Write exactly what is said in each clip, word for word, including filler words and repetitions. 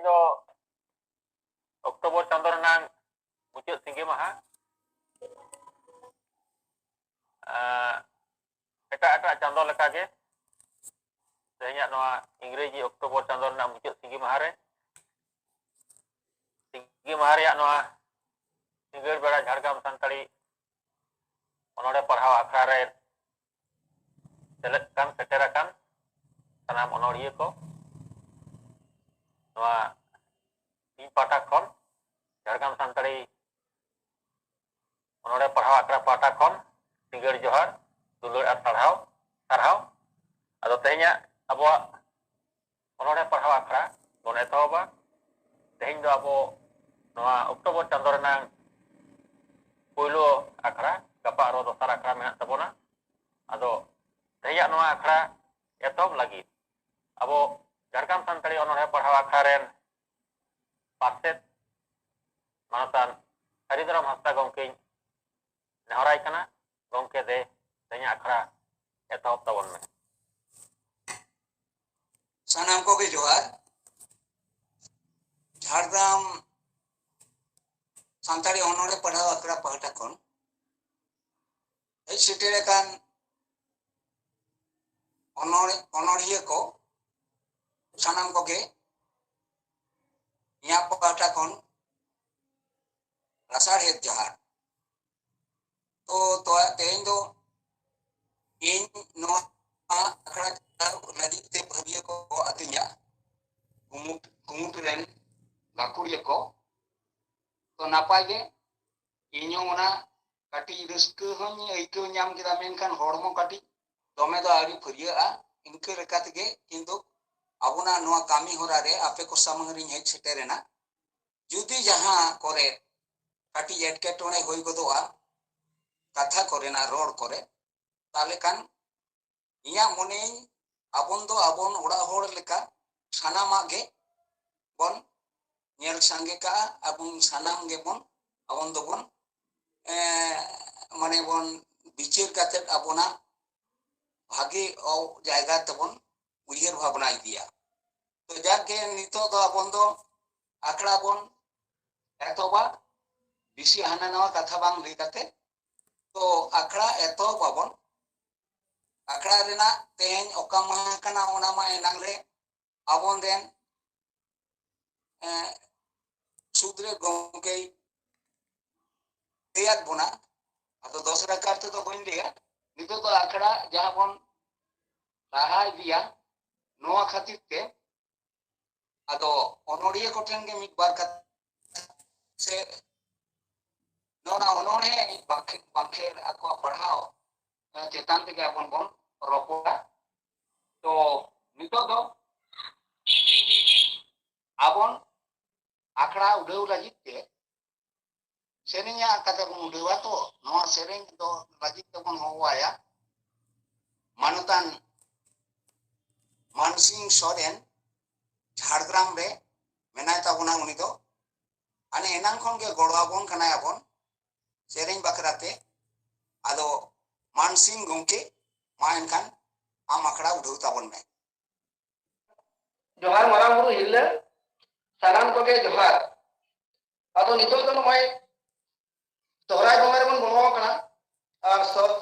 ᱫᱚ ᱚᱠᱴᱳᱵᱚᱨ ᱪᱟᱸᱫᱳ ᱨᱮᱱᱟᱝ ᱢᱩᱪᱟᱹᱫ ᱥᱤᱸᱜᱤ ᱢᱟᱦᱟ᱾ ᱮᱸ, ᱮᱴᱟᱜ ᱮᱴᱟᱜ ᱪᱟᱸᱫᱳ ᱞᱮᱠᱟᱜᱮ ᱛᱮᱦᱮᱧᱟᱜ ᱱᱚᱣᱟ ᱤᱝᱨᱮᱡᱤ ᱚᱠᱴᱳᱵᱚᱨ ᱪᱟᱸᱫᱳ ᱨᱮᱱᱟᱜ ᱢᱩᱪᱟᱹᱫ ᱥᱤᱸᱜᱤ ᱢᱟᱦᱟ ᱨᱮ, ᱥᱤᱸᱜᱤ ᱢᱟᱦᱟ ᱨᱮᱭᱟᱜ ᱱᱚᱣᱟ ᱥᱤᱸᱜᱟᱹᱲ ᱵᱮᱲᱟ ᱡᱷᱟᱲᱜᱨᱟᱢ ᱥᱟᱱᱛᱟᱲᱤ ᱚᱱᱚᱬᱦᱮ ᱯᱟᱲᱦᱟᱣ ᱟᱠᱷᱲᱟ ᱨᱮ ᱥᱮᱞᱮᱫ ᱠᱟᱱ, ᱥᱮᱴᱮᱨ ᱟᱠᱟᱱ ᱥᱟᱱᱟᱢ ᱚᱱᱚᱬᱦᱤᱭᱟᱹ ᱠᱚ, ᱱᱚᱣᱟ ᱤᱧ ᱯᱟᱦᱴᱟ ᱠᱷᱚᱱ, ᱡᱷᱟᱲᱜᱨᱟᱢ ᱥᱟᱱᱛᱟᱲᱤ ᱚᱱᱚᱬᱦᱮ ᱯᱟᱲᱦᱟᱣ ᱟᱠᱷᱲᱟ ᱯᱟᱦᱴᱟ ᱠᱷᱚᱱ ᱥᱤᱸᱜᱟᱹᱲ ᱡᱚᱦᱟᱨ, ᱫᱩᱞᱟᱹᱲ ᱟᱨ ᱥᱟᱨᱦᱟᱣ, ᱥᱟᱨᱦᱟᱣ᱾ ᱟᱫᱚ ᱛᱮᱦᱮᱧᱟᱜ ᱟᱵᱚᱣᱟᱜ ᱚᱱᱚᱬᱦᱮ ᱯᱟᱲᱦᱟᱣ ᱟᱠᱷᱲᱟ ᱵᱚᱱ ᱮᱛᱚᱦᱚᱵᱟ᱾ ᱛᱮᱦᱮᱧ ᱫᱚ ᱟᱵᱚ ᱱᱚᱣᱟ ᱚᱠᱴᱳᱵᱚᱨ ᱪᱟᱸᱫᱳ ᱨᱮᱱᱟᱝ ᱯᱳᱭᱞᱳ ᱟᱠᱷᱲᱟ, ᱜᱟᱯᱟ ᱟᱨᱚ ᱫᱚᱥᱟᱨ ᱟᱠᱷᱲᱟ ᱢᱮᱱᱟᱜ ᱛᱟᱵᱚᱱᱟ᱾ ᱟᱫᱚ ᱛᱮᱦᱮᱧᱟᱜ ᱱᱚᱣᱟ ᱟᱠᱷᱲᱟ ᱮᱛᱚᱦᱚᱵ ᱞᱟᱹᱜᱤᱫ ᱟᱵᱚ ᱡᱷᱟᱲᱜᱨᱟᱢ ᱥᱟᱱᱛᱟᱲᱤ ᱚᱱᱚᱬᱦᱮ ᱯᱟᱲᱦᱟᱣ ᱟᱠᱷᱲᱟ ᱨᱮᱱ ᱯᱟᱨᱥᱮᱛ ᱢᱟᱱᱚᱛᱟᱱ ᱦᱟᱹᱨᱤᱫᱷᱚᱨᱚᱢ ᱦᱟᱸᱥᱫᱟ ᱜᱚᱢᱠᱮᱧ ᱱᱮᱦᱚᱨᱟᱭ ᱠᱟᱱᱟ, ᱜᱚᱢᱠᱮ ᱫᱮ, ᱛᱮᱦᱮᱧᱟᱜ ᱟᱠᱷᱲᱟ ᱮᱛᱚᱦᱚᱵ ᱛᱟᱵᱚᱱ ᱢᱮ᱾ ᱥᱟᱱᱟᱢ ᱠᱚᱜᱮ ᱡᱚᱦᱟᱨ᱾ ᱡᱷᱟᱲᱜᱨᱟᱢ ᱥᱟᱱᱛᱟᱲᱤ ᱚᱱᱚᱬᱦᱮ ᱯᱟᱲᱦᱟᱣ ᱟᱠᱷᱲᱟ ᱯᱟᱦᱴᱟ ᱠᱷᱚᱱ ᱦᱮᱡ ᱥᱮᱴᱮᱨ ᱟᱠᱟᱱ ᱚᱱᱚᱲ-, ᱚᱱᱚᱬᱦᱤᱭᱟᱹ ᱠᱚ ᱥᱟᱱᱟᱢ ᱠᱚᱜᱮ ᱤᱧᱟᱹᱜ ᱯᱟᱦᱴᱟ ᱠᱷᱚᱱ ᱞᱟᱥᱟᱲᱦᱮᱫ ᱡᱚᱦᱟᱨ᱾ ᱛᱚ, ᱛᱚ, ᱛᱮᱦᱮᱧ ᱫᱚ ᱤᱧ ᱱᱚᱣᱟ ᱟᱠᱷᱲᱟ ᱪᱟᱞᱟᱣ ᱞᱟᱹᱜᱤᱫ ᱛᱮ ᱵᱷᱟᱹᱵᱤᱭᱟᱹ ᱠᱚ ᱟᱹᱛᱤᱧᱟ, ᱠᱩᱢᱩᱴ, ᱠᱩᱢᱩᱴ ᱨᱮᱱ ᱜᱟᱹᱠᱷᱩᱲᱤᱭᱟᱹ ᱠᱚ᱾ ᱛᱚ, ᱱᱟᱯᱟᱭ ᱜᱮ, ᱤᱧ ᱦᱚᱸ ᱚᱱᱟ ᱠᱟᱹᱴᱤᱡ ᱨᱟᱹᱥᱠᱟᱹ ᱦᱚᱸᱧ ᱟᱹᱭᱠᱟᱹᱣ ᱧᱟᱢ ᱠᱮᱫᱟ, ᱢᱮᱱᱠᱷᱟᱱ ᱦᱚᱲᱢᱚ ᱠᱟᱹᱴᱤᱡ ᱫᱚᱢᱮ ᱫᱚ ᱟᱹᱣᱨᱤ ᱯᱷᱟᱹᱨᱭᱟᱹᱜᱼᱟ᱾ ᱤᱱᱠᱟᱹ ᱞᱮᱠᱟ ᱛᱮᱜᱮ ᱠᱤᱱᱛᱩ ᱟᱵᱚᱱᱟᱜ ᱱᱚᱣᱟ ᱠᱟᱹᱢᱤ ᱦᱚᱨᱟ ᱨᱮ ᱟᱯᱮ ᱠᱚ ᱥᱟᱢᱟᱝ ᱨᱤᱧ ᱦᱮᱡ ᱥᱮᱴᱮᱨᱮᱱᱟ᱾ ᱡᱩᱫᱤ ᱡᱟᱦᱟᱸ ᱠᱚᱨᱮ ᱠᱟᱹᱴᱤᱡ ᱮᱴᱠᱮᱴᱚᱬᱮ ᱦᱩᱭ ᱜᱚᱫᱚᱜᱼᱟ ᱠᱟᱛᱷᱟ ᱠᱚᱨᱮᱱᱟᱜ, ᱨᱚᱲ ᱠᱚᱨᱮ, ᱛᱟᱦᱞᱮ ᱠᱷᱟᱱ ᱤᱧᱟᱹᱜ ᱢᱚᱱᱮᱭᱟᱹᱧ ᱟᱵᱚᱱ ᱫᱚ ᱟᱵᱚᱱ ᱚᱲᱟᱜ ᱦᱚᱲ ᱞᱮᱠᱟ ᱥᱟᱱᱟᱢᱟᱜ ᱜᱮ ᱵᱚᱱ ᱧᱮᱞ ᱥᱟᱸᱜᱮ ᱠᱟᱜᱼᱟ, ᱮᱵᱚᱝ ᱥᱟᱱᱟᱢ ᱜᱮᱵᱚᱱ ᱟᱵᱚᱱ ᱫᱚᱵᱚᱱ, ᱮᱸ, ᱢᱟᱱᱮ ᱵᱚᱱ ᱵᱤᱪᱟᱹᱨ ᱠᱟᱛᱮᱫ ᱟᱵᱚᱱᱟᱜ ᱵᱷᱟᱜᱮ ᱚ-, ᱡᱟᱭᱜᱟ ᱛᱮᱵᱚᱱ ᱩᱭᱦᱟᱹᱨ ᱵᱷᱟᱵᱽᱱᱟ ᱤᱫᱤᱭᱟ᱾ ᱛᱚ ᱡᱟᱠ ᱜᱮ, ᱱᱤᱛᱚᱜ ᱫᱚ ᱟᱵᱚᱱ ᱫᱚ ᱟᱠᱷᱲᱟ ᱵᱚᱱ ᱮᱛᱚᱦᱚᱵᱟ, ᱵᱮᱥᱤ ᱦᱟᱱᱟ ᱱᱟᱣᱟ ᱠᱟᱛᱷᱟ ᱵᱟᱝ ᱞᱟᱹᱭ ᱠᱟᱛᱮ᱾ ᱛᱚ ᱟᱠᱷᱲᱟ ᱮᱛᱚᱦᱚᱵ ᱟᱵᱚᱱ᱾ ᱟᱠᱷᱲᱟ ᱨᱮᱱᱟᱜ ᱛᱮᱦᱮᱧ ᱚᱠᱟ ᱢᱟᱦᱟ ᱠᱟᱱᱟ, ᱚᱱᱟ ᱢᱟ ᱮᱱᱟᱝ ᱨᱮ ᱟᱵᱚᱱ ᱨᱮᱱ, ᱮᱸ, ᱥᱩᱫᱷᱨᱮ ᱜᱚᱢᱠᱮᱭ ᱞᱟᱹᱭᱟᱫ ᱵᱚᱱᱟ᱾ ᱟᱫᱚ ᱫᱚᱥᱨᱟ ᱠᱟᱨ ᱛᱮᱫᱚ ᱵᱟᱹᱧ ᱞᱟᱹᱭᱟ᱾ ᱱᱤᱛᱚᱜ ᱫᱚ ᱟᱠᱷᱲᱟ ᱡᱟᱦᱟᱸ ᱵᱚᱱ ᱞᱟᱦᱟ ᱤᱫᱤᱭᱟ, ᱱᱚᱣᱟ ᱠᱷᱟᱹᱛᱤᱨ ᱛᱮ ᱟᱫᱚ ᱚᱱᱚᱲᱤᱭᱟᱹ ᱠᱚᱴᱷᱮᱱ ᱜᱮ ᱢᱤᱫ ᱵᱟᱨ ᱠᱟᱛᱷᱟ ᱥᱮ ᱱᱚᱣᱟ ᱚᱱᱚᱬᱦᱮ ᱵᱟᱸᱠᱷᱮ-, ᱵᱟᱸᱠᱷᱮᱲ ᱟᱠᱚᱣᱟᱜ ᱯᱟᱲᱦᱟᱣ ᱪᱮᱛᱟᱱ ᱛᱮᱜᱮ ᱟᱵᱚᱱ ᱵᱚᱱ ᱨᱚᱯᱚᱲᱟ᱾ ᱛᱚ ᱱᱤᱛᱚᱜ ᱫᱚ ᱟᱵᱚᱱ ᱟᱠᱷᱲᱟ ᱩᱰᱷᱟᱹᱣ ᱞᱟᱹᱜᱤᱫ ᱛᱮ ᱥᱮᱨᱮᱧ ᱟᱜ ᱠᱟᱛᱮ ᱵᱚᱱ ᱩᱰᱷᱟᱹᱣᱟ᱾ ᱛᱚ ᱱᱚᱣᱟ ᱥᱮᱨᱮᱧ ᱫᱚ ᱞᱟᱹᱜᱤᱫ ᱛᱮᱵᱚᱱ ᱦᱚᱦᱚᱣᱟᱭᱟ ᱢᱟᱱᱚᱛᱟᱱ ᱢᱟᱱᱥᱤᱝ ᱥᱚᱨᱮᱱ, ᱡᱷᱟᱲᱜᱨᱟᱢ ᱨᱮ ᱢᱮᱱᱟᱭ ᱛᱟᱵᱚᱱᱟ ᱩᱱᱤ ᱫᱚ᱾ ᱦᱟᱱᱮ ᱮᱱᱟᱝ ᱠᱷᱚᱱ ᱜᱮ ᱜᱚᱲᱚ ᱟᱵᱚᱱ ᱠᱟᱱᱟᱭ ᱟᱵᱚᱱ ᱥᱮᱨᱮᱧ ᱵᱟᱠᱷᱨᱟ ᱛᱮ᱾ ᱟᱫᱚ ᱢᱟᱱᱥᱤᱝ ᱜᱚᱢᱠᱮ, ᱢᱟ ᱮᱱᱠᱷᱟᱱ ᱟᱢ ᱟᱠᱷᱲᱟ ᱩᱰᱷᱟᱹᱣ ᱛᱟᱵᱚᱱ ᱢᱮ᱾ ᱡᱚᱦᱟᱨ ᱢᱟᱨᱟᱝ ᱵᱩᱨᱩ ᱦᱤᱨᱞᱟᱹ, ᱥᱟᱱᱟᱢ ᱠᱚᱜᱮ ᱡᱚᱦᱟᱨ᱾ ᱟᱫᱚ ᱱᱤᱛᱚᱜ ᱫᱚ ᱱᱚᱜᱼᱚᱭ ᱥᱚᱦᱨᱟᱭ ᱵᱚᱸᱜᱟ ᱨᱮᱵᱚᱱ ᱵᱚᱞᱚ ᱟᱠᱟᱱᱟ᱾ ᱟᱨ ᱥᱚ-,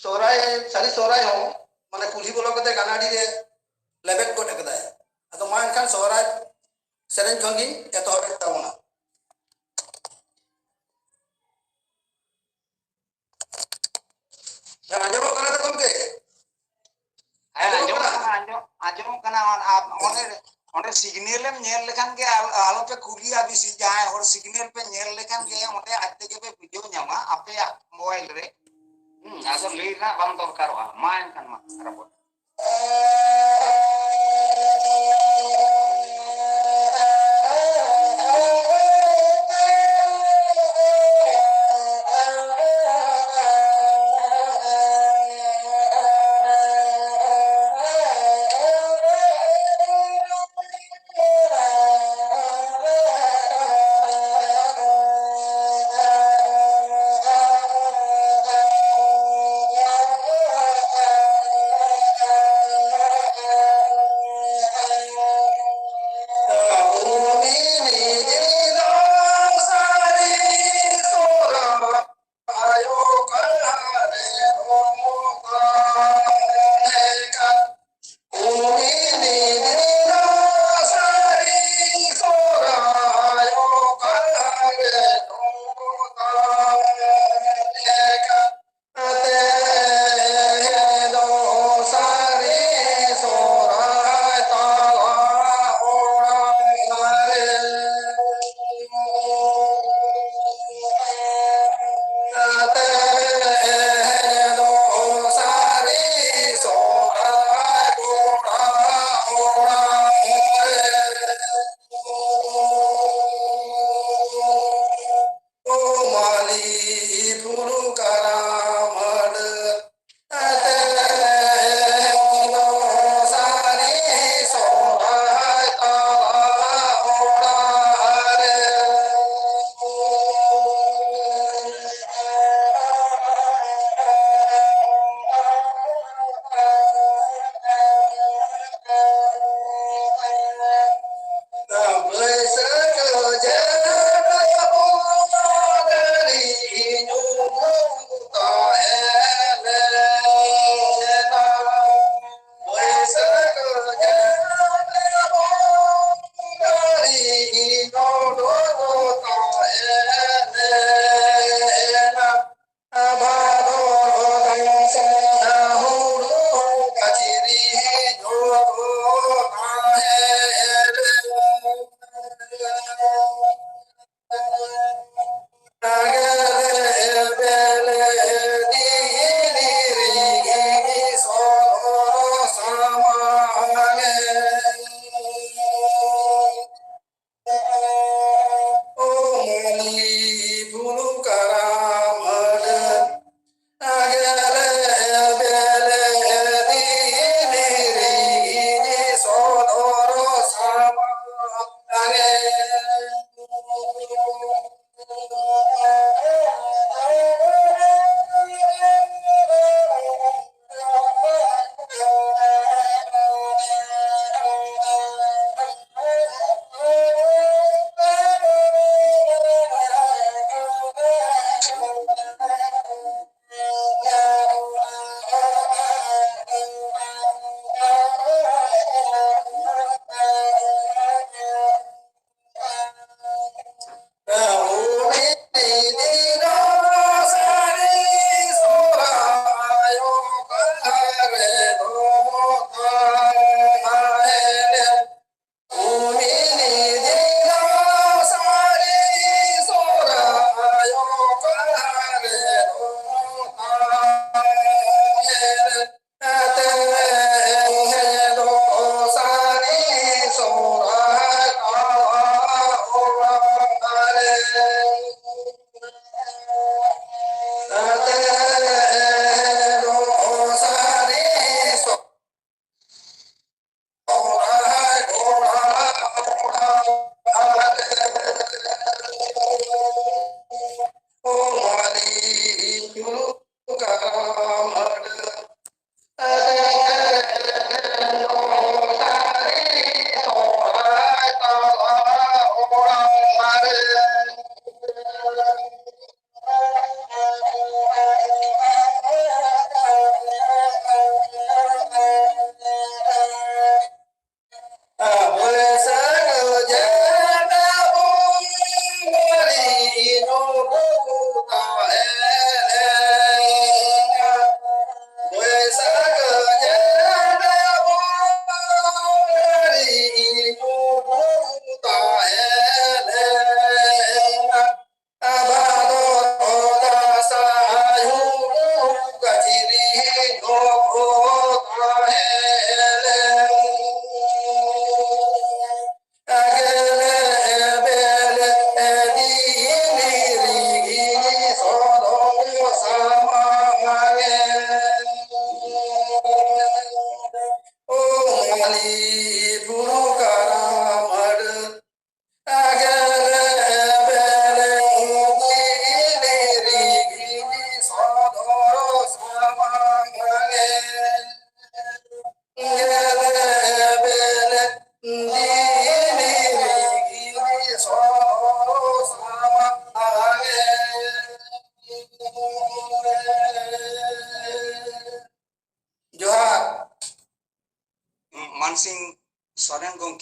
ᱥᱚᱦᱨᱟᱭ, ᱥᱟᱹᱨᱤ ᱥᱚᱦᱨᱟᱭ ᱦᱚᱸ ᱢᱟᱱᱮ ᱠᱩᱞᱦᱤ ᱵᱚᱞᱚ ᱠᱟᱛᱮ ᱜᱟᱱᱟᱰᱤ ᱨᱮ ᱞᱮᱵᱮᱫ ᱜᱚᱫ ᱟᱠᱟᱫᱟᱭ᱾ ᱟᱫᱚ ᱢᱟ ᱮᱱᱠᱷᱟᱱ ᱥᱚᱦᱨᱟᱭ ᱥᱮᱨᱮᱧ ᱠᱷᱚᱱ ᱜᱤᱧ ᱮᱛᱚᱦᱚᱵ ᱮᱫ ᱛᱟᱵᱚᱱᱟ᱾ ᱦᱮᱸ, ᱟᱸᱡᱚᱢᱚᱜ ᱠᱟᱱᱟ ᱛᱚ ᱜᱚᱢᱠᱮ? ᱦᱮᱸ, ᱟᱸᱡᱚᱢᱚᱜ ᱟᱸᱡᱚᱢᱚᱜ ᱠᱟᱱᱟ᱾ ᱠᱟᱱᱟ, ᱟᱸᱡᱚᱢ, ᱟᱸᱡᱚᱢᱚᱜ ᱠᱟᱱᱟ᱾ ᱟᱨ, ᱟᱨ ᱚᱸᱰᱮ, ᱚᱸᱰᱮ signal ᱮᱢ ᱧᱮᱞ ᱞᱮᱠᱷᱟᱱ ᱜᱮ, ᱟᱞ-, ᱟᱞᱚᱯᱮ ᱠᱩᱞᱤᱭᱟ ᱵᱮᱥᱤ᱾ ᱡᱟᱦᱟᱸᱭ ᱦᱚᱲ signal ᱯᱮ ᱧᱮᱞ ᱞᱮᱠᱷᱟᱱ ᱜᱮ, ᱚᱸᱰᱮ ᱟᱡ ᱛᱮᱜᱮ ᱯᱮ ᱵᱩᱡᱷᱟᱹᱣ ᱧᱟᱢᱟ ᱟᱯᱮᱭᱟᱜ mobile ᱨᱮ᱾ ᱦᱩᱸ, ᱟᱫᱚ ᱞᱟᱹᱭ ᱨᱮᱱᱟᱜ ᱵᱟᱝ ᱫᱚᱨᱠᱟᱨᱚᱜᱼᱟ᱾ ᱢᱟ ᱮᱱᱠᱷᱟᱱ ᱢᱟ, ᱨᱚᱯᱚᱲ᱾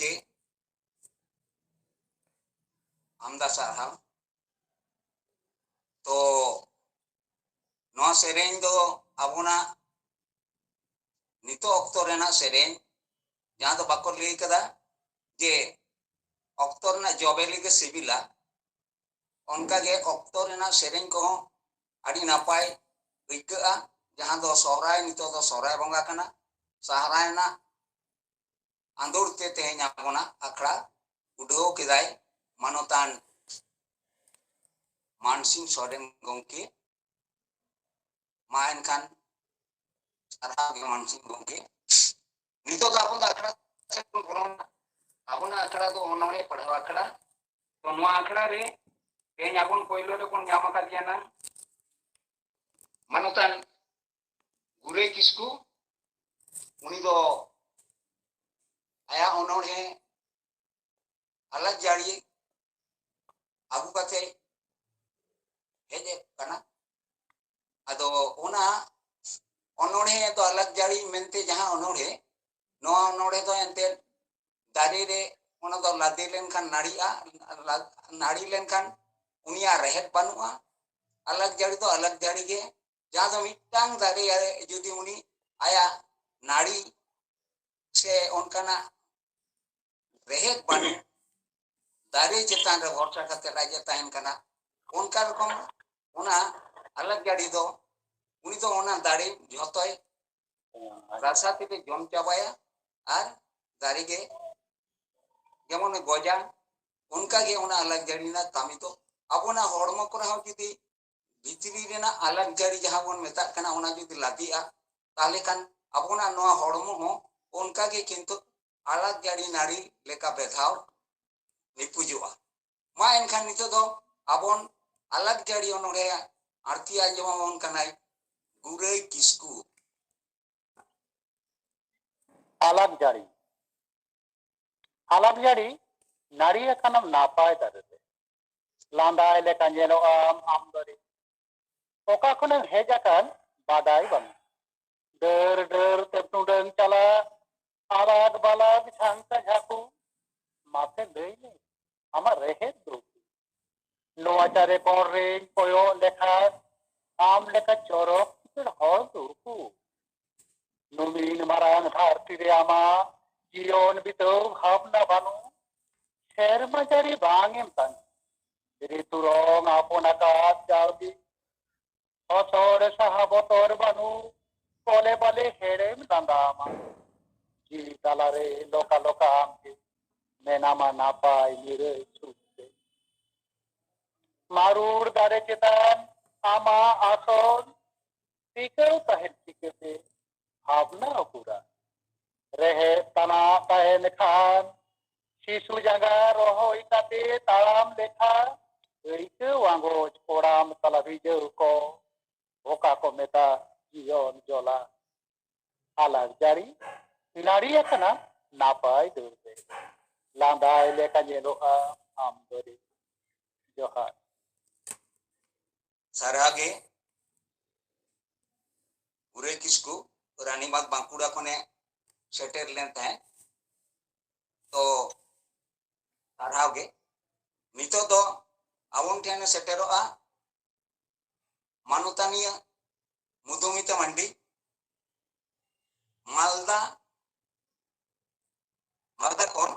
ᱜᱚᱢᱠᱮ, ᱟᱢᱫᱟ ᱥᱟᱨᱦᱟᱣ᱾ ᱛᱚ ᱱᱚᱣᱟ ᱥᱮᱨᱮᱧ ᱫᱚ ᱟᱵᱚᱱᱟᱜ ᱱᱤᱛᱚᱜ ᱚᱠᱛᱚ ᱨᱮᱱᱟᱜ ᱥᱮᱨᱮᱧ, ᱡᱟᱦᱟᱸ ᱫᱚ ᱵᱟᱠᱚ ᱞᱟᱹᱭ ᱠᱟᱫᱟ ᱡᱮ ᱚᱠᱛᱚ ᱨᱮᱱᱟᱜ ᱡᱚᱵᱮᱞᱤ ᱜᱮ ᱥᱤᱵᱤᱞᱟ, ᱚᱱᱠᱟᱜᱮ ᱚᱠᱛᱚ ᱨᱮᱱᱟᱜ ᱥᱮᱨᱮᱧ ᱠᱚᱦᱚᱸ ᱟᱹᱰᱤ ᱱᱟᱯᱟᱭ ᱟᱹᱭᱠᱟᱹᱜᱼᱟ᱾ ᱡᱟᱦᱟᱸ ᱫᱚ ᱥᱚᱦᱨᱟᱭ, ᱱᱤᱛᱚᱜ ᱫᱚ ᱥᱚᱦᱨᱟᱭ ᱵᱚᱸᱜᱟ ᱠᱟᱱᱟ, ᱥᱚᱦᱨᱟᱭ ᱨᱮᱱᱟᱜ ᱟᱸᱫᱳᱲ ᱛᱮ ᱛᱮᱦᱮᱧ ᱟᱵᱚᱱᱟᱜ ᱟᱠᱷᱲᱟ ᱩᱰᱷᱟᱹᱣ ᱠᱮᱫᱟᱭ ᱢᱟᱱᱚᱛᱟᱱ ᱢᱟᱱᱥᱤᱝ ᱥᱚᱨᱮᱱ ᱜᱚᱢᱠᱮ᱾ ᱢᱟ ᱮᱱᱠᱷᱟᱱ ᱥᱟᱨᱦᱟᱣ ᱜᱮ ᱢᱟᱱᱥᱤᱝ ᱜᱚᱢᱠᱮ᱾ ᱱᱤᱛᱚᱜ ᱫᱚ ᱟᱵᱚ ᱫᱚ ᱟᱠᱷᱲᱟ ᱥᱮᱫ ᱵᱚᱱ ᱵᱚᱞᱚᱱᱟ᱾ ᱟᱵᱚᱱᱟᱜ ᱟᱠᱷᱲᱟ ᱫᱚ ᱚᱱᱚᱬᱦᱮ ᱯᱟᱲᱦᱟᱣ ᱟᱠᱷᱲᱟ᱾ ᱛᱚ ᱱᱚᱣᱟ ᱟᱠᱷᱲᱟ ᱨᱮ ᱛᱮᱦᱮᱧ ᱟᱵᱚᱱ ᱯᱳᱭᱞᱳ ᱨᱮᱵᱚᱱ ᱧᱟᱢ ᱟᱠᱟᱫᱮᱭᱟ ᱱᱟᱝ ᱢᱟᱱᱚᱛᱟᱱ ᱜᱩᱨᱟᱹᱭ ᱠᱤᱥᱠᱩ᱾ ᱩᱱᱤ ᱫᱚ ᱟᱭᱟᱜ ᱚᱱᱚᱬᱦᱮ ᱟᱞᱟᱜ ᱡᱟᱹᱲᱤ ᱟᱹᱜᱩ ᱠᱟᱛᱮ ᱦᱮᱡ ᱠᱟᱱᱟ᱾ ᱟᱫᱚ ᱚᱱᱟ ᱚᱱᱚᱬᱦᱮ ᱫᱚ ᱟᱞᱟᱜ ᱡᱟᱹᱲᱤ ᱢᱮᱱᱛᱮ ᱡᱟᱦᱟᱸ ᱚᱱᱚᱬᱦᱮ, ᱱᱚᱣᱟ ᱚᱱᱚᱬᱦᱮ ᱫᱚ ᱮᱱᱛᱮᱫ ᱫᱟᱨᱮ ᱨᱮ ᱚᱱᱟ ᱫᱚ ᱞᱟᱫᱮ ᱞᱮᱱᱠᱷᱟᱱ ᱱᱟᱹᱲᱤᱜᱼᱟ, ᱞᱟ- ᱱᱟᱹᱲᱤ ᱞᱮᱱᱠᱷᱟᱱ ᱩᱱᱤᱭᱟᱜ ᱨᱮᱦᱮᱫ ᱵᱟᱹᱱᱩᱜᱼᱟ᱾ ᱟᱞᱟᱜ ᱡᱟᱹᱲᱤ ᱫᱚ ᱟᱞᱟᱜ ᱡᱟᱹᱲᱤ ᱜᱮ, ᱡᱟᱦᱟᱸ ᱫᱚ ᱢᱤᱫᱴᱟᱝ ᱫᱟᱨᱮ ᱡᱩᱫᱤ ᱩᱱᱤ ᱟᱭᱟᱜ ᱱᱟᱹᱲᱤ ᱥᱮ ᱚᱱᱠᱟᱱᱟᱜ ᱨᱮᱦᱮᱫ ᱵᱟᱹᱱᱩᱜ ᱫᱟᱨᱮ ᱪᱮᱛᱟᱱ ᱨᱮ ᱵᱷᱚᱨᱥᱟ ᱠᱟᱛᱮ ᱟᱡ ᱮ ᱛᱟᱦᱮᱱ ᱠᱟᱱᱟ, ᱚᱱᱠᱟ ᱨᱚᱠᱚᱢ ᱚᱱᱟ ᱟᱞᱟᱜ ᱡᱟᱹᱲᱤ ᱫᱚ ᱩᱱᱤ ᱫᱚ ᱚᱱᱟ ᱫᱟᱨᱮ ᱡᱷᱚᱛᱚᱭ ᱨᱟᱥᱟ ᱛᱮᱜᱮ ᱡᱚᱢ ᱪᱟᱵᱟᱭᱟ ᱟᱨ ᱫᱟᱨᱮ ᱜᱮ ᱡᱮᱢᱚᱱ ᱜᱚᱡᱟ, ᱚᱱᱠᱟ ᱜᱮ ᱚᱱᱟ ᱟᱞᱟᱜ ᱡᱟᱹᱲᱤ ᱨᱮᱱᱟᱜ ᱠᱟᱹᱢᱤ ᱫᱚ ᱟᱵᱚᱱᱟᱜ ᱦᱚᱲᱢᱚ ᱠᱚᱨᱮ ᱦᱚᱸ ᱡᱩᱫᱤ ᱵᱷᱤᱛᱨᱤ ᱨᱮᱱᱟᱜ ᱟᱞᱟᱜ ᱡᱟᱹᱲᱤ ᱡᱟᱦᱟᱸ ᱵᱚᱱ ᱢᱮᱛᱟᱜ ᱠᱟᱱᱟ, ᱚᱱᱟ ᱡᱩᱫᱤ ᱞᱟᱫᱮᱜᱼᱟ, ᱛᱟᱦᱚᱞᱮ ᱠᱷᱟᱱ ᱟᱵᱚᱱᱟᱜ ᱱᱚᱣᱟ ᱦᱚᱲᱢᱚ ᱦᱚᱸ ᱚᱱᱠᱟ ᱜᱮ ᱠᱤᱱᱛᱩ ᱟᱞᱟᱜ ᱡᱟᱹᱲᱤ ᱱᱟᱹᱲᱤ ᱞᱮᱠᱟ ᱵᱮᱫᱷᱟᱣ ᱱᱤᱯᱩᱡᱚᱜᱼᱟ᱾ ᱢᱟ ᱮᱱᱠᱷᱟᱱ ᱱᱤᱛᱚᱜ ᱫᱚ ᱟᱵᱚᱱ ᱟᱞᱟᱜ ᱡᱟᱹᱲᱤ ᱚᱱᱚᱬᱦᱮ ᱟᱬᱛᱤ ᱟᱸᱡᱚᱢ ᱟᱵᱚᱱ ᱠᱟᱱᱟᱭ ᱜᱩᱨᱟᱹᱭ ᱠᱤᱥᱠᱩ᱾ ᱟᱞᱟᱜ ᱡᱟᱹᱲᱤ᱾ ᱟᱞᱟᱜ ᱡᱟᱹᱲᱤ ᱱᱟᱹᱲᱤ ᱟᱠᱟᱱᱟᱢ ᱱᱟᱯᱟᱭ ᱫᱟᱨᱮ ᱨᱮ, ᱞᱟᱸᱫᱟᱭ ᱞᱮᱠᱟ ᱧᱮᱞᱚᱜ ᱟᱢ ᱟᱢ ᱫᱟᱨᱮ᱾ ᱚᱠᱟ ᱠᱷᱚᱱᱮᱢ ᱦᱮᱡ ᱟᱠᱟᱱ ᱵᱟᱰᱟᱭ ᱵᱟᱹᱱᱩᱜ, ᱰᱟᱹᱨ ᱰᱟᱹᱨ ᱛᱮ ᱴᱩᱰᱟᱹᱝ ᱪᱟᱞᱟᱜ, ᱟᱞᱟᱜᱽ ᱵᱟᱞᱟᱜᱽ ᱡᱷᱟᱝᱠᱟ ᱡᱷᱟᱠᱩ, ᱢᱟᱥᱮ ᱞᱟᱹᱭ ᱢᱮ, ᱟᱢᱟᱜ ᱨᱮᱦᱮᱫ ᱫᱚ ᱩᱠᱩ? ᱱᱚᱣᱟ ᱪᱟᱨᱮ ᱠᱚᱬ ᱨᱮᱧ ᱠᱚᱭᱚᱜ ᱞᱮᱠᱷᱟᱱ, ᱟᱢ ᱞᱮᱠᱟ ᱪᱚᱨᱚᱠ ᱪᱤᱠᱟᱹᱲ ᱦᱚᱲ ᱫᱚ ᱩᱠᱩ? ᱱᱩᱢᱤᱱ ᱢᱟᱨᱟᱝ ᱫᱷᱟᱹᱨᱛᱤ ᱨᱮ ᱟᱢᱟᱜ ᱡᱤᱭᱚᱱ ᱵᱤᱛᱟᱹᱣ ᱵᱷᱟᱵᱽᱱᱟ ᱵᱟᱹᱱᱩᱜ, ᱥᱮᱨᱢᱟ ᱡᱟᱹᱲᱤ ᱵᱟᱝ ᱮᱢ ᱛᱟᱹᱝᱜᱤ, ᱨᱤᱛᱩ ᱨᱚᱝ ᱟᱯᱚᱱ ᱟᱠᱟᱫ ᱡᱟᱣᱜᱮ, ᱦᱚᱥᱚᱲ ᱥᱟᱦᱟ ᱵᱚᱛᱚᱨ ᱵᱟᱹᱱᱩᱜ, ᱠᱚᱞᱮ ᱵᱟᱞᱮ ᱦᱮᱲᱮᱢ ᱞᱟᱸᱫᱟ ᱟᱢᱟ᱾ ᱡᱤᱣᱤ ᱛᱟᱞᱟᱨᱮ ᱞᱚᱠᱟ ᱞᱚᱠᱟ ᱟᱢᱜᱮ ᱢᱮᱱᱟᱢᱟ ᱱᱟᱯᱟᱭ ᱱᱤᱨᱟᱹᱭ ᱥᱩᱠ ᱛᱮ᱾ ᱢᱟᱨᱩᱲ ᱫᱟᱨᱮ ᱪᱮᱛᱟᱱ ᱟᱢᱟᱜ ᱟᱥᱚᱱ, ᱴᱤᱠᱟᱹᱣ ᱛᱟᱦᱮᱱ ᱪᱤᱠᱟᱹᱛᱮ ᱵᱷᱟᱵᱽᱱᱟ ᱩᱠᱩᱨᱟ? ᱨᱮᱦᱮᱫ ᱛᱟᱱᱟᱜ ᱛᱟᱦᱮᱱ ᱠᱷᱟᱱ, ᱥᱤᱥᱩ ᱡᱟᱸᱜᱟ ᱨᱚᱦᱚᱭ ᱠᱟᱛᱮ ᱛᱟᱲᱟᱢ ᱞᱮᱠᱷᱟᱱ, ᱟᱹᱭᱠᱟᱹᱣ ᱟᱸᱜᱚᱪ ᱠᱚᱲᱟᱢ ᱛᱟᱞᱟ ᱵᱷᱤᱡᱟᱹᱣ ᱠᱚ, ᱚᱠᱟ ᱠᱚ ᱢᱮᱛᱟ ᱡᱤᱭᱚᱱ ᱡᱚᱞᱟ᱾ ᱟᱞᱟᱜ ᱡᱟᱹᱲᱤ ᱱᱟᱹᱲᱤ ᱟᱠᱟᱱᱟ ᱱᱟᱯᱟᱭ ᱰᱟᱹᱨ ᱨᱮ, ᱞᱟᱸᱫᱟᱭ ᱞᱮᱠᱟ ᱧᱮᱞᱚᱜᱼᱟ ᱟᱢ ᱫᱚᱨᱮ᱾ ᱡᱚᱦᱟᱨ᱾ ᱥᱟᱨᱦᱟᱣ ᱜᱮ ᱩᱨᱟᱹᱭ ᱠᱤᱥᱠᱩ, ᱨᱟᱱᱤᱵᱟᱸᱫᱷ ᱵᱟᱸᱠᱩᱲᱟ ᱠᱷᱚᱱᱮ ᱥᱮᱴᱮᱨ ᱞᱮᱱ ᱛᱟᱦᱮᱸᱫ᱾ ᱛᱚ ᱥᱟᱨᱦᱟᱣ ᱜᱮ᱾ ᱱᱤᱛᱚᱜ ᱫᱚ ᱟᱵᱚᱱ ᱴᱷᱮᱱ ᱮ ᱥᱮᱴᱮᱨᱚᱜᱼᱟ ᱢᱟᱱᱚᱛᱟᱱᱤᱭᱟᱹ ᱢᱚᱫᱷᱩᱢᱤᱛᱟ ᱢᱟᱱᱰᱤ, ᱢᱟᱞᱫᱟ, ᱢᱟᱞᱫᱟ ᱠᱷᱚᱱ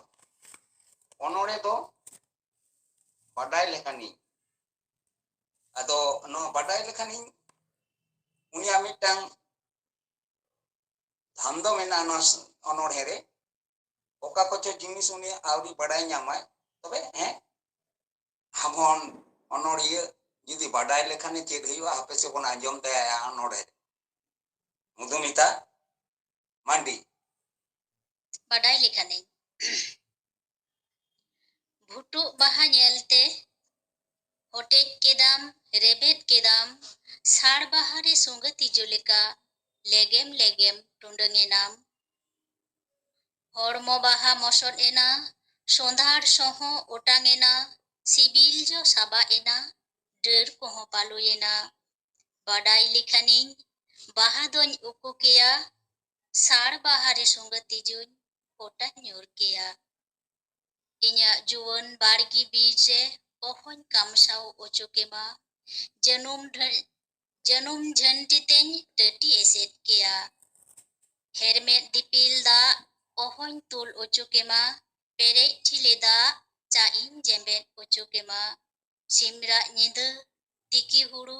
ᱚᱱᱚᱬᱦᱮ ᱫᱚ ᱵᱟᱰᱟᱭ ᱞᱮᱠᱷᱟᱱᱤᱧ, ᱟᱫᱚ ᱱᱚᱣᱟ ᱵᱟᱰᱟᱭ ᱞᱮᱠᱷᱟᱱᱤᱧ, ᱩᱱᱤᱭᱟᱜ ᱢᱤᱫᱴᱟᱝ ᱫᱷᱟᱱᱫᱚ ᱢᱮᱱᱟᱜᱼᱟ ᱱᱚᱣᱟ ᱚᱱᱚᱬᱦᱮ ᱨᱮ᱾ ᱚᱠᱟ ᱠᱚᱪᱚ ᱡᱤᱱᱤᱥ ᱩᱱᱤ ᱟᱹᱣᱨᱤ ᱵᱟᱰᱟᱭ ᱧᱟᱢᱟᱭ, ᱛᱚᱵᱮ ᱦᱮᱸ, ᱟᱵᱚᱱ ᱚᱱᱚᱬᱦᱤᱭᱟᱹ ᱡᱩᱫᱤ ᱵᱟᱰᱟᱭ ᱞᱮᱠᱷᱟᱱᱮ ᱪᱮᱫ ᱦᱩᱭᱩᱜᱼᱟ, ᱦᱟᱯᱮ ᱥᱮ ᱵᱚᱱ ᱟᱸᱡᱚᱢ ᱛᱟᱭᱟ ᱚᱱᱚᱬᱦᱮ᱾ ᱢᱚᱫᱷᱩᱢᱤᱛᱟ ᱢᱟᱱᱰᱤ᱾ ᱵᱟᱰᱟᱭ ᱞᱮᱠᱷᱟᱱᱤᱧ᱾ ᱵᱷᱩᱴᱩᱜ ᱵᱟᱦᱟ ᱧᱮᱞᱛᱮ ᱦᱚᱴᱮᱡ ᱠᱮᱫᱟᱢ, ᱨᱮᱵᱮᱫ ᱠᱮᱫᱟᱢ, ᱥᱟᱲ ᱵᱟᱦᱟ ᱨᱮ ᱥᱩᱸᱜᱟᱹ ᱛᱤᱡᱩ ᱞᱮᱠᱟ ᱞᱮᱜᱮᱢ ᱞᱮᱜᱮᱢ ᱴᱩᱸᱰᱟᱹᱝ ᱮᱱᱟᱢ᱾ ᱦᱚᱲᱢᱚ ᱵᱟᱦᱟ ᱢᱚᱥᱚᱫ ᱮᱱᱟ, ᱥᱚᱸᱫᱷᱟᱲ ᱥᱚᱸᱦᱚ ᱚᱴᱟᱝ ᱮᱱᱟ, ᱥᱤᱵᱤᱞ ᱡᱚ ᱥᱟᱵᱟᱜ ᱮᱱᱟ, ᱰᱟᱹᱨ ᱠᱚᱦᱚᱸ ᱯᱟᱹᱞᱩᱭᱮᱱᱟ᱾ ᱵᱟᱰᱟᱭ ᱞᱮᱠᱷᱟᱱᱤᱧ ᱵᱟᱦᱟ ᱫᱚᱧ ᱩᱠᱩ ᱠᱮᱭᱟ, ᱥᱟᱲ ᱵᱟᱦᱟ ᱨᱮ ᱥᱩᱸᱜᱟᱹ ᱛᱤᱡᱩᱧ ᱠᱚᱴᱟᱧ ᱧᱩᱨ ᱠᱮᱭᱟ᱾ ᱤᱧᱟᱹᱜ ᱡᱩᱣᱟᱹᱱ ᱵᱟᱲᱜᱤ ᱵᱤᱨ ᱨᱮ ᱚᱦᱚᱧ ᱠᱟᱢᱥᱟᱣ ᱚᱪᱚ ᱠᱮᱢᱟ᱾ ᱡᱟᱹᱱᱩᱢ ᱰᱷᱟᱹ-, ᱡᱟᱹᱱᱩᱢ ᱡᱷᱟᱹᱱᱴᱤ ᱛᱮᱧ ᱴᱟᱹᱴᱤ ᱮᱥᱮᱫ ᱠᱮᱭᱟ᱾ ᱦᱮᱨᱢᱮᱫ ᱫᱤᱯᱤᱞ ᱫᱟᱜ ᱚᱦᱚᱧ ᱛᱩᱞ ᱚᱪᱚ ᱠᱮᱢᱟ᱾ ᱯᱮᱨᱮᱡ ᱴᱷᱤᱞᱤ ᱫᱟᱜ ᱪᱟ ᱤᱧ ᱡᱮᱢᱵᱮᱫ ᱚᱪᱚ ᱠᱮᱢᱟ᱾ ᱥᱤᱢᱨᱟᱜ ᱧᱤᱫᱟᱹ ᱛᱤᱠᱤ ᱦᱩᱲᱩ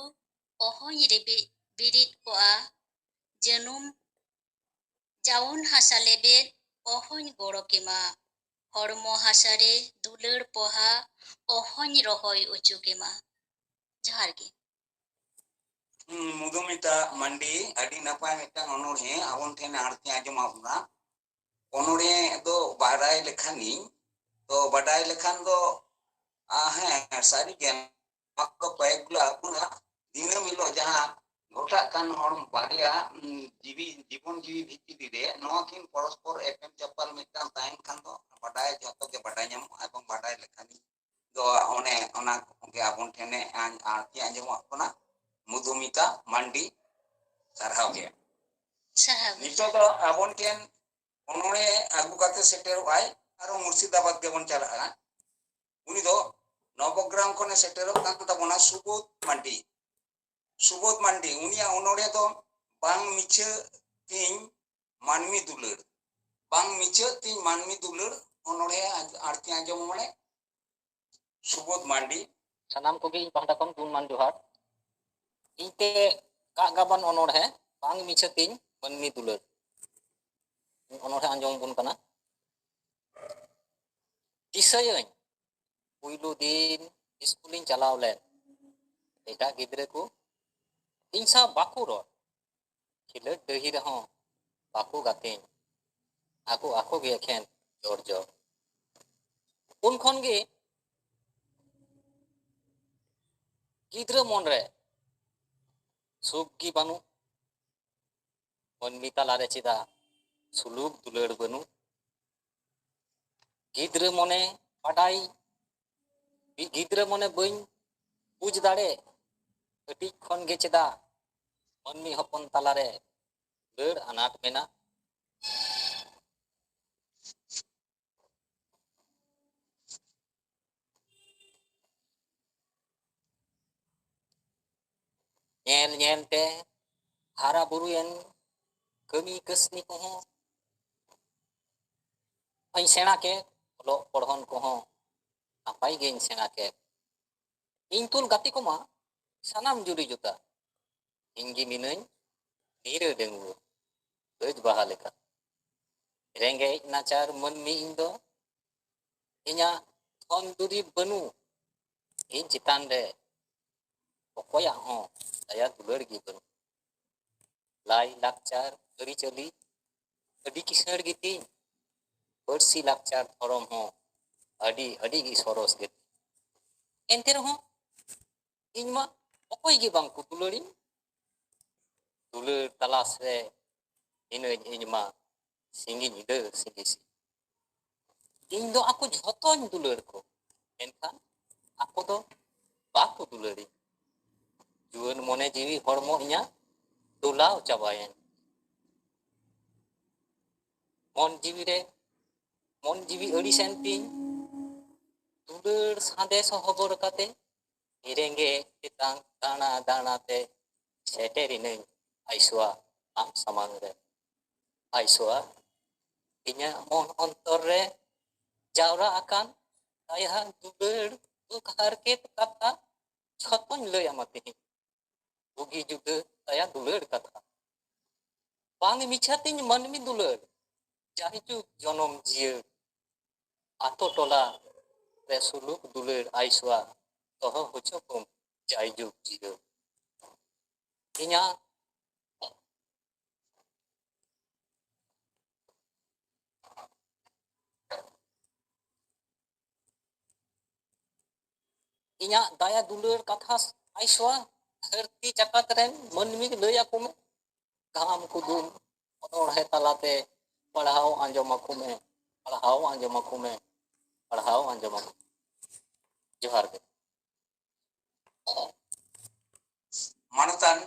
ᱚᱦᱚᱧ ᱨᱤᱵᱤᱫ ᱵᱤᱨᱤᱫ ᱠᱚᱜᱼᱟ᱾ ᱡᱟᱹᱱᱩᱢ ᱡᱟᱣᱩᱱ ᱦᱟᱥᱟ ᱞᱮᱵᱮᱫ ᱚᱦᱚᱧ ᱜᱚᱲᱚ ᱠᱮᱢᱟ᱾ ᱦᱚᱲᱢᱚ ᱦᱟᱥᱟ ᱨᱮ ᱫᱩᱞᱟᱹᱲ ᱯᱚᱦᱟ ᱚᱦᱚᱧ ᱨᱚᱦᱚᱭ ᱚᱪᱚ ᱠᱮᱢᱟ᱾ ᱡᱚᱦᱟᱨ ᱜᱮ᱾ ᱦᱩᱸ, ᱢᱚᱫᱷᱩᱢᱤᱛᱟ ᱢᱟᱱᱰᱤ, ᱟᱹᱰᱤ ᱱᱟᱯᱟᱭ ᱢᱤᱫᱴᱟᱝ ᱚᱱᱚᱬᱦᱮ ᱟᱵᱚᱱ ᱴᱷᱮᱱ ᱟᱬᱛᱤ ᱟᱸᱡᱚᱢᱟᱜ ᱵᱚᱱᱟ᱾ ᱚᱱᱚᱬᱦᱮ ᱫᱚ ᱵᱟᱰᱟᱭ ᱞᱮᱠᱷᱟᱱᱤᱧ, ᱛᱚ ᱵᱟᱰᱟᱭ ᱞᱮᱠᱷᱟᱱ ᱫᱚ, ᱟ, ᱦᱮᱸ, ᱥᱟᱹᱨᱤ ᱜᱮ, ᱱᱚᱣᱟ ᱠᱚ ᱠᱚᱭᱮᱠ ᱜᱩᱞᱟ ᱟᱵᱚᱱᱟᱜ ᱫᱤᱱᱟᱹᱢ ᱦᱤᱞᱳᱜ ᱡᱟᱦᱟᱸ ᱜᱷᱚᱴᱟᱜ ᱠᱟᱱ ᱦᱚᱲ ᱵᱟᱨᱭᱟ, ᱩᱸ, ᱡᱤᱣᱤ, ᱡᱤᱵᱚᱱ ᱡᱤᱣᱤ ᱵᱷᱤᱛᱨᱤ ᱨᱮ ᱱᱚᱣᱟ ᱠᱤᱱ ᱯᱚᱨᱚᱥᱯᱚᱨ ᱮᱯᱮᱢ ᱪᱟᱯᱟᱞ ᱢᱤᱫᱴᱟᱝ ᱛᱟᱦᱮᱱ ᱠᱷᱟᱱ ᱫᱚ ᱵᱟᱰᱟᱭ ᱡᱷᱚᱛᱚ ᱜᱮ ᱵᱟᱰᱟᱭ ᱧᱟᱢᱚᱜᱼᱟ ᱮᱵᱚᱝ ᱵᱟᱰᱟᱭ ᱞᱮᱠᱷᱟᱱᱤᱧ ᱫᱚ ᱚᱱᱮ ᱚᱱᱟ ᱠᱚᱜᱮ ᱟᱵᱚᱱ ᱴᱷᱮᱱᱮ ᱟᱸ-, ᱟᱬᱛᱤ ᱟᱸᱡᱚᱢᱚᱜ ᱠᱟᱱᱟ᱾ ᱢᱚᱫᱷᱩᱢᱤᱛᱟ ᱢᱟᱱᱰᱤ, ᱥᱟᱨᱦᱟᱣ ᱜᱮ᱾ ᱥᱟᱨᱦᱟᱣ ᱜᱮ᱾ ᱱᱤᱛᱚᱜ ᱫᱚ ᱟᱵᱚᱱ ᱴᱷᱮᱱ ᱚᱱᱚᱬᱦᱮ ᱟᱹᱜᱩ ᱠᱟᱛᱮ ᱥᱮᱴᱮᱨᱚᱜ ᱟᱭ, ᱟᱨᱚ ᱢᱩᱨᱥᱤᱫᱟᱵᱟᱫᱽ ᱜᱮᱵᱚᱱ ᱪᱟᱞᱟᱜᱼᱟ᱾ ᱩᱱᱤ ᱫᱚ ᱱᱚᱵᱚᱜᱨᱟᱢ ᱠᱷᱚᱱᱮ ᱥᱮᱴᱮᱨᱚᱜ ᱠᱟᱱ ᱛᱟᱵᱚᱱᱟ ᱥᱩᱵᱳᱫᱷ ᱢᱟᱱᱰᱤ᱾ ᱥᱩᱵᱳᱫᱷ ᱢᱟᱱᱰᱤ, ᱩᱱᱤᱭᱟᱜ ᱚᱱᱚᱬᱦᱮ ᱫᱚ ᱵᱟᱝ ᱢᱤᱪᱷᱟᱹ ᱛᱤᱧ ᱢᱟᱹᱱᱢᱤ ᱫᱩᱞᱟᱹᱲ, ᱵᱟᱝ ᱢᱤᱪᱷᱟᱹ ᱛᱤᱧ ᱢᱟᱹᱱᱢᱤ ᱫᱩᱞᱟᱹᱲ ᱚᱱᱚᱬᱦᱮ ᱟᱸᱡ-, ᱟᱬᱛᱤ ᱟᱸᱡᱚᱢ ᱢᱚᱱᱮ᱾ ᱥᱩᱵᱳᱫᱷ ᱢᱟᱱᱰᱤ᱾ ᱥᱟᱱᱟᱢ ᱠᱚᱜᱮ ᱤᱧ ᱯᱟᱦᱴᱟ ᱠᱷᱚᱱ ᱜᱩᱱᱢᱟᱱ ᱡᱚᱦᱟᱨ᱾ ᱤᱧ ᱛᱮ ᱜᱟᱜ ᱜᱟᱵᱟᱱ ᱚᱱᱚᱬᱦᱮ ᱵᱟᱝ ᱢᱤᱪᱷᱟᱹ ᱛᱤᱧ ᱢᱟᱹᱱᱢᱤ ᱫᱩᱞᱟᱹᱲ ᱚᱱᱚᱬᱦᱮ ᱟᱸᱡᱚᱢ ᱟᱵᱚᱱ ᱠᱟᱱᱟ᱾ ᱫᱤᱥᱟᱹᱭᱟᱹᱧ ᱯᱩᱭᱞᱩ ᱫᱤᱱ ᱤᱥᱠᱩᱞᱤᱧ ᱪᱟᱞᱟᱣ ᱞᱮᱱ, ᱮᱴᱟᱜ ᱜᱤᱫᱽᱨᱟᱹ ᱠᱚ ᱤᱧ ᱥᱟᱶ ᱵᱟᱠᱚ ᱨᱚᱲ, ᱠᱷᱮᱞᱳᱰ ᱰᱟᱹᱦᱤ ᱨᱮᱦᱚᱸ ᱵᱟᱠᱚ ᱜᱟᱛᱮᱧ, ᱟᱠᱚ ᱟᱠᱚ ᱜᱮ ᱮᱠᱷᱮᱱ ᱡᱚᱲ ᱡᱚᱲ᱾ ᱩᱱ ᱠᱷᱚᱱ ᱜᱮ ᱜᱤᱫᱽᱨᱟᱹ ᱢᱚᱱ ᱨᱮ ᱥᱩᱠ ᱜᱮ ᱵᱟᱹᱱᱩᱜ, ᱢᱟᱹᱱᱢᱤ ᱛᱟᱞᱟᱨᱮ ᱪᱮᱫᱟᱜ ᱥᱩᱞᱩᱠ ᱫᱩᱞᱟᱹᱲ ᱵᱟᱹᱱᱩᱜ? ᱜᱤᱫᱽᱨᱟᱹ ᱢᱚᱱᱮ ᱵᱟᱰᱟᱭ, ᱜᱤᱫᱽᱨᱟᱹ ᱢᱚᱱᱮ ᱵᱟᱹᱧ ᱵᱩᱡᱽ ᱫᱟᱲᱮ, ᱠᱟᱹᱴᱤᱡ ᱠᱷᱚᱱ ᱜᱮ ᱪᱮᱫᱟᱜ ᱢᱟᱹᱱᱢᱤ ᱦᱚᱯᱚᱱ ᱛᱟᱞᱟᱨᱮ ᱫᱩᱞᱟᱹᱲ ᱟᱱᱟᱴ ᱢᱮᱱᱟᱜ? ᱧᱮᱞ ᱧᱮᱞ ᱛᱮ ᱦᱟᱨᱟ ᱵᱩᱨᱩᱭᱮᱱ, ᱠᱟᱹᱢᱤ ᱠᱟᱹᱥᱱᱤ ᱠᱚᱦᱚᱸ ᱦᱚᱧ ᱥᱮᱬᱟ ᱠᱮᱫ, ᱚᱞᱚᱜ ᱯᱚᱲᱦᱚᱱ ᱠᱚᱦᱚᱸ ᱱᱟᱯᱟᱭ ᱜᱮᱧ ᱥᱮᱬᱟ ᱠᱮᱫ᱾ ᱤᱧ ᱛᱩᱞ ᱜᱟᱛᱮ ᱠᱚᱢᱟ ᱥᱟᱱᱟᱢ ᱡᱩᱨᱤ ᱡᱩᱛᱟ, ᱤᱧ ᱜᱮ ᱢᱤᱱᱟᱹᱧ ᱱᱤᱨᱟᱹ ᱰᱟᱺᱜᱩᱣᱟᱹ, ᱠᱟᱹᱡ ᱵᱟᱦᱟ ᱞᱮᱠᱟ᱾ ᱨᱮᱸᱜᱮᱡ ᱱᱟᱪᱟᱨ ᱢᱟᱹᱱᱢᱤ ᱤᱧ ᱫᱚ, ᱤᱧᱟᱹᱜ ᱫᱷᱚᱱ ᱫᱩᱨᱤᱵᱽ ᱵᱟᱹᱱᱩᱜ, ᱤᱧ ᱪᱮᱛᱟᱱ ᱨᱮ ᱚᱠᱚᱭᱟᱜ ᱦᱚᱸ ᱫᱟᱭᱟ ᱫᱩᱞᱟᱹᱲ ᱜᱮ ᱵᱟᱹᱱᱩᱜ᱾ ᱞᱟᱭ ᱞᱟᱠᱪᱟᱨ ᱟᱹᱨᱤᱪᱟᱹᱞᱤ ᱟᱹᱰᱤ ᱠᱤᱥᱟᱹᱬ ᱜᱮᱛᱤᱧ, ᱯᱟᱹᱨᱥᱤ ᱞᱟᱠᱪᱟᱨ ᱫᱷᱚᱨᱚᱢ ᱦᱚᱸ ᱟᱹᱰᱤ, ᱟᱹᱰᱤ ᱜᱮ ᱥᱚᱨᱚᱥ ᱜᱮᱛᱤᱧ᱾ ᱮᱱᱛᱮ ᱨᱮᱦᱚᱸ ᱤᱧ ᱢᱟ ᱚᱠᱚᱭ ᱜᱮ ᱵᱟᱝ ᱠᱚ ᱫᱩᱞᱟᱹᱲᱤᱧ᱾ ᱫᱩᱞᱟᱹᱲ ᱛᱟᱞᱟᱥ ᱨᱮ ᱦᱤᱱᱟᱹᱧ ᱤᱧ ᱢᱟ ᱥᱤᱸᱜᱤ ᱧᱤᱫᱟᱹ ᱥᱤᱸᱜᱤ ᱥᱤᱧ᱾ ᱤᱧ ᱫᱚ ᱟᱠᱚ ᱡᱷᱚᱛᱚᱧ ᱫᱩᱞᱟᱹᱲ ᱠᱚ, ᱢᱮᱱᱠᱷᱟᱱ ᱟᱠᱚ ᱫᱚ ᱵᱟᱠᱚ ᱫᱩᱞᱟᱹᱲᱤᱧ᱾ ᱡᱩᱣᱟᱹᱱ ᱢᱚᱱᱮ ᱡᱤᱣᱤ ᱦᱚᱲᱢᱚ ᱤᱧᱟᱹᱜ ᱫᱚᱞᱟᱣ ᱪᱟᱵᱟᱭᱮᱱ᱾ ᱢᱚᱱ ᱡᱤᱣᱤ ᱨᱮ, ᱢᱚᱱ ᱡᱤᱣᱤ ᱟᱹᱲᱤᱥᱮᱱ ᱛᱤᱧ, ᱫᱩᱞᱟᱹᱲ ᱥᱟᱸᱫᱮᱥ ᱦᱚᱵᱚᱨ ᱠᱟᱛᱮ ᱨᱮᱸᱜᱮᱡ ᱛᱮᱛᱟᱝ ᱫᱟᱬᱟ ᱫᱟᱬᱟ ᱛᱮ ᱥᱮᱴᱮᱨᱤᱱᱟᱹᱧ ᱟᱭᱥᱳᱣᱟ ᱟᱢ ᱥᱟᱢᱟᱝ ᱨᱮ᱾ ᱟᱭᱥᱳᱣᱟ, ᱤᱧᱟᱹᱜ ᱢᱚᱱ ᱚᱱᱛᱚᱨ ᱨᱮ ᱡᱟᱣᱨᱟ ᱟᱠᱟᱱ ᱫᱟᱭᱟ, ᱫᱩᱞᱟᱹᱲ, ᱫᱩᱠ ᱦᱟᱨᱠᱮᱛ ᱠᱟᱛᱷᱟ ᱡᱷᱚᱛᱚᱧ ᱞᱟᱹᱭ ᱟᱢᱟ ᱛᱮᱦᱮᱧ᱾ ᱵᱩᱜᱤ ᱡᱩᱫᱟᱹ ᱫᱟᱭᱟ ᱫᱩᱞᱟᱹᱲ ᱠᱟᱛᱷᱟ᱾ ᱵᱟᱝ ᱢᱤᱪᱷᱟᱹ ᱛᱤᱧ ᱢᱟᱹᱱᱢᱤ ᱫᱩᱞᱟᱹᱲ, ᱡᱟᱭᱡᱩᱜᱽ ᱡᱚᱱᱚᱢ ᱡᱤᱭᱟᱹᱲ᱾ ᱟᱛᱳ ᱴᱚᱞᱟ ᱨᱮ ᱥᱩᱞᱩᱠ ᱫᱩᱞᱟᱹᱲ ᱟᱭᱥᱳᱣᱟ, ᱫᱚᱦᱚ ᱦᱚᱪᱚ ᱠᱚᱢ ᱡᱟᱭᱡᱩᱜᱽ ᱡᱤᱭᱟᱹᱲ᱾ ᱤᱧᱟᱹᱜ ᱤᱧᱟᱹᱜ ᱫᱟᱭᱟ ᱫᱩᱞᱟᱹᱲ ᱠᱟᱛᱷᱟ ᱟᱭᱥᱳᱣᱟ, ᱫᱷᱟᱹᱨᱛᱤ ᱡᱟᱠᱟᱛ ᱨᱮᱱ ᱢᱟᱹᱱᱢᱤ ᱞᱟᱹᱭ ᱟᱠᱚ ᱢᱮ᱾ ᱜᱟᱢ ᱠᱩᱫᱩᱢ ᱚᱱᱚᱬᱦᱮ ᱛᱟᱞᱟᱛᱮ ᱯᱟᱲᱦᱟᱣ ᱟᱸᱡᱚᱢ ᱟᱠᱚ ᱢᱮ, ᱯᱟᱲᱦᱟᱣ ᱟᱸᱡᱚᱢ ᱟᱠᱚ ᱢᱮ, ᱯᱟᱲᱦᱟᱣ ᱟᱸᱡᱚᱢ ᱟᱠᱚ ᱢᱮ᱾ ᱡᱚᱦᱟᱨ ᱜᱮ᱾ ᱢᱟᱱᱚᱛᱟᱱ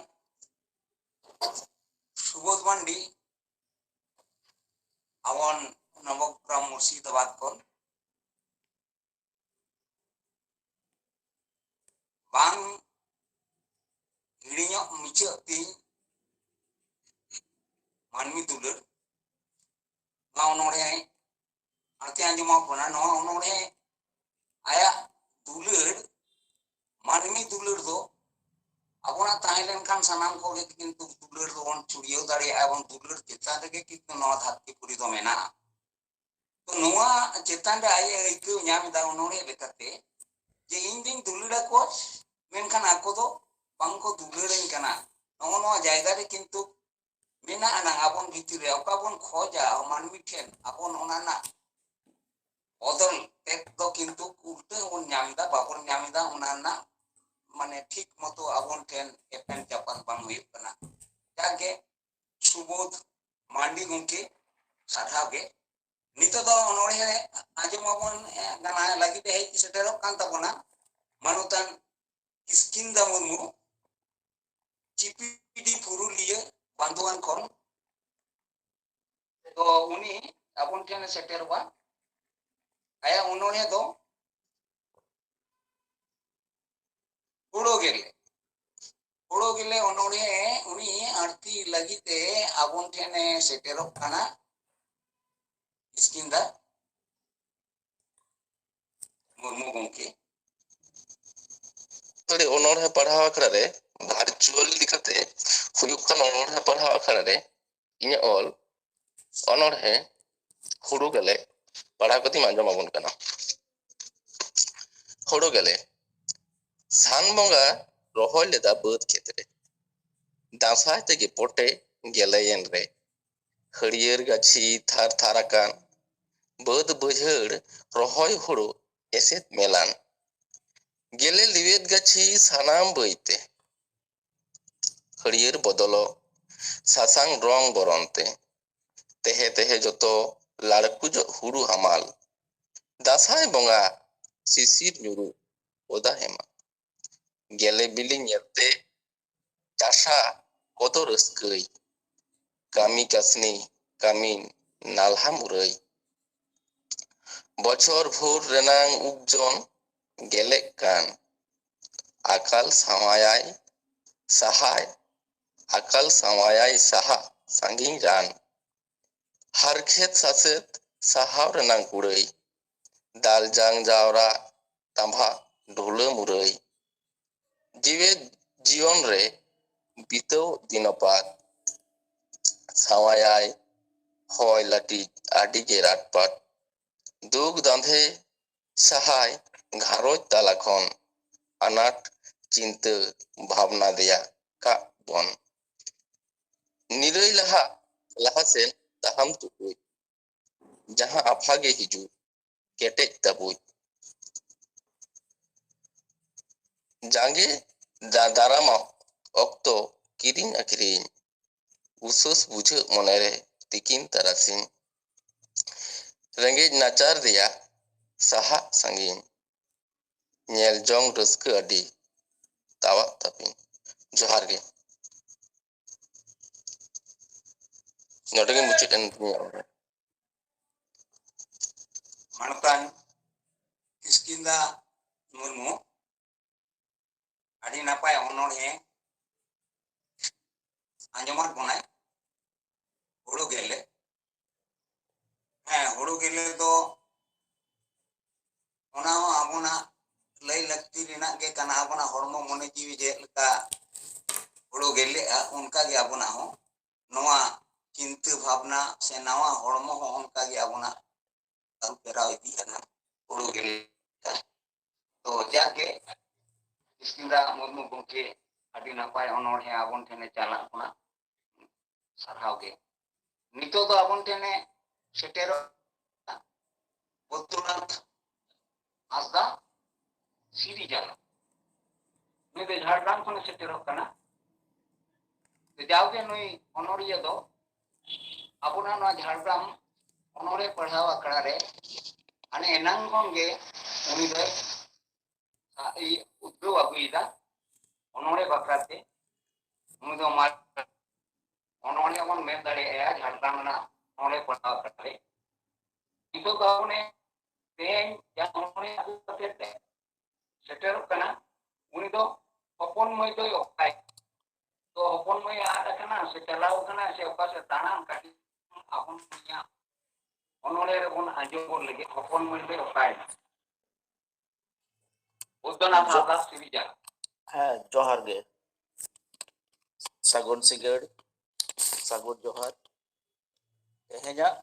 ᱥᱩᱵᱳᱫᱷ ᱢᱟᱱᱰᱤ, ᱟᱵᱚᱱ ᱱᱚᱵᱚᱜᱨᱟᱢ ᱢᱩᱨᱥᱤᱫᱟᱵᱟᱫᱽ ᱠᱷᱚᱱ ᱵᱟᱝ ᱦᱤᱲᱤᱧᱚᱜ ᱢᱩᱪᱟᱹᱫ ᱛᱤᱧ ᱢᱟᱹᱱᱢᱤ ᱫᱩᱞᱟᱹᱲ᱾ ᱱᱚᱣᱟ ᱚᱱᱚᱬᱦᱮ ᱟᱨᱛᱮ ᱟᱸᱡᱚᱢᱟᱵᱚᱱᱟ᱾ ᱱᱚᱣᱟ ᱚᱱᱚᱬᱦᱮ ᱟᱭᱟᱜ ᱫᱩᱞᱟᱹᱲ, ᱢᱟᱹᱱᱢᱤ ᱫᱩᱞᱟᱹᱲ ᱫᱚ ᱟᱵᱚᱱᱟᱜ ᱛᱟᱦᱮᱸ ᱞᱮᱱᱠᱷᱟᱱ ᱥᱟᱱᱟᱢ ᱠᱚᱜᱮ ᱠᱤᱱᱛᱩ ᱫᱩᱞᱟᱹᱲ ᱫᱚᱵᱚᱱ ᱪᱩᱲᱭᱟᱹᱣ ᱫᱟᱲᱮᱭᱟᱜᱼᱟ᱾ ᱮᱵᱚᱝ ᱫᱩᱞᱟᱹᱲ ᱪᱮᱛᱟᱱ ᱨᱮᱜᱮ ᱠᱤᱱᱛᱩ ᱱᱚᱣᱟ ᱫᱷᱟᱹᱨᱛᱤ ᱯᱩᱨᱤ ᱫᱚ ᱢᱮᱱᱟᱜᱼᱟ᱾ ᱛᱚ ᱱᱚᱣᱟ ᱪᱮᱛᱟᱱ ᱨᱮ ᱟᱡ ᱮ ᱟᱹᱭᱠᱟᱹᱣ ᱧᱟᱢ ᱮᱫᱟ ᱚᱱᱚᱬᱦᱮ ᱞᱮᱠᱟᱛᱮ ᱡᱮ ᱤᱧ ᱫᱩᱧ ᱫᱩᱞᱟᱹᱲ ᱟᱠᱚᱣᱟ, ᱢᱮᱱᱠᱷᱟᱱ ᱟᱠᱚ ᱫᱚ ᱵᱟᱝ ᱠᱚ ᱫᱩᱞᱟᱹᱲᱟᱹᱧ ᱠᱟᱱᱟ᱾ ᱱᱚᱜᱼᱚ ᱱᱚᱣᱟ ᱡᱟᱭᱜᱟ ᱨᱮ ᱠᱤᱱᱛᱩ ᱢᱮᱱᱟᱜ ᱟᱱᱟᱝ ᱟᱵᱚᱱ ᱵᱷᱤᱛᱤᱨ ᱨᱮ ᱚᱠᱟ ᱵᱚᱱ ᱠᱷᱚᱡᱟ ᱢᱟᱹᱱᱢᱤ ᱴᱷᱮᱱ, ᱟᱵᱚᱱ ᱚᱱᱟ ᱨᱮᱱᱟᱜ ᱵᱚᱫᱚᱞ ᱛᱮᱫ ᱫᱚ ᱠᱤᱱᱛᱩ ᱩᱞᱴᱟᱹ ᱵᱚᱱ ᱧᱟᱢ ᱮᱫᱟ, ᱵᱟᱵᱚᱱ ᱧᱟᱢ ᱮᱫᱟ ᱚᱱᱟ ᱨᱮᱱᱟᱜ, ᱢᱟᱱᱮ, ᱴᱷᱤᱠ ᱢᱚᱛᱚ ᱟᱵᱚᱱ ᱴᱷᱮᱱ ᱮᱯᱮᱢ ᱪᱟᱯᱟᱞ ᱵᱟᱝ ᱦᱩᱭᱩᱜ ᱠᱟᱱᱟ᱾ ᱡᱟᱜᱮ ᱥᱩᱵᱳᱫᱷ ᱢᱟᱱᱰᱤ ᱜᱚᱢᱠᱮ, ᱥᱟᱨᱦᱟᱣ ᱜᱮ᱾ ᱱᱤᱛᱚᱜ ᱫᱚ ᱚᱱᱚᱬᱦᱮ ᱟᱸᱡᱚᱢ ᱟᱵᱚᱱ, ᱮ, ᱜᱟᱱᱟ ᱞᱟᱹᱜᱤᱫ ᱮ ᱦᱮᱡ ᱥᱮᱴᱮᱨᱚᱜ ᱠᱟᱱ ᱛᱟᱵᱚᱱᱟ ᱢᱟᱱᱚᱛᱟᱱ ᱠᱤᱥᱠᱤᱱᱫᱟ ᱢᱩᱨᱢᱩ, ᱪᱤᱯᱤᱰᱤ ᱯᱩᱨᱩᱞᱤᱭᱟᱹ ᱵᱟᱱᱫᱩᱣᱟᱱ ᱠᱷᱚᱱ᱾ ᱛᱚ ᱩᱱᱤ ᱟᱵᱚᱱ ᱴᱷᱮᱱ ᱮ ᱥᱮᱴᱮᱨᱚᱜᱼᱟ᱾ ᱟᱭᱟᱜ ᱚᱱᱚᱬᱦᱮ ᱫᱚ ᱦᱳᱲᱳ ᱜᱮᱞᱮ, ᱦᱳᱲᱳ ᱜᱮᱞᱮ ᱚᱱᱚᱬᱦᱮ ᱩᱱᱤ ᱟᱬᱛᱤ ᱞᱟᱹᱜᱤᱫ ᱛᱮ ᱟᱵᱚᱱ ᱴᱷᱮᱱ ᱮ ᱥᱮᱴᱮᱨᱚᱜ ᱠᱟᱱᱟ ᱠᱤᱥᱠᱤᱱᱫᱟ ᱢᱩᱨᱢᱩ ᱜᱚᱢᱠᱮ᱾ ᱥᱟᱱᱛᱟᱲᱤ ᱚᱱᱚᱬᱦᱮ ᱯᱟᱲᱦᱟᱣ ᱟᱠᱷᱲᱟ ᱨᱮ ᱵᱷᱟᱨᱪᱩᱣᱟᱞ ᱞᱮᱠᱟᱛᱮ ᱦᱩᱭᱩᱜ ᱠᱟᱱ ᱚᱱᱚᱬᱦᱮ ᱯᱟᱲᱦᱟᱣ ᱟᱠᱷᱲᱟ ᱨᱮ ᱤᱧᱟᱹᱜ ᱚᱞ ᱚᱱᱚᱬᱦᱮ ᱦᱩᱲᱩ ᱜᱮᱞᱮ ᱯᱟᱲᱦᱟᱣ ᱠᱟᱛᱮᱧ ᱟᱸᱡᱚᱢ ᱟᱵᱚᱱ ᱠᱟᱱᱟ᱾ ᱦᱩᱲᱩ ᱜᱮᱞᱮ᱾ ᱥᱟᱱ ᱵᱚᱸᱜᱟ ᱨᱚᱦᱚᱭ ᱞᱮᱫᱟ ᱵᱟᱹᱫᱽ ᱠᱷᱮᱛ ᱨᱮ, ᱫᱟᱸᱥᱟᱭ ᱛᱮᱜᱮ ᱯᱚᱴᱮ ᱜᱮᱞᱮᱭᱮᱱ ᱨᱮ, ᱦᱟᱹᱨᱭᱟᱹᱲ ᱜᱟᱹᱪᱷᱤ ᱛᱷᱟᱨ ᱛᱷᱟᱨ ᱟᱠᱟᱱ, ᱵᱟᱹᱫᱽ ᱵᱟᱹᱭᱦᱟᱹᱲ ᱨᱚᱦᱚᱭ ᱦᱩᱲᱩ ᱮᱥᱮᱫ ᱢᱮᱞᱟᱱ᱾ ᱜᱮᱞᱮ ᱞᱤᱣᱮᱫ ᱜᱟᱹᱪᱷᱤ ᱥᱟᱱᱟᱢ ᱵᱟᱹᱭᱛᱮ, ᱦᱟᱹᱨᱭᱟᱹᱲ ᱵᱚᱫᱚᱞᱚᱜ ᱥᱟᱥᱟᱝ ᱨᱚᱝ ᱵᱚᱨᱚᱱ ᱛᱮ᱾ ᱛᱮᱦᱮ ᱛᱮᱦᱮ ᱡᱚᱛᱚ ᱞᱟᱲᱠᱩᱡᱚᱜ ᱦᱩᱲᱩ ᱦᱟᱢᱟᱞ᱾ ᱫᱟᱸᱥᱟᱭ ᱵᱚᱸᱜᱟ ᱥᱤᱥᱤᱨ ᱧᱩᱨᱩ ᱚᱫᱟ ᱦᱮᱢᱟᱞ᱾ ᱜᱮᱞᱮ ᱵᱤᱞᱤ ᱧᱮᱞᱛᱮ ᱪᱟᱥᱟ ᱠᱚᱫᱚ ᱨᱟᱹᱥᱠᱟᱹᱭ᱾ ᱠᱟᱹᱢᱤ ᱠᱟᱹᱥᱱᱤ ᱠᱟᱹᱢᱤᱱ ᱱᱟᱞᱦᱟ ᱢᱩᱨᱟᱹᱭ᱾ ᱵᱚᱪᱷᱚᱨ ᱵᱷᱳᱨ ᱨᱮᱱᱟᱝ ᱩᱵ ᱡᱚᱱ ᱜᱮᱞᱮᱜ ᱠᱟᱱ, ᱟᱠᱟᱞ ᱥᱟᱶᱟᱭᱟᱭ ᱥᱟᱦᱟᱭ, ᱟᱠᱟᱞ ᱥᱟᱶᱟᱭᱟᱭ ᱥᱟᱦᱟ ᱥᱟᱺᱜᱤᱧ ᱨᱟᱱ᱾ ᱦᱟᱨᱠᱷᱮᱛ ᱥᱟᱥᱮᱛ ᱥᱟᱦᱟᱣ ᱨᱮᱱᱟᱝ ᱠᱩᱲᱟᱹᱭ, ᱫᱟᱞ ᱡᱟᱝ ᱡᱟᱣᱨᱟ ᱛᱟᱢᱵᱷᱟ ᱰᱷᱩᱞᱟᱹ ᱢᱩᱨᱟᱹᱭ᱾ ᱡᱤᱣᱮᱫ ᱡᱤᱭᱚᱱ ᱨᱮ ᱵᱤᱛᱟᱹᱣ ᱫᱤᱱᱚᱯᱟᱛ, ᱥᱟᱶᱟᱭᱟᱭ ᱦᱚᱭ ᱞᱟᱹᱴᱤᱡ ᱟᱹᱰᱤ ᱜᱮ ᱨᱟᱴᱯᱟᱴ᱾ ᱫᱩᱠ ᱫᱟᱸᱫᱷᱮ ᱥᱟᱦᱟᱭ ᱜᱷᱟᱨᱚᱸᱡᱽ ᱛᱟᱞᱟ ᱠᱷᱚᱱ, ᱟᱱᱟᱴ ᱪᱤᱱᱛᱟᱹ ᱵᱷᱟᱵᱽᱱᱟ ᱫᱮᱭᱟ ᱠᱟᱜ ᱵᱚᱱ᱾ ᱱᱤᱨᱟᱹᱭ ᱞᱟᱦᱟ, ᱞᱟᱦᱟ ᱥᱮᱱ ᱛᱟᱦᱟᱢ ᱛᱩᱠᱩᱡ, ᱡᱟᱦᱟᱸ ᱟᱯᱷᱟ ᱜᱮ ᱦᱤᱡᱩᱜ ᱠᱮᱴᱮᱡ ᱛᱟᱵᱩᱡ᱾ ᱡᱟᱸᱜᱮ ᱫᱟ-, ᱫᱟᱨᱟᱢ ᱚᱠᱛᱚ ᱠᱤᱨᱤᱧ ᱟᱹᱠᱷᱨᱤᱧ, ᱩᱥᱟᱹᱥ ᱵᱩᱡᱷᱟᱹᱜ ᱢᱚᱱᱮᱨᱮ ᱛᱤᱠᱤᱱ ᱛᱟᱨᱟᱥᱤᱧ᱾ ᱨᱮᱸᱜᱮᱡ ᱱᱟᱪᱟᱨ ᱨᱮᱭᱟᱜ ᱥᱟᱦᱟᱜ ᱥᱟᱺᱜᱤᱧ, ᱧᱮᱞ ᱡᱚᱝ ᱨᱟᱹᱥᱠᱟᱹ ᱟᱹᱰᱤ ᱛᱟᱣᱟᱜ ᱛᱟᱹᱯᱤᱧ᱾ ᱡᱚᱦᱟᱨ ᱜᱮ᱾ ᱱᱚᱰᱮ ᱜᱮ ᱢᱩᱪᱟᱹᱫ ᱮᱱ ᱛᱤᱧᱟ ᱚᱱᱚᱬᱦᱮ᱾ ᱢᱟᱱᱚᱛᱟᱱ ᱠᱤᱥᱠᱤᱱᱫᱟ ᱢᱩᱨᱢᱩ ᱟᱹᱰᱤ ᱱᱟᱯᱟᱭ ᱚᱱᱚᱬᱦᱮ ᱟᱸᱡᱚᱢᱟᱫ ᱵᱚᱱᱟᱭ᱾ ᱦᱩᱲᱩ ᱜᱮᱞᱮ, ᱦᱮᱸ, ᱦᱩᱲᱩ ᱜᱮᱞᱮ ᱫᱚ ᱚᱱᱟ ᱦᱚᱸ ᱟᱵᱚᱱᱟᱜ ᱞᱟᱹᱭ ᱞᱟᱹᱠᱛᱤ ᱨᱮᱱᱟᱜ ᱜᱮ ᱠᱟᱱᱟ᱾ ᱟᱵᱚᱱᱟᱜ ᱦᱚᱲᱢᱚ ᱢᱚᱱᱮ ᱡᱤᱣᱤ ᱪᱮᱫ ᱞᱮᱠᱟ ᱦᱩᱲᱩ ᱜᱮᱞᱮᱜᱼᱟ, ᱚᱱᱠᱟ ᱜᱮ ᱟᱵᱚᱱᱟᱜ ᱦᱚᱸ ᱱᱚᱣᱟ ᱪᱤᱱᱛᱟᱹ ᱵᱷᱟᱵᱽᱱᱟ ᱥᱮ ᱱᱟᱣᱟ ᱦᱚᱲᱢᱚ ᱦᱚᱸ ᱚᱱᱠᱟ ᱜᱮ ᱟᱵᱚᱱᱟᱜ ᱟᱹᱨᱩ ᱯᱷᱮᱨᱟᱣ ᱤᱫᱤᱜ ᱠᱟᱱᱟ᱾ ᱦᱩᱲᱩ ᱜᱮᱞᱮ ᱛᱚ ᱡᱟᱠ ᱜᱮ, ᱠᱤᱥᱠᱤᱱᱫᱟ ᱢᱩᱨᱢᱩ ᱜᱚᱢᱠᱮ ᱟᱹᱰᱤ ᱱᱟᱯᱟᱭ ᱚᱱᱚᱬᱦᱮ ᱟᱵᱚᱱ ᱴᱷᱮᱱᱮ ᱪᱟᱞᱟᱜ ᱠᱟᱱᱟ᱾ ᱥᱟᱨᱦᱟᱣ ᱜᱮ᱾ ᱱᱤᱛᱚᱜ ᱫᱚ ᱟᱵᱚᱱ ᱴᱷᱮᱱᱮ ᱥᱮᱴᱮᱨᱚᱜ ᱠᱟᱱᱟ ᱵᱚᱫᱨᱩᱱᱟᱛᱷ ᱦᱟᱸᱥᱫᱟ ᱥᱤᱨᱤᱡᱟᱞᱟ᱾ ᱱᱩᱭ ᱫᱚ ᱡᱷᱟᱲᱜᱨᱟᱢ ᱠᱷᱚᱱᱮ ᱥᱮᱴᱮᱨᱚᱜ ᱠᱟᱱᱟ᱾ ᱡᱟᱣᱜᱮ ᱱᱩᱭ ᱚᱱᱚᱲᱤᱭᱟᱹ ᱫᱚ ᱟᱵᱚᱱᱟᱜ ᱱᱚᱣᱟ ᱡᱷᱟᱲᱜᱨᱟᱢ ᱚᱱᱚᱲᱦᱮ ᱯᱟᱲᱦᱟᱣ ᱟᱠᱷᱲᱟ ᱨᱮ ᱦᱟᱱᱮ ᱮᱱᱟᱝ ᱠᱷᱚᱱ ᱜᱮ ᱩᱱᱤ ᱫᱚᱭ ᱟ-, ᱤ-, ᱩᱫᱽᱜᱟᱹᱣ ᱟᱹᱜᱩᱭᱮᱫᱟ ᱚᱱᱚᱲᱦᱮ ᱵᱟᱠᱷᱨᱟ ᱛᱮ᱾ ᱩᱱᱤ ᱫᱚ ᱢᱟᱨ-, ᱚᱱᱚᱲᱦᱮ ᱵᱚᱱ ᱢᱮᱱ ᱫᱟᱲᱮᱭᱟᱜᱼᱟ ᱡᱷᱟᱲᱜᱨᱟᱢ ᱨᱮᱱᱟᱜ ᱚᱱᱚᱲᱦᱮ ᱯᱟᱲᱦᱟᱣ ᱟᱹᱜᱩ ᱠᱟᱛᱮ ᱥᱮᱴᱮᱨᱚᱜ ᱠᱟᱱᱟ, ᱩᱱᱤ ᱫᱚ ᱦᱚᱯᱚᱱ ᱢᱟᱹᱭ ᱫᱚᱭ ᱚᱠᱟᱭ? ᱛᱚ ᱦᱚᱯᱚᱱ ᱢᱟᱹᱭ ᱟᱫ ᱟᱠᱟᱱᱟ ᱥᱮ ᱪᱟᱞᱟᱣ ᱟᱠᱟᱱᱟ ᱥᱮ ᱚᱠᱟ ᱥᱮᱫ ᱫᱟᱬᱟᱱ? ᱠᱟᱹᱴᱤᱡ ᱟᱵᱚᱱ ᱩᱱᱤᱭᱟᱜ ᱚᱱᱚᱬᱦᱮ ᱨᱮᱵᱚᱱ ᱟᱸᱡᱚᱢ ᱜᱚᱫ ᱞᱮᱜᱮ, ᱦᱚᱯᱚᱱ ᱢᱟᱹᱭ ᱫᱚᱭ ᱚᱠᱟᱭᱮᱱᱟ? ᱵᱩᱫᱽᱫᱷᱚᱱᱟᱛᱷ ᱡᱚ- ᱦᱟᱸᱥᱫᱟ ᱥᱤᱨᱡᱟ᱾ ᱦᱮᱸ, ᱡᱚᱦᱟᱨ ᱜᱮ᱾ ᱥᱟᱹᱜᱩᱱ ᱥᱤᱸᱜᱟᱹᱲ, ᱥᱟᱹᱜᱩᱱ ᱡᱚᱦᱟᱨ᱾ ᱛᱮᱦᱮᱧᱟᱜ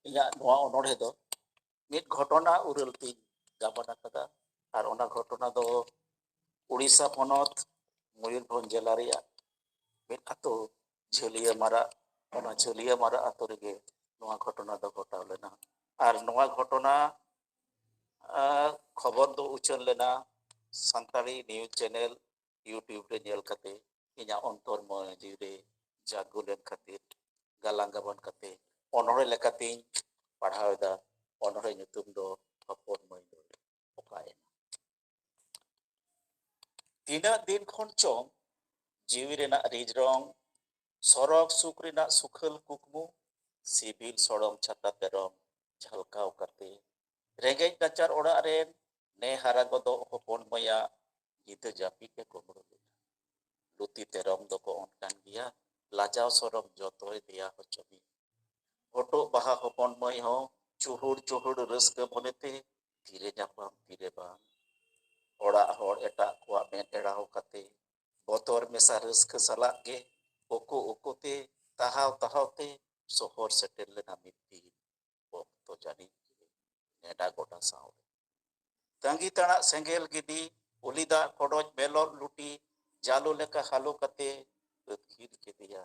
ᱤᱧᱟᱹᱜ ᱱᱚᱣᱟ ᱚᱱᱚᱬᱦᱮ ᱫᱚ ᱢᱤᱫ ᱜᱷᱚᱴᱚᱱᱟ ᱩᱨᱟᱹᱞ ᱛᱤᱧ ᱜᱟᱵᱟᱱ ᱟᱠᱟᱫᱟ᱾ ᱟᱨ ᱚᱱᱟ ᱜᱷᱚᱴᱚᱱᱟ ᱫᱚ ᱩᱲᱤᱥᱥᱟ ᱯᱚᱱᱚᱛ ᱢᱚᱭᱩᱨᱵᱷᱚᱸᱡᱽ ᱡᱮᱞᱟ ᱨᱮᱭᱟᱜ ᱢᱤᱫ ᱟᱹᱛᱩ ᱡᱷᱟᱹᱞᱤᱭᱟᱹ ᱢᱟᱨᱟᱜ, ᱚᱱᱟ ᱡᱷᱟᱹᱞᱤᱭᱟᱹ ᱢᱟᱨᱟᱜ ᱟᱹᱛᱩ ᱨᱮᱜᱮ ᱱᱚᱣᱟ ᱜᱷᱚᱴᱚᱱᱟ ᱫᱚ ᱜᱷᱚᱴᱟᱣ ᱞᱮᱱᱟ᱾ ᱟᱨ ᱱᱚᱣᱟ ᱜᱷᱚᱴᱚᱱᱟ, ᱟᱨ ᱠᱷᱚᱵᱚᱨ ᱫᱚ ᱩᱪᱷᱟᱹᱱ ᱞᱮᱱᱟ ᱥᱟᱱᱛᱟᱲᱤ news channel YouTube ᱨᱮ ᱧᱮᱞ ᱠᱟᱛᱮ ᱤᱧᱟᱹᱜ ᱚᱱᱛᱚᱨ ᱢᱚᱱᱮ ᱡᱤᱣᱤ ᱨᱮ ᱡᱟᱜᱽᱜᱚ ᱞᱮᱱ ᱠᱷᱟᱹᱛᱤᱨ ᱜᱟᱞᱟᱝ ᱜᱟᱵᱟᱱ ᱠᱟᱛᱮ ᱚᱱᱚᱬᱦᱮ ᱞᱮᱠᱟᱛᱤᱧ ᱯᱟᱲᱦᱟᱣ ᱮᱫᱟ᱾ ᱚᱱᱚᱬᱦᱮ ᱧᱩᱛᱩᱢ ᱫᱚ ᱦᱚᱯᱚᱱ ᱢᱟᱹᱭ ᱫᱚ ᱚᱠᱟᱭᱮᱱᱟ? ᱛᱤᱱᱟᱹᱜ ᱫᱤᱱ ᱠᱷᱚᱱ ᱪᱚᱝ ᱡᱤᱣᱤ ᱨᱮᱱᱟᱜ ᱨᱤᱡ ᱨᱚᱝ, ᱥᱚᱨᱚᱜᱽ ᱥᱩᱠ ᱨᱮᱱᱟᱜ ᱥᱩᱠᱷᱟᱹᱞ ᱠᱩᱠᱢᱩ, ᱥᱤᱵᱤᱞ ᱥᱚᱲᱚᱢ ᱪᱷᱟᱛᱟ ᱛᱮᱨᱚᱝ ᱡᱷᱟᱞᱠᱟᱣ ᱠᱟᱛᱮ ᱨᱮᱸᱜᱮᱡ ᱱᱟᱪᱟᱨ ᱚᱲᱟᱜ ᱨᱮᱱ ᱱᱮ ᱦᱟᱨᱟ ᱜᱚᱫᱚᱜ ᱦᱚᱯᱚᱱ ᱢᱟᱹᱭᱟᱜ ᱧᱤᱫᱟᱹ ᱡᱟᱹᱯᱤᱫ ᱮ ᱠᱩᱢᱵᱽᱲᱩ ᱞᱮᱫᱟ᱾ ᱞᱩᱛᱤ ᱛᱮᱨᱚᱝ ᱫᱚᱠᱚ ᱚᱱᱠᱟᱱ ᱜᱮᱭᱟ, ᱞᱟᱡᱟᱣ ᱥᱚᱨᱚᱢ ᱡᱚᱛᱚᱭ ᱫᱮᱭᱟ ᱦᱚᱪᱚ ᱢᱮᱭᱟ᱾ ᱦᱚᱴᱚᱜ ᱵᱟᱦᱟ ᱦᱚᱯᱚᱱ ᱢᱟᱹᱭ ᱦᱚᱸ ᱪᱩᱦᱩᱲ ᱪᱩᱦᱩᱲ ᱨᱟᱹᱥᱠᱟᱹ ᱢᱚᱱᱮᱛᱮ ᱛᱤᱨᱮ ᱧᱟᱯᱟᱢ ᱛᱤᱨᱮ ᱵᱟᱝ᱾ ᱚᱲᱟᱜ ᱦᱚᱲ ᱮᱴᱟᱜ ᱠᱚᱣᱟᱜ ᱢᱮᱫ ᱮᱲᱟᱣ ᱠᱟᱛᱮ ᱵᱚᱛᱚᱨ ᱢᱮᱥᱟ ᱨᱟᱹᱥᱠᱟᱹ ᱥᱟᱞᱟᱜ ᱜᱮ ᱳᱠᱳ ᱳᱠᱳ ᱛᱮ ᱛᱟᱦᱟᱣ ᱛᱟᱦᱟᱣ ᱛᱮ ᱥᱚᱦᱚᱨ ᱥᱮᱴᱮᱨ ᱞᱮᱱᱟ ᱢᱤᱫ ᱫᱤᱱ᱾ ᱚᱠᱛᱚ ᱡᱟᱹᱱᱤᱡ ᱜᱮ ᱱᱮᱰᱟ ᱜᱚᱴᱟ ᱥᱟᱶ ᱨᱮ᱾ ᱛᱟᱺᱜᱤ ᱛᱟᱲᱟᱜ ᱥᱮᱸᱜᱮᱞ ᱜᱤᱰᱤ, ᱩᱞᱤ ᱫᱟᱜ ᱠᱚᱰᱚᱡ ᱢᱮᱞᱚᱨ ᱞᱩᱴᱤ, ᱡᱟᱞᱚ ᱞᱮᱠᱟ ᱦᱟᱞᱚ ᱠᱟᱛᱮ ᱟᱹᱛᱠᱤᱨ ᱠᱮᱫᱮᱭᱟ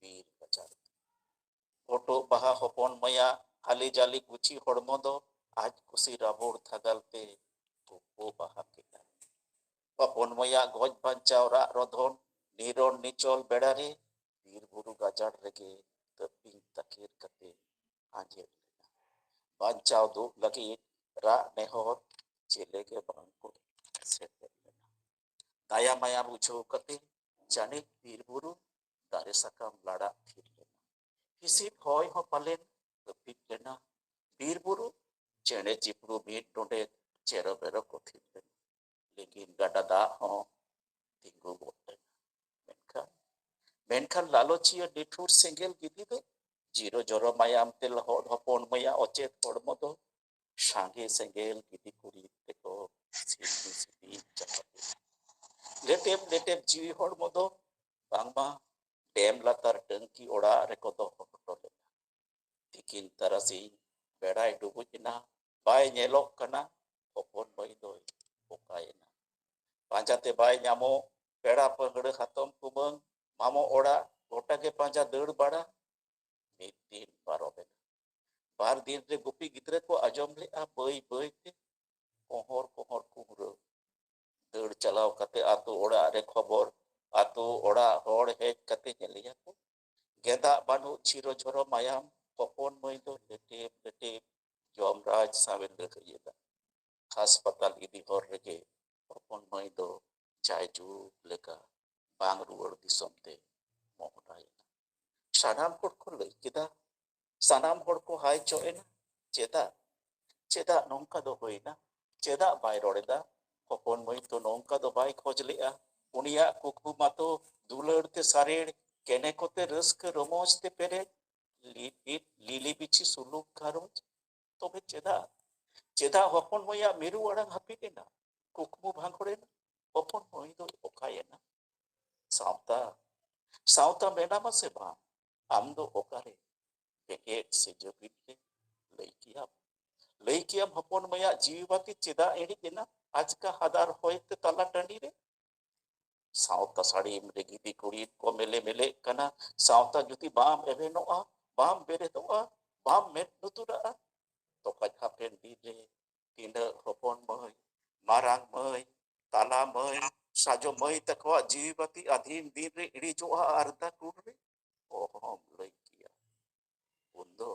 ᱵᱤᱨ ᱜᱟᱡᱟᱲ ᱛᱮ᱾ ᱦᱚᱴᱚᱜ ᱵᱟᱦᱟ ᱦᱚᱯᱚᱱ ᱢᱟᱹᱭᱟᱜ ᱦᱟᱹᱞᱤ ᱡᱟᱹᱞᱤ ᱜᱩᱪᱷᱤ ᱦᱚᱲᱢᱚ ᱫᱚ ᱟᱡ ᱠᱩᱥᱤ ᱨᱟᱵᱚᱲ ᱛᱷᱟᱜᱟᱞ ᱛᱮ ᱛᱩᱯᱩ ᱵᱟᱦᱟ ᱠᱮᱫᱟ᱾ ᱦᱚᱯᱚᱱ ᱢᱟᱹᱭᱟᱜ ᱜᱚᱡ ᱵᱟᱧᱪᱟᱣ ᱨᱟᱜ ᱨᱚᱫᱷᱚᱱ ᱱᱤᱨᱚᱱ ᱱᱤᱪᱚᱞ ᱵᱮᱲᱟ ᱨᱮ ᱵᱤᱨ ᱵᱩᱨᱩ ᱜᱟᱡᱟᱲ ᱨᱮᱜᱮ ᱛᱟᱹᱯᱤᱧ ᱛᱟᱠᱮᱨ ᱠᱟᱛᱮ ᱟᱸᱡᱮᱫ ᱞᱮᱱᱟ᱾ ᱵᱟᱧᱪᱟᱣ ᱫᱩᱜ ᱞᱟᱹᱜᱤᱫ ᱨᱟᱜ ᱱᱮᱦᱚᱨ ᱪᱮᱞᱮ ᱜᱮ ᱵᱟᱝ ᱠᱚ ᱥᱮᱴᱮᱨ ᱞᱮᱱᱟ᱾ ᱫᱟᱭᱟ ᱢᱟᱭᱟ ᱵᱩᱡᱷᱟᱹᱣ ᱠᱟᱛᱮ ᱡᱟᱹᱱᱤᱡ ᱵᱤᱨ ᱵᱩᱨᱩ ᱫᱟᱨᱮ ᱥᱟᱠᱟᱢ ᱞᱟᱲᱟᱜ ᱛᱷᱤᱨ ᱞᱮᱱᱟ᱾ ᱦᱤᱥᱤᱫ ᱦᱚᱭ ᱦᱚᱸ ᱯᱟᱞᱮᱱ ᱦᱟᱹᱯᱤᱫ ᱞᱮᱱᱟ᱾ ᱵᱤᱨ ᱵᱩᱨᱩ ᱪᱮᱬᱮ ᱪᱤᱯᱨᱩ ᱢᱤᱫ ᱰᱚᱸᱰᱮ ᱪᱮᱨᱚ ᱵᱮᱨᱚ ᱠᱚ ᱛᱷᱤᱨ ᱞᱮᱱᱟ᱾ ᱞᱤᱸᱜᱤᱱ ᱜᱟᱰᱟ ᱫᱟᱜ ᱦᱚᱸ ᱛᱤᱸᱜᱩ ᱜᱚᱫ ᱞᱮᱱᱟ᱾ ᱢᱮᱱᱠᱷᱟᱱ, ᱢᱮᱱᱠᱷᱟᱱ ᱞᱟᱞᱚᱪᱤᱭᱟᱹ ᱱᱤᱴᱷᱩᱨ ᱥᱮᱸᱜᱮᱞ ᱜᱤᱫᱤ ᱫᱚ ᱡᱤᱨᱚ ᱡᱚᱨᱚ ᱢᱟᱭᱟᱢ ᱛᱮ ᱞᱚᱦᱚᱫ ᱦᱚᱯᱚᱱ ᱢᱟᱹᱭᱟᱜ ᱚᱪᱮᱛ ᱦᱚᱲᱢᱚ ᱫᱚ ᱥᱟᱸᱜᱮ ᱥᱮᱸᱜᱮᱞ ᱜᱤᱫᱤ ᱠᱩᱲᱤ ᱛᱮᱠᱚ ᱥᱤᱞᱵᱤ ᱥᱤᱞᱵᱤ ᱪᱟᱯᱟᱫ ᱮᱱᱟ᱾ ᱞᱮᱴᱮᱵ ᱞᱮᱴᱮᱵ ᱡᱤᱣᱤ ᱦᱚᱲᱢᱚ ᱫᱚ ᱵᱟᱝᱢᱟ ᱰᱮᱢ ᱞᱟᱛᱟᱨ ᱴᱟᱹᱝᱠᱤ ᱚᱲᱟᱜ ᱨᱮᱠᱚ ᱫᱚᱦᱚ ᱦᱚᱴᱚ ᱞᱮᱫᱟ᱾ ᱛᱤᱠᱤᱱ ᱛᱟᱨᱟᱥᱤᱧ ᱵᱮᱲᱟᱭ ᱰᱩᱵᱩᱡ ᱮᱱᱟ, ᱵᱟᱭ ᱧᱮᱞᱚᱜ ᱠᱟᱱᱟ, ᱦᱚᱯᱚᱱ ᱢᱟᱹᱭ ᱫᱚᱭ ᱚᱠᱟᱭᱮᱱᱟ? ᱯᱟᱸᱡᱟᱛᱮ ᱵᱟᱭ ᱧᱟᱢᱚᱜ, ᱯᱮᱲᱟ ᱯᱟᱹᱦᱲᱟᱹ ᱦᱟᱛᱚᱢ ᱠᱩᱢᱟᱹᱝ, ᱢᱟᱢᱚ ᱚᱲᱟᱜ, ᱜᱚᱴᱟ ᱜᱮ ᱯᱟᱸᱡᱟ ᱫᱟᱹᱲ ᱵᱟᱲᱟ᱾ ᱢᱤᱫ ᱫᱤᱱ ᱯᱟᱨᱚᱢᱮᱱᱟ᱾ ᱵᱟᱨ ᱫᱤᱱ ᱨᱮ ᱜᱩᱯᱤ ᱜᱤᱫᱽᱨᱟᱹ ᱠᱚ ᱟᱸᱡᱚᱢ ᱞᱮᱫᱼᱟ ᱵᱟᱹᱭ ᱵᱟᱹᱭ ᱛᱮ ᱠᱚᱦᱚᱨ ᱠᱚᱦᱚᱨ ᱠᱩᱦᱨᱟᱹ᱾ ᱫᱟᱹᱲ ᱪᱟᱞᱟᱣ ᱠᱟᱛᱮ ᱟᱛᱳ ᱚᱲᱟᱜ ᱨᱮ ᱠᱷᱚᱵᱚᱨ, ᱟᱛᱳ ᱚᱲᱟᱜ ᱦᱚᱲ ᱦᱮᱡ ᱠᱟᱛᱮ ᱧᱮᱞᱮᱭᱟ ᱠᱚ, ᱜᱮᱸᱫᱟᱜ ᱵᱟᱹᱱᱩᱜ ᱪᱷᱤᱨᱚ ᱡᱷᱚᱨᱚ ᱢᱟᱭᱟᱢ, ᱦᱚᱯᱚᱱ ᱢᱟᱹᱭ ᱫᱚ ᱞᱮᱴᱮᱵ ᱞᱮᱴᱮᱵ ᱡᱚᱢᱨᱟᱡᱽ ᱥᱟᱶᱮ ᱞᱟᱹᱲᱦᱟᱹᱭ ᱮᱫᱟ᱾ ᱦᱟᱥᱯᱟᱛᱟᱞ ᱤᱫᱤ ᱦᱚᱨ ᱨᱮᱜᱮ ᱦᱚᱯᱚᱱ ᱢᱟᱹᱭ ᱫᱚ ᱡᱟᱭᱡᱩᱜᱽ ᱞᱮᱠᱟ ᱵᱟᱝ ᱨᱩᱣᱟᱹᱲ ᱫᱤᱥᱚᱢ ᱛᱮ ᱢᱚᱦᱰᱟᱭᱮᱱᱟ᱾ ᱥᱟᱱᱟᱢ ᱦᱚᱲ ᱠᱚ ᱞᱟᱹᱭ ᱠᱮᱫᱟ, ᱥᱟᱱᱟᱢ ᱦᱚᱲ ᱠᱚ ᱦᱟᱭ ᱪᱚᱜ ᱮᱱᱟ᱾ ᱪᱮᱫᱟᱜ? ᱪᱮᱫᱟᱜ ᱱᱚᱝᱠᱟ ᱫᱚ ᱦᱩᱭᱱᱟ? ᱪᱮᱫᱟᱜ ᱵᱟᱭ ᱨᱚᱲ ᱮᱫᱟ? ᱦᱚᱯᱚᱱ ᱢᱟᱹᱭ ᱛᱚ ᱱᱚᱝᱠᱟ ᱫᱚ ᱵᱟᱭ ᱠᱷᱚᱡᱽ ᱞᱮᱫᱼᱟ᱾ ᱩᱱᱤᱭᱟᱜ ᱠᱩᱠᱢᱩ ᱢᱟᱛᱚ ᱫᱩᱞᱟᱹᱲ ᱛᱮ ᱥᱟᱨᱮᱲ, ᱠᱮᱱᱮ ᱠᱚᱛᱮ ᱨᱟᱹᱥᱠᱟᱹ ᱨᱚᱢᱚᱡᱽ ᱛᱮ ᱯᱮᱨᱮᱡ, ᱞᱤ-, ᱞᱤ-, ᱞᱤᱞᱤ ᱵᱤᱪᱷᱤ ᱥᱩᱞᱩᱠ ᱜᱷᱟᱨᱚᱸᱡᱽ᱾ ᱛᱚᱵᱮ ᱪᱮᱫᱟᱜ? ᱪᱮᱫᱟᱜ ᱦᱚᱯᱚᱱ ᱢᱟᱹᱭᱟᱜ ᱢᱤᱨᱩ ᱟᱲᱟᱝ ᱦᱟᱹᱯᱤᱫ ᱮᱱᱟ? ᱠᱩᱠᱢᱩ ᱵᱷᱟᱸᱜᱚᱲ ᱮᱱᱟ? ᱦᱚᱯᱚᱱ ᱢᱟᱹᱭ ᱫᱚᱭ ᱚᱠᱟᱭᱮᱱᱟ? ᱥᱟᱶᱛᱟ, ᱥᱟᱶᱛᱟ ᱢᱮᱱᱟᱢᱟ ᱥᱮ ᱵᱟᱝ? ᱟᱢ ᱫᱚ ᱚᱠᱟᱨᱮ? ᱵᱮᱸᱜᱮᱫ ᱥᱮ ᱡᱟᱹᱯᱤᱫ ᱨᱮ? ᱞᱟᱹᱭ ᱠᱮᱭᱟᱢ? ᱞᱟᱹᱭ ᱠᱮᱭᱟᱢ ᱦᱚᱯᱚᱱ ᱢᱟᱹᱭᱟᱜ ᱡᱤᱣᱤ ᱵᱟᱹᱛᱤ ᱪᱮᱫᱟᱜ ᱤᱬᱤᱡ ᱮᱱᱟ ᱟᱪᱠᱟ ᱦᱟᱫᱟᱨ ᱦᱚᱭ ᱛᱮ ᱛᱟᱞᱟ ᱴᱟᱺᱰᱤ ᱨᱮ? ᱥᱟᱶᱛᱟ ᱥᱟᱹᱲᱤᱢ ᱨᱮ ᱜᱤᱫᱤ ᱠᱩᱲᱤᱫ ᱠᱚ ᱢᱮᱞᱮ ᱢᱮᱞᱮᱜ ᱠᱟᱱᱟ᱾ ᱥᱟᱶᱛᱟ ᱡᱩᱫᱤ ᱵᱟᱢ ᱮᱵᱷᱮᱱᱚᱜᱼᱟ, ᱵᱟᱢ ᱵᱮᱨᱮᱫᱚᱜᱼᱟ, ᱵᱟᱢ ᱢᱮᱫ ᱞᱩᱛᱩᱨᱟᱜᱼᱟ, ᱛᱚᱠᱟᱡ ᱦᱟᱯᱮᱱ ᱫᱤᱱ ᱨᱮ ᱛᱤᱱᱟᱹᱜ ᱦᱚᱯᱚᱱ ᱢᱟᱹᱭ, ᱢᱟᱨᱟᱝ ᱢᱟᱹᱭ, ᱛᱟᱞᱟ ᱢᱟᱹᱭ, ᱥᱟᱡᱚ ᱢᱟᱹᱭ ᱛᱟᱠᱚᱣᱟᱜ ᱡᱤᱣᱤ ᱵᱟᱹᱛᱤ ᱟᱹᱫᱷᱤᱱ ᱫᱤᱱ ᱨᱮ ᱤᱬᱤᱡᱚᱜᱼᱟ ᱟᱨᱫᱟ ᱠᱩᱲ ᱨᱮ? ᱚᱦᱚᱢ ᱞᱟᱹᱭ ᱠᱮᱭᱟ᱾ ᱩᱱᱫᱚ,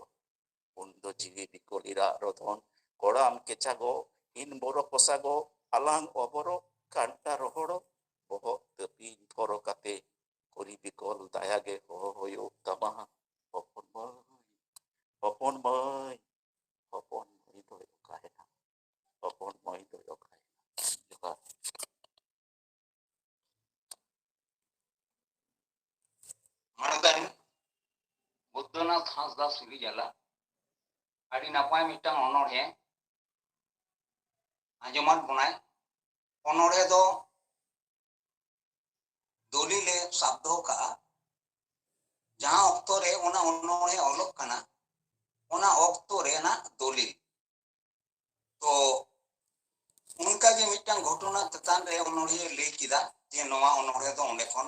ᱩᱱᱫᱚ ᱡᱤᱣᱤ ᱵᱤᱠᱚᱞ ᱤᱨᱟᱜ ᱨᱚᱫᱷᱚᱱ, ᱠᱚᱲᱟᱢ ᱠᱮᱪᱟᱜᱚᱜ, ᱤᱱ ᱵᱚᱨᱚ ᱯᱚᱥᱟᱜᱚᱜ, ᱟᱞᱟᱝ ᱚᱵᱚᱨᱚᱜ, ᱠᱟᱱᱴᱟ ᱨᱚᱦᱚᱲᱚᱜ, ᱵᱚᱦᱚᱜ ᱛᱟᱹᱯᱤᱧ ᱯᱷᱚᱨᱚ ᱠᱟᱛᱮ, ᱠᱩᱲᱤ ᱵᱤᱠᱚᱞ ᱫᱟᱭᱟ ᱜᱮ ᱦᱚᱦᱚ ᱦᱩᱭᱩᱜ ᱛᱟᱢᱟ, ᱦᱚᱯᱚᱱ ᱢᱟᱹᱭ, ᱦᱚᱯᱚᱱ ᱢᱟᱹᱭ, ᱦᱚᱯᱚᱱ ᱢᱟᱹᱭ ᱫᱚᱭ ᱚᱠᱟᱭᱮᱱᱟ? ᱦᱚᱯᱚᱱ ᱢᱟᱹᱭ ᱫᱚᱭ ᱚᱠᱟᱭᱮᱱᱟ? ᱡᱚᱦᱟᱨ᱾ ᱢᱟᱱᱚᱛᱟᱱ ᱵᱩᱫᱽᱫᱷᱚᱱᱟᱛᱷ ᱦᱟᱸᱥᱫᱟ ᱥᱤᱨᱤᱡᱟᱞᱟ ᱟᱹᱰᱤ ᱱᱟᱯᱟᱭ ᱢᱤᱫᱴᱟᱝ ᱚᱱᱚᱬᱦᱮ ᱟᱸᱡᱚᱢᱟᱫ ᱵᱚᱱᱟᱭ᱾ ᱚᱱᱚᱬᱦᱮ ᱫᱚ ᱫᱚᱞᱤᱞᱮ ᱥᱟᱵ ᱫᱚᱦᱚ ᱠᱟᱜᱼᱟ, ᱡᱟᱦᱟᱸ ᱚᱠᱛᱚ ᱨᱮ ᱚᱱᱟ ᱚᱱᱚᱬᱦᱮ ᱚᱞᱚᱜ ᱠᱟᱱᱟ, ᱚᱱᱟ ᱚᱠᱛᱚ ᱨᱮᱱᱟᱜ ᱫᱚᱞᱤᱞ᱾ ᱛᱚ ᱚᱱᱠᱟᱜᱮ ᱢᱤᱫᱴᱟᱝ ᱜᱷᱚᱴᱚᱱᱟ ᱪᱮᱛᱟᱱ ᱨᱮ ᱚᱱᱚᱬᱦᱮ ᱞᱟᱹᱭ ᱠᱮᱫᱟ ᱡᱮ ᱱᱚᱣᱟ ᱚᱱᱚᱬᱦᱮ ᱫᱚ ᱚᱸᱰᱮ ᱠᱷᱚᱱ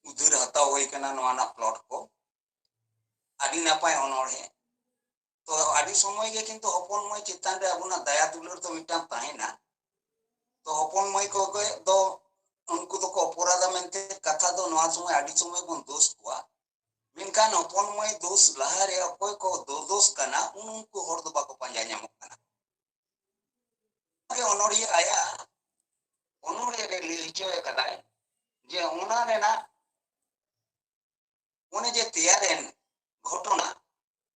ᱩᱫᱷᱟᱹᱨ ᱦᱟᱛᱟᱣ ᱦᱩᱭ ᱠᱟᱱᱟ ᱱᱚᱣᱟ ᱨᱮᱱᱟᱜ ᱯᱞᱚᱴ ᱠᱚ᱾ ᱟᱹᱰᱤ ᱱᱟᱯᱟᱭ ᱚᱱᱚᱬᱦᱮ᱾ ᱛᱚ ᱟᱹᱰᱤ ᱥᱚᱢᱚᱭ ᱜᱮ ᱠᱤᱱᱛᱩ ᱦᱚᱯᱚᱱ ᱢᱟᱹᱭ ᱪᱮᱛᱟᱱ ᱨᱮ ᱟᱵᱚᱱᱟᱜ ᱫᱟᱭᱟ ᱫᱩᱞᱟᱹᱲ ᱫᱚ ᱢᱤᱫᱴᱟᱝ ᱛᱟᱦᱮᱱᱟ᱾ ᱛᱚ ᱦᱚᱯᱚᱱ ᱢᱟᱹᱭ ᱠᱚᱜᱮ ᱫᱚ ᱩᱱᱠᱩ ᱫᱚᱠᱚ ᱚᱯᱚᱨᱟᱫᱟ ᱢᱮᱱᱛᱮ ᱠᱟᱛᱷᱟ ᱫᱚ ᱱᱚᱣᱟ ᱥᱚᱢᱚᱭ ᱟᱹᱰᱤ ᱥᱚᱢᱚᱭ ᱵᱚᱱ ᱫᱳᱥ ᱠᱚᱣᱟ᱾ ᱢᱮᱱᱠᱷᱟᱱ ᱦᱚᱯᱚᱱ ᱢᱟᱹᱭ ᱫᱳᱥ ᱞᱟᱦᱟᱨᱮ ᱚᱠᱚᱭ ᱠᱚ ᱫᱳᱫᱳᱥ ᱠᱟᱱᱟ, ᱩᱱ ᱩᱱᱠᱩ ᱦᱚᱲ ᱫᱚ ᱵᱟᱠᱚ ᱯᱟᱸᱡᱟ ᱧᱟᱢᱚᱜ ᱠᱟᱱᱟ᱾ ᱚᱱᱚᱬᱦᱤᱭᱟᱹ ᱟᱭᱟᱜ ᱚᱱᱚᱬᱦᱮ ᱨᱮ ᱞᱟᱹᱭ ᱦᱚᱪᱚ ᱟᱠᱟᱫᱟᱭ ᱡᱮ ᱚᱱᱟ ᱨᱮᱱᱟᱜ ᱚᱱᱮ ᱡᱮ ᱛᱮᱭᱟᱨᱮᱱ ᱜᱷᱚᱴᱚᱱᱟ,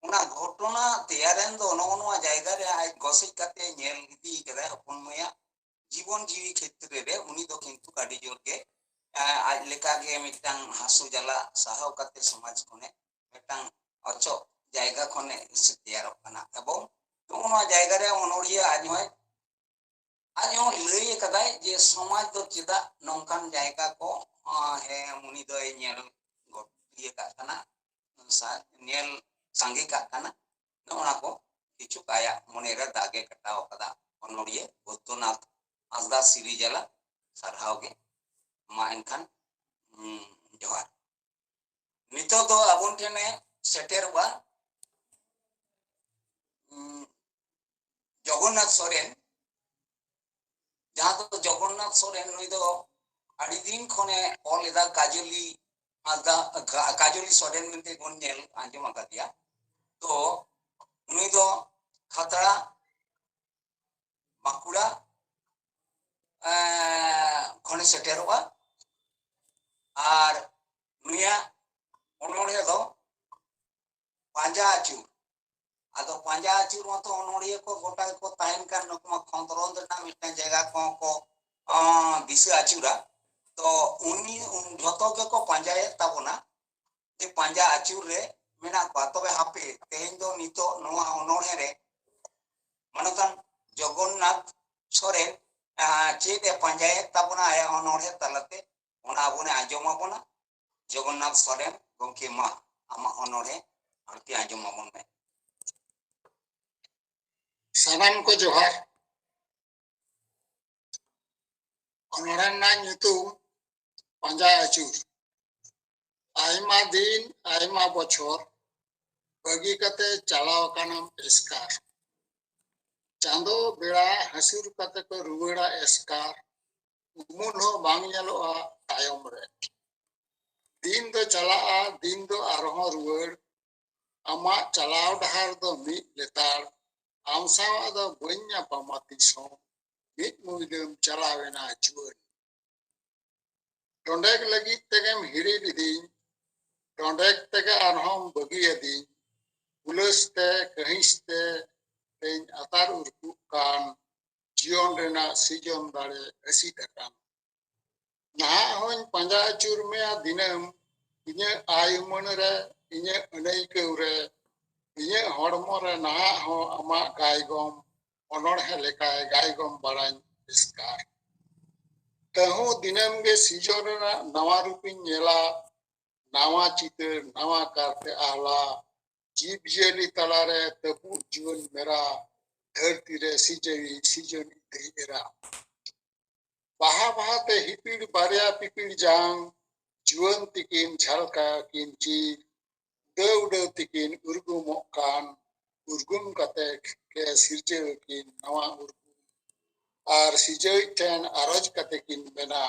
ᱚᱱᱟ ᱜᱷᱚᱴᱚᱱᱟ ᱛᱮᱭᱟᱨᱮᱱ ᱫᱚ ᱱᱚᱜᱼᱚ ᱱᱚᱣᱟ ᱡᱟᱭᱜᱟ ᱨᱮ ᱟᱡ ᱜᱚᱥᱮᱡ ᱠᱟᱛᱮ ᱧᱮᱞ ᱤᱫᱤ ᱠᱟᱫᱟᱭ ᱦᱚᱯᱚᱱ ᱢᱟᱹᱭᱟᱜ ᱡᱤᱵᱚᱱ ᱡᱤᱣᱤ ᱠᱷᱮᱛᱨᱮ ᱨᱮ ᱩᱱᱤ ᱫᱚ ᱠᱤᱱᱛᱩ ᱟᱹᱰᱤ ᱡᱳᱨ ᱜᱮ, ᱮᱸ, ᱟᱡ ᱞᱮᱠᱟ ᱜᱮ ᱢᱤᱫᱴᱟᱝ ᱦᱟᱹᱥᱩ ᱡᱟᱞᱟ ᱥᱟᱦᱟᱣ ᱠᱟᱛᱮ ᱥᱚᱢᱟᱡᱽ ᱠᱷᱚᱱᱮ ᱢᱤᱫᱴᱟᱝ ᱚᱪᱚᱜ ᱡᱟᱭᱜᱟ ᱠᱷᱚᱱᱮ ᱛᱮᱭᱟᱨᱚᱜ ᱠᱟᱱᱟ᱾ ᱮᱵᱚᱝ ᱱᱚᱜᱼᱚ ᱱᱚᱣᱟ ᱡᱟᱭᱜᱟ ᱨᱮ ᱚᱱᱚᱲᱦᱤᱭᱟᱹ ᱟᱡ ᱦᱚᱸᱭ, ᱟᱡ ᱦᱚᱸ ᱞᱟᱹᱭ ᱟᱠᱟᱫᱟᱭ ᱡᱮ ᱥᱚᱢᱟᱡᱽ ᱫᱚ ᱪᱮᱫᱟᱜ ᱱᱚᱝᱠᱟᱱ ᱡᱟᱭᱜᱟ ᱠᱚ, ᱟᱸ, ᱦᱮᱸ, ᱩᱱᱤ ᱫᱚᱭ ᱧᱮᱞ ᱜᱚᱴ ᱤᱭᱟᱹ ᱠᱟᱜ ᱠᱟᱱᱟ, ᱥᱟ-, ᱧᱮᱞ ᱥᱟᱸᱜᱮ ᱠᱟᱜ ᱠᱟᱱᱟ᱾ ᱱᱚᱜᱼᱚ ᱱᱟ ᱠᱚ ᱠᱤᱪᱷᱩ ᱟᱭᱟᱜ ᱢᱚᱱᱮ ᱨᱮ ᱫᱟᱜ ᱮ ᱠᱟᱴᱟᱣ ᱟᱠᱟᱫᱟ ᱚᱱᱚᱲᱦᱤᱭᱟᱹ ᱵᱳᱫᱽᱫᱷᱚᱱᱟᱛᱷ ᱦᱟᱸᱥᱫᱟ ᱥᱤᱨᱤᱡᱟᱞᱟ᱾ ᱥᱟᱨᱦᱟᱣ ᱜᱮ᱾ ᱢᱟ ᱮᱱᱠᱷᱟᱱ, ᱩᱸ, ᱡᱚᱦᱟᱨ᱾ ᱱᱤᱛᱚᱜ ᱫᱚ ᱟᱵᱚᱱ ᱴᱷᱮᱱᱮ ᱥᱮᱴᱮᱨᱚᱜᱼᱟ, ᱩᱸ, ᱡᱚᱜᱚᱱᱱᱟᱛᱷ ᱥᱚᱨᱮᱱ, ᱡᱟᱦᱟᱸ ᱫᱚ ᱡᱚᱜᱚᱱᱱᱟᱛᱷ ᱥᱚᱨᱮᱱ, ᱱᱩᱭ ᱫᱚ ᱟᱹᱰᱤ ᱫᱤᱱ ᱠᱷᱚᱱᱮ ᱚᱞ ᱮᱫᱟ ᱠᱟᱡᱚᱞᱤ ᱦᱟᱸᱥᱫᱟ, ᱠᱟ-, ᱠᱟᱡᱚᱞᱤ ᱥᱚᱨᱮᱱ ᱢᱮᱱᱛᱮ ᱵᱚᱱ ᱧᱮᱞ ᱟᱸᱡᱚᱢ ᱟᱠᱟᱫᱮᱭᱟ᱾ ᱛᱚ ᱱᱩᱭ ᱫᱚ ᱠᱷᱟᱛᱲᱟ, ᱵᱟᱸᱠᱩᱲᱟ, ᱮᱸ, ᱠᱷᱚᱱᱮ ᱥᱮᱴᱮᱨᱚᱜᱼᱟ᱾ ᱟᱨ ᱱᱩᱭᱟᱜ ᱚᱱᱚᱬᱦᱮ ᱫᱚ ᱯᱟᱸᱡᱟ ᱟᱹᱪᱩᱨ, ᱟᱫᱚ ᱯᱟᱸᱡᱟ ᱟᱹᱪᱩᱨ ᱢᱟᱛᱚ ᱚᱱᱚᱲᱦᱤᱭᱟᱹ ᱠᱚ ᱜᱚᱴᱟ ᱜᱮᱠᱚ ᱛᱟᱦᱮᱱ ᱠᱟᱱ, ᱱᱩᱠᱩ ᱢᱟ ᱠᱷᱚᱸᱫᱽᱨᱚᱸᱫᱽ ᱨᱮᱱᱟᱜ ᱢᱤᱫᱴᱟᱝ ᱡᱟᱭᱜᱟ ᱠᱚᱦᱚᱸ ᱠᱚ, ᱟᱸ, ᱫᱤᱥᱟᱹ ᱟᱹᱪᱩᱨᱟ᱾ ᱛᱚ ᱩᱱᱤ, ᱩᱱ ᱡᱷᱚᱛᱚ ᱜᱮᱠᱚ ᱯᱟᱸᱡᱟᱭᱮᱫ ᱛᱟᱵᱚᱱᱟ, ᱡᱮ ᱯᱟᱸᱡᱟ ᱟᱹᱪᱩᱨ ᱨᱮ ᱢᱮᱱᱟᱜ ᱠᱚᱣᱟ᱾ ᱛᱚᱵᱮ ᱦᱟᱯᱮ, ᱛᱮᱦᱮᱧ ᱫᱚ ᱱᱤᱛᱚᱜ ᱱᱚᱣᱟ ᱚᱱᱚᱬᱦᱮ ᱨᱮ ᱢᱟᱱᱚᱛᱟᱱ ᱡᱚᱜᱚᱱᱱᱟᱛᱷ ᱥᱚᱨᱮᱱ, ᱟᱸ, ᱪᱮᱫ ᱮ ᱯᱟᱸᱡᱟᱭᱮᱫ ᱛᱟᱵᱚᱱᱟ ᱟᱭᱟᱜ ᱚᱱᱚᱬᱦᱮ ᱛᱟᱞᱟᱛᱮ, ᱚᱱᱟ ᱟᱵᱚᱱ ᱮ ᱟᱸᱡᱚᱢ ᱟᱵᱚᱱᱟ᱾ ᱡᱚᱜᱚᱱᱱᱟᱛᱷ ᱥᱚᱨᱮᱱ ᱜᱚᱢᱠᱮ, ᱢᱟ ᱟᱢᱟᱜ ᱚᱱᱚᱬᱦᱮ ᱟᱹᱲᱛᱤ ᱟᱸᱡᱚᱢ ᱟᱵᱚᱱ ᱢᱮ᱾ ᱥᱟᱱᱟᱢ ᱠᱚ ᱡᱚᱦᱟᱨ᱾ ᱚᱱᱚᱬᱦᱮ ᱨᱮᱱᱟᱜ ᱧᱩᱛᱩᱢ ᱯᱟᱸᱡᱟ ᱟᱹᱪᱩᱨ᱾ ᱟᱭᱢᱟ ᱫᱤᱱ, ᱟᱭᱢᱟ ᱵᱚᱪᱷᱚᱨ ᱵᱟᱹᱜᱤ ᱠᱟᱛᱮ ᱪᱟᱞᱟᱣ ᱟᱠᱟᱱᱟᱢ ᱮᱥᱠᱟᱨ᱾ ᱪᱟᱸᱫᱚ ᱵᱮᱲᱟ ᱦᱟᱹᱥᱩᱨ ᱠᱟᱛᱮ ᱠᱚ ᱨᱩᱣᱟᱹᱲᱟ ᱮᱥᱠᱟᱨ᱾ ᱩᱢᱩᱞ ᱦᱚᱸ ᱵᱟᱝ ᱧᱮᱞᱚᱜᱼᱟ ᱛᱟᱭᱚᱢ ᱨᱮ᱾ ᱫᱤᱱ ᱫᱚ ᱪᱟᱞᱟᱜᱼᱟ, ᱫᱤᱱ ᱫᱚ ᱟᱨᱦᱚᱸ ᱨᱩᱣᱟᱹᱲ᱾ ᱟᱢᱟᱜ ᱪᱟᱞᱟᱣ ᱰᱟᱦᱟᱨ ᱫᱚ ᱢᱤᱫ ᱞᱮᱛᱟᱲ᱾ ᱟᱢ ᱥᱟᱶ ᱟᱫᱚ ᱵᱟᱹᱧ ᱧᱟᱯᱟᱢᱟ ᱛᱤᱥ ᱦᱚᱸ᱾ ᱢᱤᱫ ᱢᱩᱭᱞᱟᱹᱢ ᱪᱟᱞᱟᱣᱮᱱᱟ ᱡᱩᱣᱟᱹᱱ᱾ ᱰᱚᱸᱰᱮᱠ ᱞᱟᱹᱜᱤᱫ ᱛᱮᱜᱮᱢ ᱦᱤᱲᱤᱡ ᱞᱤᱫᱤᱧ, ᱰᱚᱸᱰᱮᱠ ᱛᱮᱜᱮ ᱟᱨᱦᱚᱸᱢ ᱵᱟᱹᱜᱤᱭᱟᱫᱤᱧ᱾ ᱦᱩᱞᱟᱹᱥ ᱛᱮ, ᱠᱟᱹᱦᱤᱥ ᱛᱮ ᱛᱮᱧ ᱟᱛᱟᱨ ᱩᱨᱠᱩᱜ ᱠᱟᱱ, ᱡᱤᱭᱚᱱ ᱨᱮᱱᱟᱜ ᱥᱤᱡᱚᱱ ᱫᱟᱲᱮ ᱦᱟᱹᱥᱤᱫ ᱟᱠᱟᱱ᱾ ᱱᱟᱦᱟᱜ ᱦᱚᱸᱧ ᱯᱟᱸᱡᱟ ᱟᱹᱪᱩᱨ ᱢᱮᱭᱟ ᱫᱤᱱᱟᱹᱢ, ᱤᱧᱟᱹᱜ ᱟᱭ ᱩᱢᱟᱹᱱ ᱨᱮ, ᱤᱧᱟᱹᱜ ᱟᱹᱱᱟᱹᱭᱠᱟᱹᱣ ᱨᱮ, ᱤᱧᱟᱹᱜ ᱦᱚᱲᱢᱚ ᱨᱮ ᱱᱟᱦᱟᱜ ᱦᱚᱸ ᱟᱢᱟᱜ ᱜᱟᱭᱜᱚᱢ ᱚᱱᱚᱬᱦᱮ ᱞᱮᱠᱟᱭ ᱜᱟᱭᱜᱚᱢ ᱵᱟᱲᱟᱧ ᱮᱥᱠᱟᱨ᱾ ᱛᱟᱹᱦᱩ ᱫᱤᱱᱟᱹᱢ ᱜᱮ ᱥᱤᱡᱚᱱ ᱨᱮᱱᱟᱜ ᱱᱟᱣᱟ ᱨᱩᱯᱤᱧ ᱧᱮᱞᱟ, ᱱᱟᱣᱟ ᱪᱤᱛᱟᱹᱨ, ᱱᱟᱣᱟ ᱠᱟᱨᱛᱮ ᱟᱦᱞᱟ, ᱡᱤᱵᱽ ᱡᱤᱭᱟᱹᱞᱤ ᱛᱟᱞᱟᱨᱮ ᱛᱟᱹᱯᱩᱜ ᱡᱩᱣᱟᱹᱱ ᱢᱮᱨᱟ, ᱫᱷᱟᱹᱨᱛᱤ ᱨᱮ ᱥᱤᱡᱟᱹᱣᱤ ᱥᱤᱡᱚᱱ ᱤᱛᱟᱹᱭ ᱮᱨᱟ᱾ ᱵᱟᱦᱟ ᱵᱟᱦᱟᱛᱮ ᱦᱤᱯᱤᱲ ᱵᱟᱨᱭᱟ ᱯᱤᱯᱤᱲ ᱡᱟᱝ, ᱡᱩᱣᱟᱹᱱ ᱛᱤᱠᱤᱱ ᱡᱷᱟᱞᱠᱟ ᱠᱤᱱ ᱪᱤᱨ, ᱩᱰᱟᱹᱣ ᱩᱰᱟᱹᱣ ᱛᱤᱠᱤᱱ ᱩᱨᱜᱩᱢᱚᱜ ᱠᱟᱱ, ᱩᱨᱜᱩᱢ ᱠᱟᱛᱮ ᱜᱮ ᱥᱤᱨᱡᱟᱹᱣ ᱠᱤᱱ ᱱᱟᱣᱟ ᱩᱨᱜᱩᱢ᱾ ᱟᱨ ᱥᱤᱨᱡᱟᱹᱣᱤᱡ ᱴᱷᱮᱱ ᱟᱨᱚᱡ ᱠᱟᱛᱮ ᱠᱤᱱ ᱢᱮᱱᱟ,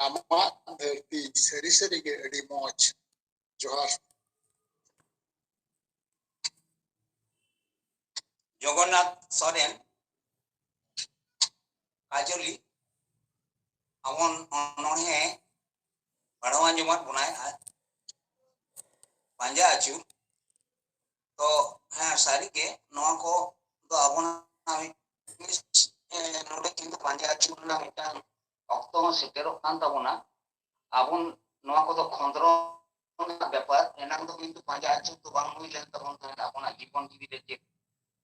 ᱟᱢᱟᱜ ᱫᱷᱟᱹᱨᱛᱤ ᱥᱟᱹᱨᱤ ᱥᱟᱹᱨᱤ ᱜᱮ ᱟᱹᱰᱤ ᱢᱚᱡᱽ᱾ ᱡᱚᱦᱟᱨ᱾ ᱡᱚᱜᱚᱱᱱᱟᱛᱷ ᱥᱚᱨᱮᱱ, ᱠᱟᱡᱚᱞᱤ, ᱟᱵᱚᱱ ᱚᱱᱚᱬᱦᱮ ᱯᱟᱲᱦᱟᱣ ᱟᱸᱡᱚᱢᱟᱫ ᱵᱚᱱᱟᱭ ᱟᱨ ᱯᱟᱸᱡᱟ ᱟᱹᱪᱩᱨ᱾ ᱛᱚ ᱦᱮᱸ, ᱥᱟᱹᱨᱤᱜᱮ ᱱᱚᱣᱟ ᱠᱚ ᱫᱚ ᱟᱵᱚᱱᱟᱜ ᱢᱤᱫ ᱡᱤᱱᱤᱥ, ᱮ, ᱱᱚᱰᱮ ᱠᱤᱱᱛᱩ ᱯᱟᱸᱡᱟ ᱟᱹᱪᱩᱨ ᱨᱮᱱᱟᱜ ᱢᱤᱫᱴᱟᱝ ᱚᱠᱛᱚ ᱦᱚᱸ ᱥᱮᱴᱮᱨᱚᱜ ᱠᱟᱱ ᱛᱟᱵᱚᱱᱟ᱾ ᱟᱵᱚ ᱱᱚᱣᱟ ᱠᱚᱫᱚ ᱠᱷᱚᱸᱫᱽᱨᱚᱸᱫᱽ ᱨᱮᱱᱟᱜ ᱵᱮᱯᱟᱨ, ᱮᱱᱟᱝ ᱫᱚ ᱠᱤᱱᱛᱩ ᱯᱟᱸᱡᱟ ᱟᱹᱪᱩᱨ ᱫᱚ ᱵᱟᱝ ᱦᱩᱭ ᱞᱮᱱ ᱛᱟᱵᱚᱱ ᱛᱟᱦᱮᱸᱫ᱾ ᱟᱵᱚᱱᱟᱜ ᱡᱤᱵᱚᱱ ᱡᱤᱣᱤ ᱨᱮ ᱪᱮᱫ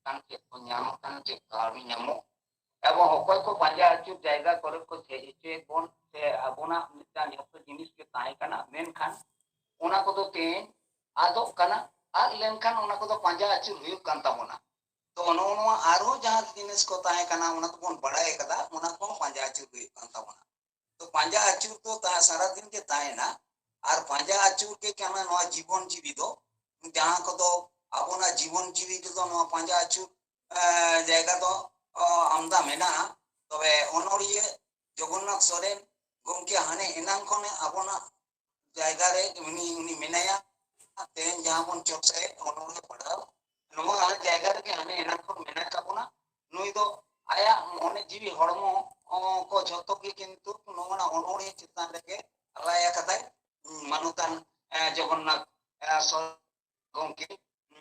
ᱠᱟᱱ, ᱪᱮᱫ ᱠᱚ ᱧᱟᱢ ᱟᱠᱟᱱ, ᱪᱮᱫ ᱠᱟᱹᱣᱰᱤ ᱧᱟᱢᱚᱜ, ᱮᱵᱚᱝ ᱚᱠᱚᱭ ᱠᱚ ᱯᱟᱸᱡᱟ ᱟᱹᱪᱩᱨ ᱡᱟᱭᱜᱟ ᱠᱚᱨᱮ ᱠᱚ ᱦᱮᱡ ᱦᱚᱪᱚᱭᱮᱫ ᱵᱚᱱ, ᱥᱮ ᱟᱵᱚᱱᱟᱜ ᱢᱤᱫᱴᱟᱝ ᱡᱷᱚᱛᱚ ᱡᱤᱱᱤᱥ ᱜᱮ ᱛᱟᱦᱮᱸ ᱠᱟᱱᱟ, ᱢᱮᱱᱠᱷᱟᱱ ᱚᱱᱟ ᱠᱚᱫᱚ ᱛᱮᱦᱮᱧ ᱟᱫᱚᱜ ᱠᱟᱱᱟ᱾ ᱟᱫ ᱞᱮᱱᱠᱷᱟᱱ ᱚᱱᱟ ᱠᱚᱫᱚ ᱯᱟᱸᱡᱟ ᱟᱹᱪᱩᱨ ᱦᱩᱭᱩᱜ ᱠᱟᱱ ᱛᱟᱵᱚᱱᱟ᱾ ᱛᱚ ᱱᱚᱜᱼᱚ ᱱᱚᱣᱟ ᱟᱨᱦᱚᱸ ᱡᱟᱦᱟᱸ ᱡᱤᱱᱤᱥ ᱠᱚ ᱛᱟᱦᱮᱸ ᱠᱟᱱᱟ, ᱚᱱᱟ ᱠᱚᱵᱚᱱ ᱵᱟᱲᱟᱭ ᱟᱠᱟᱫᱟ, ᱚᱱᱟ ᱠᱚᱦᱚᱸ ᱯᱟᱸᱡᱟ ᱟᱹᱪᱩᱨ ᱦᱩᱭᱩᱜ ᱠᱟᱱ ᱛᱟᱵᱚᱱᱟ᱾ ᱛᱚ ᱯᱟᱸᱡᱟ ᱟᱹᱪᱩᱨ ᱫᱚ ᱛᱟ-, ᱥᱟᱨᱟᱫᱤᱱ ᱜᱮ ᱛᱟᱦᱮᱱᱟ᱾ ᱟᱨ ᱯᱟᱸᱡᱟ ᱟᱹᱪᱩᱨ ᱜᱮ ᱠᱟᱱᱟ ᱱᱚᱣᱟ ᱡᱤᱵᱚᱱ ᱡᱤᱣᱤ ᱫᱚ, ᱡᱟᱦᱟᱸ ᱠᱚᱫᱚ ᱟᱵᱚᱱᱟᱜ ᱡᱤᱵᱚᱱ ᱡᱤᱣᱤ ᱨᱮᱫᱚ ᱱᱚᱣᱟ ᱯᱟᱸᱡᱟ ᱟᱹᱪᱩᱨ, ᱮ, ᱡᱟᱭᱜᱟ ᱫᱚ, ᱚ, ᱟᱢᱫᱟ ᱢᱮᱱᱟᱜᱼᱟ᱾ ᱛᱚᱵᱮ ᱚᱱᱚᱲᱤᱭᱟᱹ ᱡᱚᱜᱚᱱᱱᱟᱛᱷ ᱥᱚᱨᱮᱱ ᱜᱚᱢᱠᱮ ᱦᱟᱱᱮ ᱮᱱᱟᱝ ᱠᱷᱚᱱᱮ ᱟᱵᱚᱱᱟᱜ ᱡᱟᱭᱜᱟ ᱨᱮ ᱩᱱᱤ, ᱩᱱᱤ ᱢᱮᱱᱟᱭᱟ᱾ ᱛᱮᱦᱮᱧ ᱡᱟᱦᱟᱸ ᱵᱚᱱ ᱪᱚᱨᱪᱟᱭᱮᱫ ᱚᱱᱚᱲᱦᱮ ᱯᱟᱲᱦᱟᱣ, ᱱᱚᱣᱟ ᱡᱟᱭᱜᱟ ᱨᱮᱜᱮ ᱦᱟᱱᱮ ᱮᱱᱟᱝ ᱠᱷᱚᱱ ᱢᱮᱱᱟᱭ ᱛᱟᱵᱚᱱᱟ᱾ ᱱᱩᱭ ᱫᱚ ᱟᱭᱟᱜ ᱢᱚᱱᱮ ᱡᱤᱣᱤ ᱦᱚᱲᱢᱚ, ᱚ, ᱠᱚ ᱡᱷᱚᱛᱚ ᱜᱮ ᱠᱤᱱᱛᱩ ᱱᱚᱣᱟ ᱚᱱᱚᱲᱦᱮ ᱪᱮᱛᱟᱱ ᱨᱮᱜᱮ ᱟᱞᱟᱭ ᱟᱠᱟᱫᱟᱭ᱾ ᱢᱟᱱᱚᱛᱟᱱ, ᱮ, ᱡᱚᱜᱚᱱᱱᱟᱛᱷ, ᱮ, ᱥᱚᱨᱮᱱ ᱜᱚᱢᱠᱮ,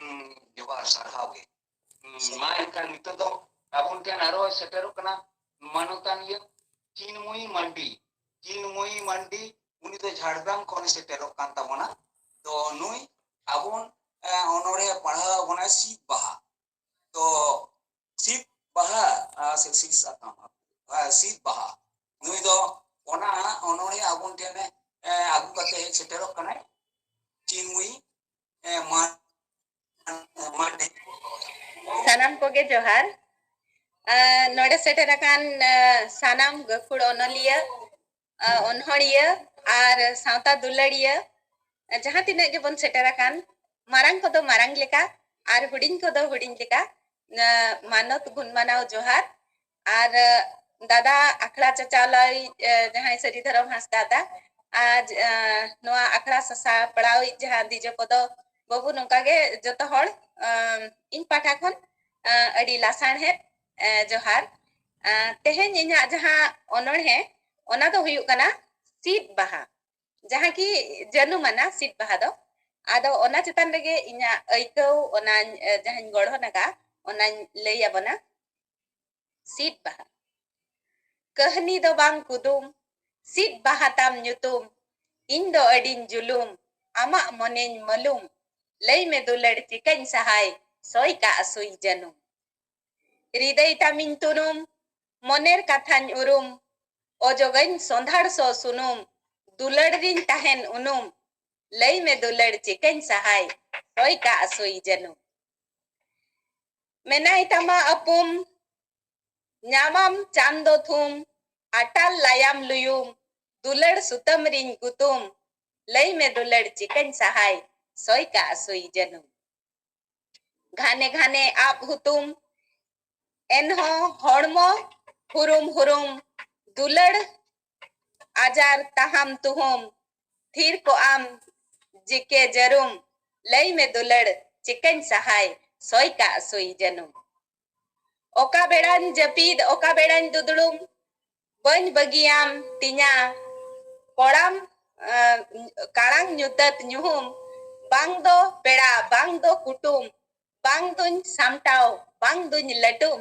ᱩᱸ, ᱡᱚᱦᱟᱨ, ᱥᱟᱨᱦᱟᱣ ᱜᱮ᱾ ᱩᱸ, ᱢᱟ ᱮᱱᱠᱷᱟᱱ ᱱᱤᱛᱚᱜ ᱫᱚ ᱟᱵᱚᱱ ᱴᱷᱮᱱ ᱟᱨᱚ ᱥᱮᱴᱮᱨᱚᱜ ᱠᱟᱱᱟ ᱢᱟᱱᱚᱛᱟᱱᱤᱭᱟᱹ ᱪᱤᱱᱢᱚᱭᱤ ᱢᱟᱱᱰᱤ᱾ ᱪᱤᱱᱢᱚᱭᱤ ᱢᱟᱱᱰᱤ, ᱩᱱᱤ ᱫᱚ ᱡᱷᱟᱲᱜᱨᱟᱢ ᱠᱷᱚᱱᱮ ᱥᱮᱴᱮᱨᱚᱜ ᱠᱟᱱ ᱛᱟᱵᱚᱱᱟ᱾ ᱛᱚ ᱱᱩᱭ ᱟᱵᱚᱱ, ᱮ, ᱚᱱᱚᱲᱦᱮ ᱯᱟᱲᱦᱟᱣ ᱟᱵᱚᱱᱟᱭ ᱥᱤᱫ ᱵᱟᱦᱟ᱾ ᱛᱚ ᱥᱤᱫ ᱵᱟᱦᱟ, ᱟ, ᱥᱮ ᱥᱤᱫ ᱥᱟᱠᱟᱢ, ᱟ, ᱥᱤᱫ ᱵᱟᱦᱟ, ᱱᱩᱭ ᱫᱚ ᱚᱱᱟ ᱚᱱᱚᱲᱦᱮ ᱟᱵᱚᱱ ᱴᱷᱮᱱ, ᱮ, ᱟᱹᱜᱩ ᱠᱟᱛᱮ ᱦᱮᱡ ᱥᱮᱴᱮᱨᱚᱜ ᱠᱟᱱᱟᱭ᱾ ᱪᱤᱱᱢᱚᱭᱤ, ᱮ, ᱢᱟ-, ᱢᱟᱱᱰᱤ᱾ ᱥᱟᱱᱟᱢ ᱠᱚᱜᱮ ᱡᱚᱦᱟᱨ᱾ ᱟ, ᱱᱚᱰᱮ ᱥᱮᱴᱮᱨ ᱟᱠᱟᱱ, ᱟ, ᱥᱟᱱᱟᱢ ᱜᱟᱹᱠᱷᱩᱲ ᱚᱱᱚᱞᱤᱭᱟᱹ, ᱟ, ᱚᱱᱚᱲᱦᱤᱭᱟᱹ ᱟᱨ ᱥᱟᱶᱛᱟ ᱫᱩᱞᱟᱹᱲᱤᱭᱟᱹ, ᱟ, ᱡᱟᱦᱟᱸ ᱛᱤᱱᱟᱹᱜ ᱜᱮᱵᱚᱱ ᱥᱮᱴᱮᱨ ᱟᱠᱟᱱ, ᱢᱟᱨᱟᱝ ᱠᱚᱫᱚ ᱢᱟᱨᱟᱝ ᱞᱮᱠᱟ ᱟᱨ ᱦᱩᱰᱤᱧ ᱠᱚᱫᱚ ᱦᱩᱰᱤᱧ ᱞᱮᱠᱟ, ᱟ, ᱢᱟᱱᱚᱛ ᱜᱩᱱ ᱢᱟᱱᱟᱣ ᱡᱚᱦᱟᱨ᱾ ᱟᱨ, ᱟ, ᱫᱟᱫᱟ ᱟᱠᱷᱲᱟ ᱪᱟᱪᱟᱞᱟᱣᱤᱡ, ᱟ, ᱡᱟᱦᱟᱸᱭ ᱥᱟᱹᱨᱤ ᱫᱷᱚᱨᱚᱢ ᱦᱟᱸᱥᱫᱟ ᱫᱟ, ᱟᱨ, ᱟ, ᱱᱚᱣᱟ ᱟᱠᱷᱲᱟ ᱥᱟᱥᱟᱯᱲᱟᱣᱤᱡ ᱡᱟᱦᱟᱸ ᱫᱤᱡᱚ ᱠᱚᱫᱚ ᱵᱟᱹᱵᱩ, ᱱᱚᱝᱠᱟ ᱜᱮ ᱡᱚᱛᱚ ᱦᱚᱲ, ᱟ, ᱤᱧ ᱯᱟᱦᱴᱟ ᱠᱷᱚᱱ, ᱟ, ᱟᱹᱰᱤ ᱞᱟᱥᱟᱲᱦᱮᱫ, ᱟ, ᱡᱚᱦᱟᱨ᱾ ᱟ, ᱛᱮᱦᱮᱧ ᱤᱧᱟᱹᱜ ᱡᱟᱦᱟᱸ ᱚᱱᱚᱬᱦᱮ, ᱚᱱᱟ ᱫᱚ ᱦᱩᱭᱩᱜ ᱠᱟᱱᱟ ᱥᱤᱫ ᱵᱟᱦᱟ, ᱡᱟᱦᱟᱸ ᱠᱤ ᱡᱟᱹᱱᱩᱢ ᱟᱱᱟ ᱥᱤᱫ ᱵᱟᱦᱟ ᱫᱚ᱾ ᱟᱫᱚ ᱚᱱᱟ ᱪᱮᱛᱟᱱ ᱨᱮᱜᱮ ᱤᱧᱟᱹᱜ ᱟᱹᱭᱠᱟᱹᱣ, ᱚᱱᱟᱧ, ᱮ, ᱡᱟᱦᱟᱸᱧ ᱜᱚᱲᱦᱚᱱ ᱟᱠᱟᱫ, ᱚᱱᱟᱧ ᱞᱟᱹᱭ ᱟᱵᱚᱱᱟ᱾ ᱥᱤᱫ ᱵᱟᱦᱟ᱾ ᱠᱟᱹᱦᱱᱤ ᱫᱚ ᱵᱟᱝ ᱠᱩᱫᱩᱢ, ᱥᱤᱫ ᱵᱟᱦᱟ ᱛᱟᱢ ᱧᱩᱛᱩᱢ, ᱤᱧ ᱫᱚ ᱟᱹᱰᱤᱧ ᱡᱩᱞᱩᱢ, ᱟᱢᱟᱜ ᱢᱚᱱᱮᱧ ᱢᱟᱹᱞᱩᱢ, ᱞᱟᱹᱭ ᱢᱮ ᱫᱩᱞᱟᱹᱲ ᱪᱤᱠᱟᱹᱧ ᱥᱟᱦᱟᱭ, ᱥᱚᱭ ᱠᱟᱜ ᱥᱩᱭ ᱡᱟᱹᱱᱩᱢ᱾ ᱦᱨᱤᱫᱟᱹᱭ ᱛᱟᱢᱤᱧ ᱛᱩᱱᱩᱢ, ᱢᱚᱱᱮᱨ ᱠᱟᱛᱷᱟᱧ ᱩᱨᱩᱢ, ᱚᱡᱚᱜᱟᱹᱧ ᱥᱚᱸᱫᱷᱟᱲ ᱥᱚ ᱥᱩᱱᱩᱢ, ᱫᱩᱞᱟᱹᱲ ᱨᱤᱧ ᱛᱟᱦᱮᱱ ᱩᱱᱩᱢ, ᱞᱟᱹᱭ ᱢᱮ ᱫᱩᱞᱟᱹᱲ ᱪᱤᱠᱟᱹᱧ ᱥᱟᱦᱟᱭ, ᱥᱚᱭ ᱠᱟᱜ ᱥᱩᱭ ᱡᱟᱹᱱᱩᱢ᱾ ᱢᱮᱱᱟᱭ ᱛᱟᱢᱟ ᱟᱹᱯᱩᱢ, ᱧᱟᱢᱟᱢ ᱪᱟᱸᱫᱚ ᱛᱷᱩᱢ, ᱟᱴᱟᱞ ᱞᱟᱭᱟᱢ ᱞᱩᱭᱩᱢ, ᱫᱩᱞᱟᱹᱲ ᱥᱩᱛᱟᱹᱢ ᱨᱤᱧ ᱜᱩᱛᱩᱢ, ᱞᱟᱹᱭ ᱢᱮ ᱫᱩᱞᱟᱹᱲ ᱪᱤᱠᱟᱹᱧ ᱥᱟᱦᱟᱭ, ᱥᱚᱭ ᱠᱟᱜ ᱥᱩᱭ ᱡᱟᱹᱱᱩᱢ᱾ ᱜᱷᱟᱱᱮ ᱜᱷᱟᱱᱮ ᱟᱵ ᱦᱩᱛᱩᱢ, ᱮᱱᱦᱚᱸ ᱦᱚᱲᱢᱚ ᱦᱩᱨᱩᱢ ᱦᱩᱨᱩᱢ, ᱫᱩᱞᱟᱹᱲ ᱟᱡᱟᱨ ᱛᱟᱦᱟᱢ ᱛᱩᱦᱩᱢ, ᱛᱷᱤᱨ ᱠᱚᱜ ᱟᱢ ᱡᱤᱠᱮ ᱡᱟᱹᱨᱩᱢ, ᱞᱟᱹᱭ ᱢᱮ ᱫᱩᱞᱟᱹᱲ ᱪᱤᱠᱟᱹᱧ ᱥᱟᱦᱟᱭ, ᱥᱚᱭ ᱠᱟᱜ ᱥᱩᱭ ᱡᱟᱹᱱᱩᱢ᱾ ᱚᱠᱟ ᱵᱮᱲᱟᱧ ᱡᱟᱹᱯᱤᱫ, ᱚᱠᱟ ᱵᱮᱲᱟᱧ ᱫᱩᱫᱲᱩᱢ, ᱵᱟᱹᱧ ᱵᱟᱹᱜᱤᱭᱟᱢ ᱛᱤᱧᱟ ᱠᱚᱲᱟᱢ, ᱮᱸ, ᱠᱟᱲᱟᱝ ᱧᱩᱛᱟᱹᱛ ᱧᱩᱦᱩᱢ, ᱵᱟᱝ ᱫᱚ ᱯᱮᱲᱟ, ᱵᱟᱝ ᱫᱚ ᱠᱩᱴᱩᱢ, ᱵᱟᱝ ᱫᱩᱧ ᱥᱟᱢᱴᱟᱣ, ᱵᱟᱝ ᱫᱩᱧ ᱞᱟᱹᱴᱩᱢ,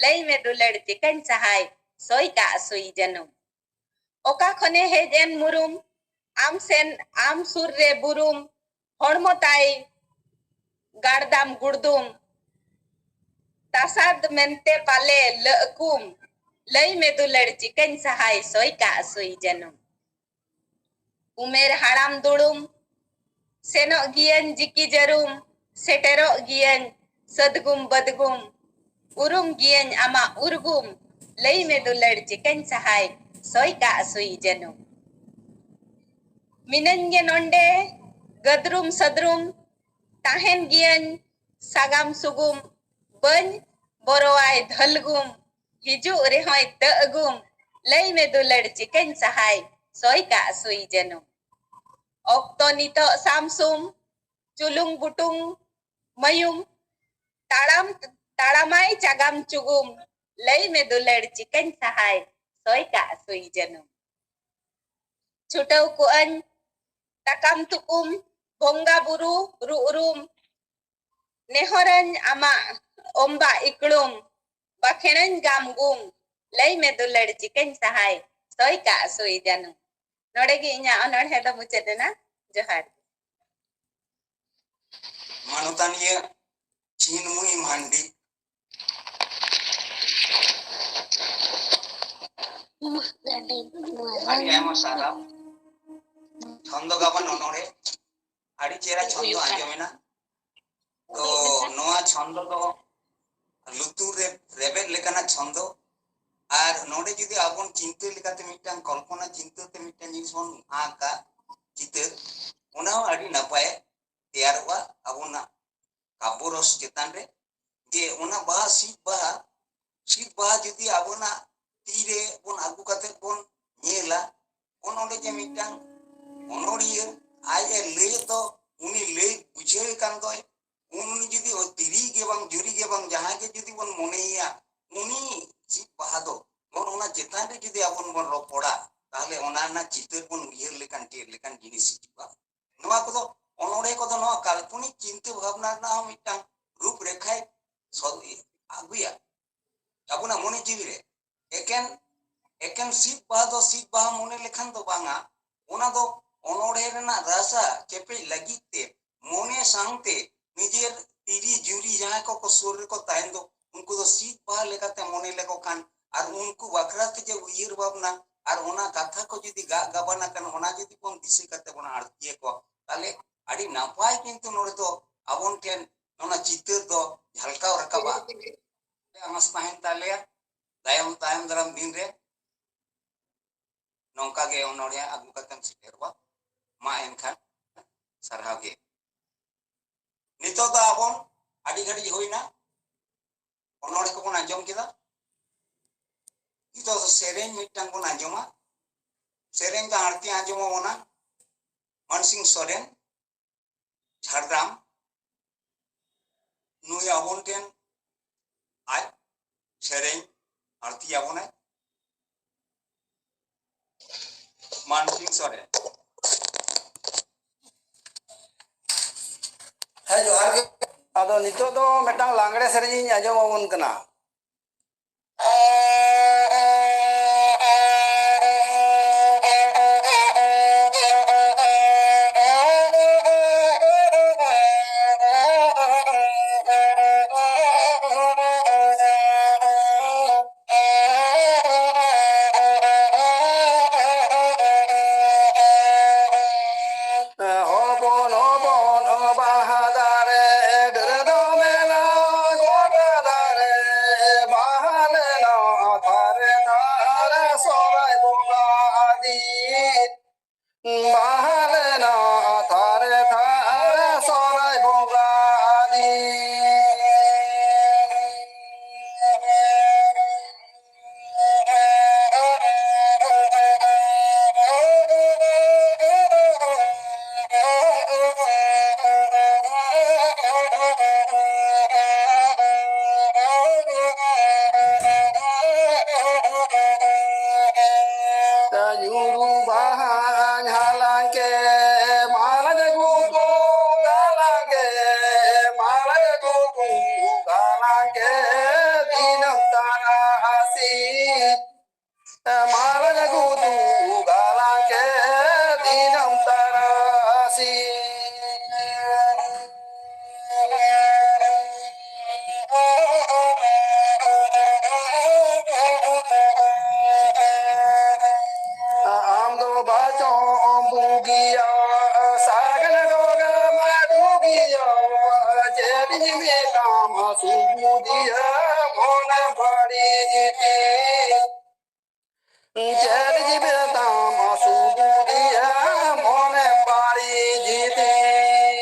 ᱞᱟᱹᱭ ᱢᱮ ᱫᱩᱞᱟᱹᱲ ᱪᱤᱠᱟᱹᱧ ᱥᱟᱦᱟᱭ, ᱥᱚᱭ ᱠᱟᱜ ᱥᱩᱭ ᱡᱟᱹᱱᱩᱢ᱾ ᱚᱠᱟ ᱠᱷᱚᱱᱮ ᱦᱮᱡ ᱮᱱ ᱢᱩᱨᱩᱢ, ᱟᱢ ᱥᱮᱱ ᱟᱢ ᱥᱩᱨ ᱨᱮ ᱵᱩᱨᱩᱢ, ᱦᱚᱲᱢᱚ ᱛᱟᱭ ᱜᱟᱲᱫᱟᱢ ᱜᱩᱲᱫᱩᱢ, ᱛᱟᱥᱟᱫ ᱢᱮᱱᱛᱮ ᱯᱟᱞᱮ ᱞᱟᱹᱜ ᱠᱩᱢ, ᱞᱟᱹᱭ ᱢᱮ ᱫᱩᱞᱟᱹᱲ ᱪᱤᱠᱟᱹᱧ ᱥᱟᱦᱟᱭ, ᱥᱚᱭ ᱠᱟᱜ ᱥᱩᱭ ᱡᱟᱹᱱᱩᱢ᱾ ᱩᱢᱮᱨ ᱦᱟᱲᱟᱢ ᱫᱩᱲᱩᱢ, ᱥᱮᱱᱚᱜ ᱜᱤᱭᱟᱹᱧ ᱡᱤᱠᱤ ᱡᱟᱹᱨᱩᱢ, ᱥᱮᱴᱮᱨᱚᱜ ᱜᱤᱭᱟᱹᱧ ᱥᱟᱹᱫᱜᱩᱢ ᱵᱟᱹᱫᱜᱩᱢ, ᱩᱨᱩᱢ ᱜᱤᱭᱟᱹᱧ ᱟᱢᱟᱜ ᱩᱨᱜᱩᱢ, ᱞᱟᱹᱭ ᱢᱮ ᱫᱩᱞᱟᱹᱲ ᱪᱤᱠᱟᱹᱧ ᱥᱟᱦᱟᱭ, ᱥᱚᱭ ᱠᱟᱜ ᱥᱩᱭ ᱡᱟᱹᱱᱩᱢ᱾ ᱢᱤᱱᱟᱹᱧ ᱜᱮ ᱱᱚᱸᱰᱮ ᱜᱟᱹᱫᱨᱩᱢ ᱥᱟᱹᱫᱨᱩᱢ, ᱛᱟᱦᱮᱱ ᱜᱤᱭᱟᱹᱧ ᱥᱟᱜᱟᱢ ᱥᱩᱜᱩᱢ, ᱵᱟᱹᱧ ᱵᱚᱨᱚᱣᱟᱭ ᱫᱷᱟᱹᱞᱜᱩᱢ, ᱦᱤᱡᱩᱜ ᱨᱮᱦᱚᱸᱭ ᱛᱟᱹᱜ ᱟᱹᱜᱩᱢ, ᱞᱟᱹᱭ ᱢᱮ ᱫᱩᱞᱟᱹᱲ ᱪᱤᱠᱟᱹᱧ ᱥᱟᱦᱟᱭ, ᱥᱚᱭ ᱠᱟᱜ ᱥᱩᱭ ᱡᱟᱹᱱᱩᱢ᱾ ᱚᱠᱛᱚ ᱱᱤᱛᱚᱜ ᱥᱟᱢᱥᱩᱢ, ᱪᱩᱞᱩᱝ ᱵᱩᱴᱩᱝ ᱢᱟᱭᱩᱢ, ᱛᱟᱲᱟᱢ, ᱛᱟᱲᱟᱢᱟᱭ ᱪᱟᱜᱟᱢ ᱪᱩᱜᱩᱢ, ᱞᱟᱹᱭ ᱢᱮ ᱫᱩᱞᱟᱹᱲ ᱪᱤᱠᱟᱹᱧ ᱥᱟᱦᱟᱭ, ᱥᱚᱭ ᱠᱟᱜ ᱥᱩᱭ ᱡᱟᱹᱱᱩᱢ᱾ ᱪᱷᱩᱴᱟᱹᱣ ᱠᱚᱜᱼᱟᱹᱧ ᱛᱟᱠᱟᱢ ᱛᱩᱠᱩᱢ, ᱵᱚᱸᱜᱟ ᱵᱩᱨᱩ ᱨᱩᱜ ᱨᱩᱢ, ᱱᱮᱦᱚᱨᱟᱹᱧ ᱟᱢᱟᱜ ᱚᱢᱵᱟ ᱤᱠᱲᱩᱢ, ᱵᱟᱠᱷᱮᱬᱟᱹᱧ ᱜᱟᱢ ᱜᱩᱢ, ᱞᱟᱹᱭ ᱢᱮ ᱫᱩᱞᱟᱹᱲ ᱪᱤᱠᱟᱹᱧ ᱥᱟᱦᱟᱭ, ᱥᱚᱭ ᱠᱟᱜ ᱥᱩᱭ ᱡᱟᱹᱱᱩᱢ᱾ ᱱᱚᱰᱮ ᱜᱮ ᱤᱧᱟᱹᱜ ᱚᱱᱚᱬᱦᱮ ᱫᱚ ᱢᱩᱪᱟᱹᱫ ᱮᱱᱟ᱾ ᱡᱚᱦᱟᱨ᱾ ᱢᱟᱱᱚᱛᱟᱱᱤᱭᱟᱹ ᱪᱤᱱᱢᱩᱭ ᱢᱟᱱᱰᱤ᱾ ᱟᱹᱰᱤ ᱟᱭᱢᱟ ᱥᱟᱨᱦᱟᱣ᱾ ᱪᱷᱚᱱᱫᱚ ᱜᱟᱵᱟᱱ ᱚᱱᱚᱬᱦᱮ, ᱟᱹᱰᱤ ᱪᱮᱦᱨᱟ ᱪᱷᱚᱱᱫᱚ ᱟᱸᱡᱚᱢᱮᱱᱟ᱾ ᱛᱚ ᱱᱚᱣᱟ ᱪᱷᱚᱱᱫᱚ ᱫᱚ ᱞᱩᱛᱩᱨ ᱨᱮ ᱨᱮᱵᱮᱫ ᱞᱮᱠᱟᱱᱟᱜ ᱪᱷᱚᱱᱫᱚ᱾ ᱟᱨ ᱱᱚᱰᱮ ᱡᱩᱫᱤ ᱟᱵᱚᱱ ᱪᱤᱱᱛᱟᱹ ᱞᱮᱠᱟᱛᱮ ᱢᱤᱫᱴᱟᱝ ᱠᱚᱞᱯᱚᱱᱟ ᱪᱤᱱᱛᱟᱹ ᱛᱮ ᱢᱤᱫᱴᱟᱝ ᱡᱤᱱᱤᱥ ᱵᱚᱱ ᱟᱸᱠᱟ ᱪᱤᱛᱟᱹᱨ, ᱚᱱᱟ ᱦᱚᱸ ᱟᱹᱰᱤ ᱱᱟᱯᱟᱭ ᱛᱮᱭᱟᱨᱚᱜᱼᱟ ᱟᱵᱚᱱᱟᱜ ᱠᱟᱵᱽᱵᱚ ᱨᱚᱥ ᱪᱮᱛᱟᱱ ᱨᱮ᱾ ᱡᱮ ᱚᱱᱟ ᱵᱟᱦᱟ, ᱥᱤᱫ ᱵᱟᱦᱟ, ᱥᱤᱫ ᱵᱟᱦᱟ ᱡᱩᱫᱤ ᱟᱵᱚᱱᱟᱜ ᱛᱤ ᱨᱮ ᱵᱚᱱ ᱟᱹᱜᱩ ᱠᱟᱛᱮ ᱵᱚᱱ ᱧᱮᱞᱟ, ᱚᱱ ᱚᱸᱰᱮ ᱡᱮ ᱢᱤᱫᱴᱟᱝ ᱚᱱᱚᱲᱤᱭᱟᱹ ᱟᱡ ᱮ ᱞᱟᱹᱭᱮᱫ ᱫᱚ, ᱩᱱᱤ ᱞᱟᱹᱭ ᱵᱩᱡᱷᱟᱹᱣ ᱠᱟᱱ ᱫᱚᱭ, ᱩᱱᱤ ᱡᱩᱫᱤ ᱛᱤᱨᱤ ᱜᱮ ᱵᱟᱝ ᱡᱩᱨᱤ ᱜᱮ ᱵᱟᱝ ᱡᱟᱦᱟᱸᱭ ᱜᱮ ᱡᱩᱫᱤ ᱵᱚᱱ ᱢᱚᱱᱮᱭᱮᱭᱟ, ᱩᱱᱤ ᱥᱤᱫ ᱵᱟᱦᱟ ᱫᱚ ᱵᱚᱱ ᱚᱱᱟ ᱪᱮᱛᱟᱱ ᱨᱮ ᱡᱩᱫᱤ ᱟᱵᱚᱱ ᱵᱚᱱ ᱨᱚᱯᱚᱲᱟ, ᱛᱟᱦᱚᱞᱮ ᱚᱱᱟ ᱨᱮᱱᱟᱜ ᱪᱤᱛᱟᱹᱨ ᱵᱚᱱ ᱩᱭᱦᱟᱹᱨ ᱞᱮᱠᱷᱟᱱ ᱪᱮᱫ ᱞᱮᱠᱟᱱ ᱡᱤᱱᱤᱥ ᱦᱤᱡᱩᱜᱼᱟ? ᱱᱚᱣᱟ ᱠᱚᱫᱚ, ᱚᱱᱚᱬᱦᱮ ᱠᱚᱫᱚ ᱱᱚᱣᱟ ᱠᱟᱞᱯᱚᱱᱤᱠ ᱪᱤᱱᱛᱟᱹ ᱵᱷᱟᱵᱽᱱᱟ ᱨᱮᱱᱟᱜ ᱦᱚᱸ ᱢᱤᱫᱴᱟᱝ ᱨᱩᱯ ᱨᱮᱠᱷᱟᱭ ᱥᱚ-, ᱟᱹᱜᱩᱭᱟ ᱟᱵᱚᱱᱟᱜ ᱢᱚᱱᱮ ᱡᱤᱣᱤ ᱨᱮ᱾ ᱮᱠᱮᱱ, ᱮᱠᱮᱱ ᱥᱤᱫ ᱵᱟᱦᱟ ᱫᱚ ᱥᱤᱫ ᱵᱟᱦᱟ ᱢᱚᱱᱮ ᱞᱮᱠᱷᱟᱱ ᱫᱚ ᱵᱟᱝᱟ, ᱚᱱᱟ ᱫᱚ ᱚᱱᱚᱬᱦᱮ ᱨᱮᱱᱟᱜ ᱨᱟᱥᱟ ᱪᱮᱯᱮᱡ ᱞᱟᱹᱜᱤᱫ ᱛᱮ ᱢᱚᱱᱮ ᱥᱟᱶᱛᱮ ᱱᱤᱡᱮᱨ ᱛᱤᱨᱤ ᱡᱩᱨᱤ ᱡᱟᱦᱟᱸᱭ ᱠᱚᱠᱚ ᱥᱩᱨ ᱨᱮᱠᱚ ᱛᱟᱦᱮᱱ ᱫᱚ, ᱩᱱᱠᱩ ᱫᱚ ᱥᱤᱫ ᱵᱟᱦᱟ ᱞᱮᱠᱟᱛᱮ ᱢᱚᱱᱮ ᱞᱮᱠᱚ ᱠᱷᱟᱱ ᱟᱨ ᱩᱱᱠᱩ ᱵᱟᱠᱷᱨᱟ ᱛᱮ ᱡᱮ ᱩᱭᱦᱟᱹᱨ ᱵᱷᱟᱵᱽᱱᱟ ᱟᱨ ᱚᱱᱟ ᱠᱟᱛᱷᱟ ᱠᱚ ᱡᱩᱫᱤ ᱜᱟᱜ ᱜᱟᱵᱟᱱ ᱟᱠᱟᱱ, ᱚᱱᱟ ᱡᱩᱫᱤ ᱵᱚᱱ ᱫᱤᱥᱟᱹ ᱠᱟᱛᱮ ᱵᱚᱱ ᱟᱬᱛᱤᱭᱟᱠᱚᱣᱟ, ᱛᱟᱦᱞᱮ ᱟᱹᱰᱤ ᱱᱟᱯᱟᱭ ᱠᱤᱱᱛᱩ ᱱᱚᱰᱮ ᱫᱚ ᱟᱵᱚᱱ ᱴᱷᱮᱱ ᱚᱱᱟ ᱪᱤᱛᱟᱹᱨ ᱫᱚ ᱡᱷᱟᱞᱠᱟᱣ ᱨᱟᱠᱟᱵᱟ᱾ ᱟᱢᱟᱥ ᱛᱟᱦᱮᱱ ᱛᱟᱞᱮᱭᱟ ᱛᱟᱭᱚᱢ, ᱛᱟᱭᱚᱢ ᱫᱟᱨᱟᱢ ᱫᱤᱱ ᱨᱮ ᱱᱚᱝᱠᱟ ᱜᱮ ᱚᱱᱚᱬᱦᱮ ᱟᱹᱜᱩ ᱠᱟᱛᱮᱢ ᱥᱮᱴᱮᱨᱚᱜᱼᱟ᱾ ᱢᱟ ᱮᱱᱠᱷᱟᱱ ᱥᱟᱨᱦᱟᱣ ᱜᱮ᱾ ᱱᱤᱛᱚᱜ ᱫᱚ ᱟᱵᱚᱱ ᱟᱹᱰᱤ ᱜᱷᱟᱹᱲᱤᱡ ᱦᱩᱭᱱᱟ, ᱚᱱᱚᱬᱦᱮ ᱠᱚᱵᱚᱱ ᱟᱸᱡᱚᱢ ᱠᱮᱫᱟ᱾ ᱱᱤᱛᱚᱜ ᱫᱚ ᱥᱮᱨᱮᱧ ᱢᱤᱫᱴᱟᱝ ᱵᱚᱱ ᱟᱸᱡᱚᱢᱟ᱾ ᱥᱮᱨᱮᱧ ᱫᱚ ᱟᱬᱛᱤ ᱟᱸᱡᱚᱢ ᱟᱵᱚᱱᱟ ᱢᱟᱱᱥᱤᱝ ᱥᱚᱨᱮᱱ, ᱡᱷᱟᱲᱜᱨᱟᱢ᱾ ᱱᱩᱭ ᱟᱵᱚᱱ ᱴᱷᱮᱱ ᱟᱡ ᱥᱮᱨᱮᱧ ᱟᱬᱛᱤ ᱟᱵᱚᱱᱟᱭ᱾ ᱢᱟᱱᱥᱤᱝ ᱥᱚᱨᱮᱱ᱾ ᱦᱮᱸ, ᱡᱚᱦᱟᱨ ᱜᱮ᱾ ᱟᱫᱚ ᱱᱤᱛᱚᱜ ᱫᱚ ᱢᱤᱫᱴᱟᱝ ᱞᱟᱜᱽᱲᱮ ᱥᱮᱨᱮᱧ ᱤᱧ ᱟᱸᱡᱚᱢ ᱟᱵᱚᱱ ᱠᱟᱱᱟ᱾ ᱦᱚᱯᱚᱱ ᱦᱚᱯᱚᱱ ᱵᱟᱦᱟ ᱫᱟᱨᱮ, ᱰᱟᱹᱨ ᱫᱚ ᱢᱮᱱᱟᱜ ᱜᱚᱴᱟ ᱫᱟᱨᱮ, ᱵᱟᱦᱟ ᱞᱮᱱᱟ ᱛᱷᱟᱨᱮ ᱛᱷᱟᱨᱮ ᱥᱚᱦᱨᱟᱭ ᱵᱚᱸᱜᱟ ᱫᱤᱱ᱾ ᱵᱟᱦᱟ ᱞᱮᱱᱟ ᱛᱷᱟᱨᱮ ᱛᱷᱟᱨᱮ ᱥᱚᱦᱨᱟᱭ ᱵᱚᱸᱜᱟ ᱫᱤᱱ᱾ ᱧᱩᱨᱩ ᱵᱟᱦᱟᱧ ᱦᱟᱞᱟᱝ ᱠᱮᱫ, ᱢᱟᱞᱟᱧ ᱟᱹᱜᱩ ᱜᱚᱫ ᱜᱟᱞᱟᱝ ᱠᱮᱫ, ᱢᱟᱞᱟᱧ ᱟᱹᱜᱩ ᱜᱚᱫ ᱜᱟᱞᱟᱝ ᱠᱮᱫ, ᱫᱤᱱᱟᱹᱢ ᱛᱟᱨᱟᱥᱤᱧ᱾ ᱢᱟᱞᱟᱧ ᱟᱹᱜᱩ ᱜᱚᱫ ᱜᱟᱞᱟᱝ ᱠᱮᱫ, ᱫᱤᱱᱟᱹᱢ ᱛᱟᱨᱟᱥᱤᱧ᱾ ᱟᱢ ᱫᱚ ᱵᱟᱪᱚᱢ ᱵᱩᱜᱤᱭᱟ, ᱥᱟᱜᱮᱱ ᱰᱚᱜᱟ ᱢᱟ ᱰᱩᱜᱤᱭᱟ, ᱪᱮᱫ ᱤᱧ ᱢᱮᱛᱟᱢᱟ ᱥᱩᱵᱩᱫᱤᱭᱟ, ᱢᱚᱱᱮ ᱵᱟᱹᱲᱤᱡ ᱛᱤᱧ᱾ ᱪᱮᱫ ᱡᱤᱵᱮ ᱛᱟᱢ ᱥᱩᱵᱩᱫᱤᱭᱟ ᱢᱚᱱᱮ ᱵᱟᱹᱲᱤᱡ ᱛᱤᱧ᱾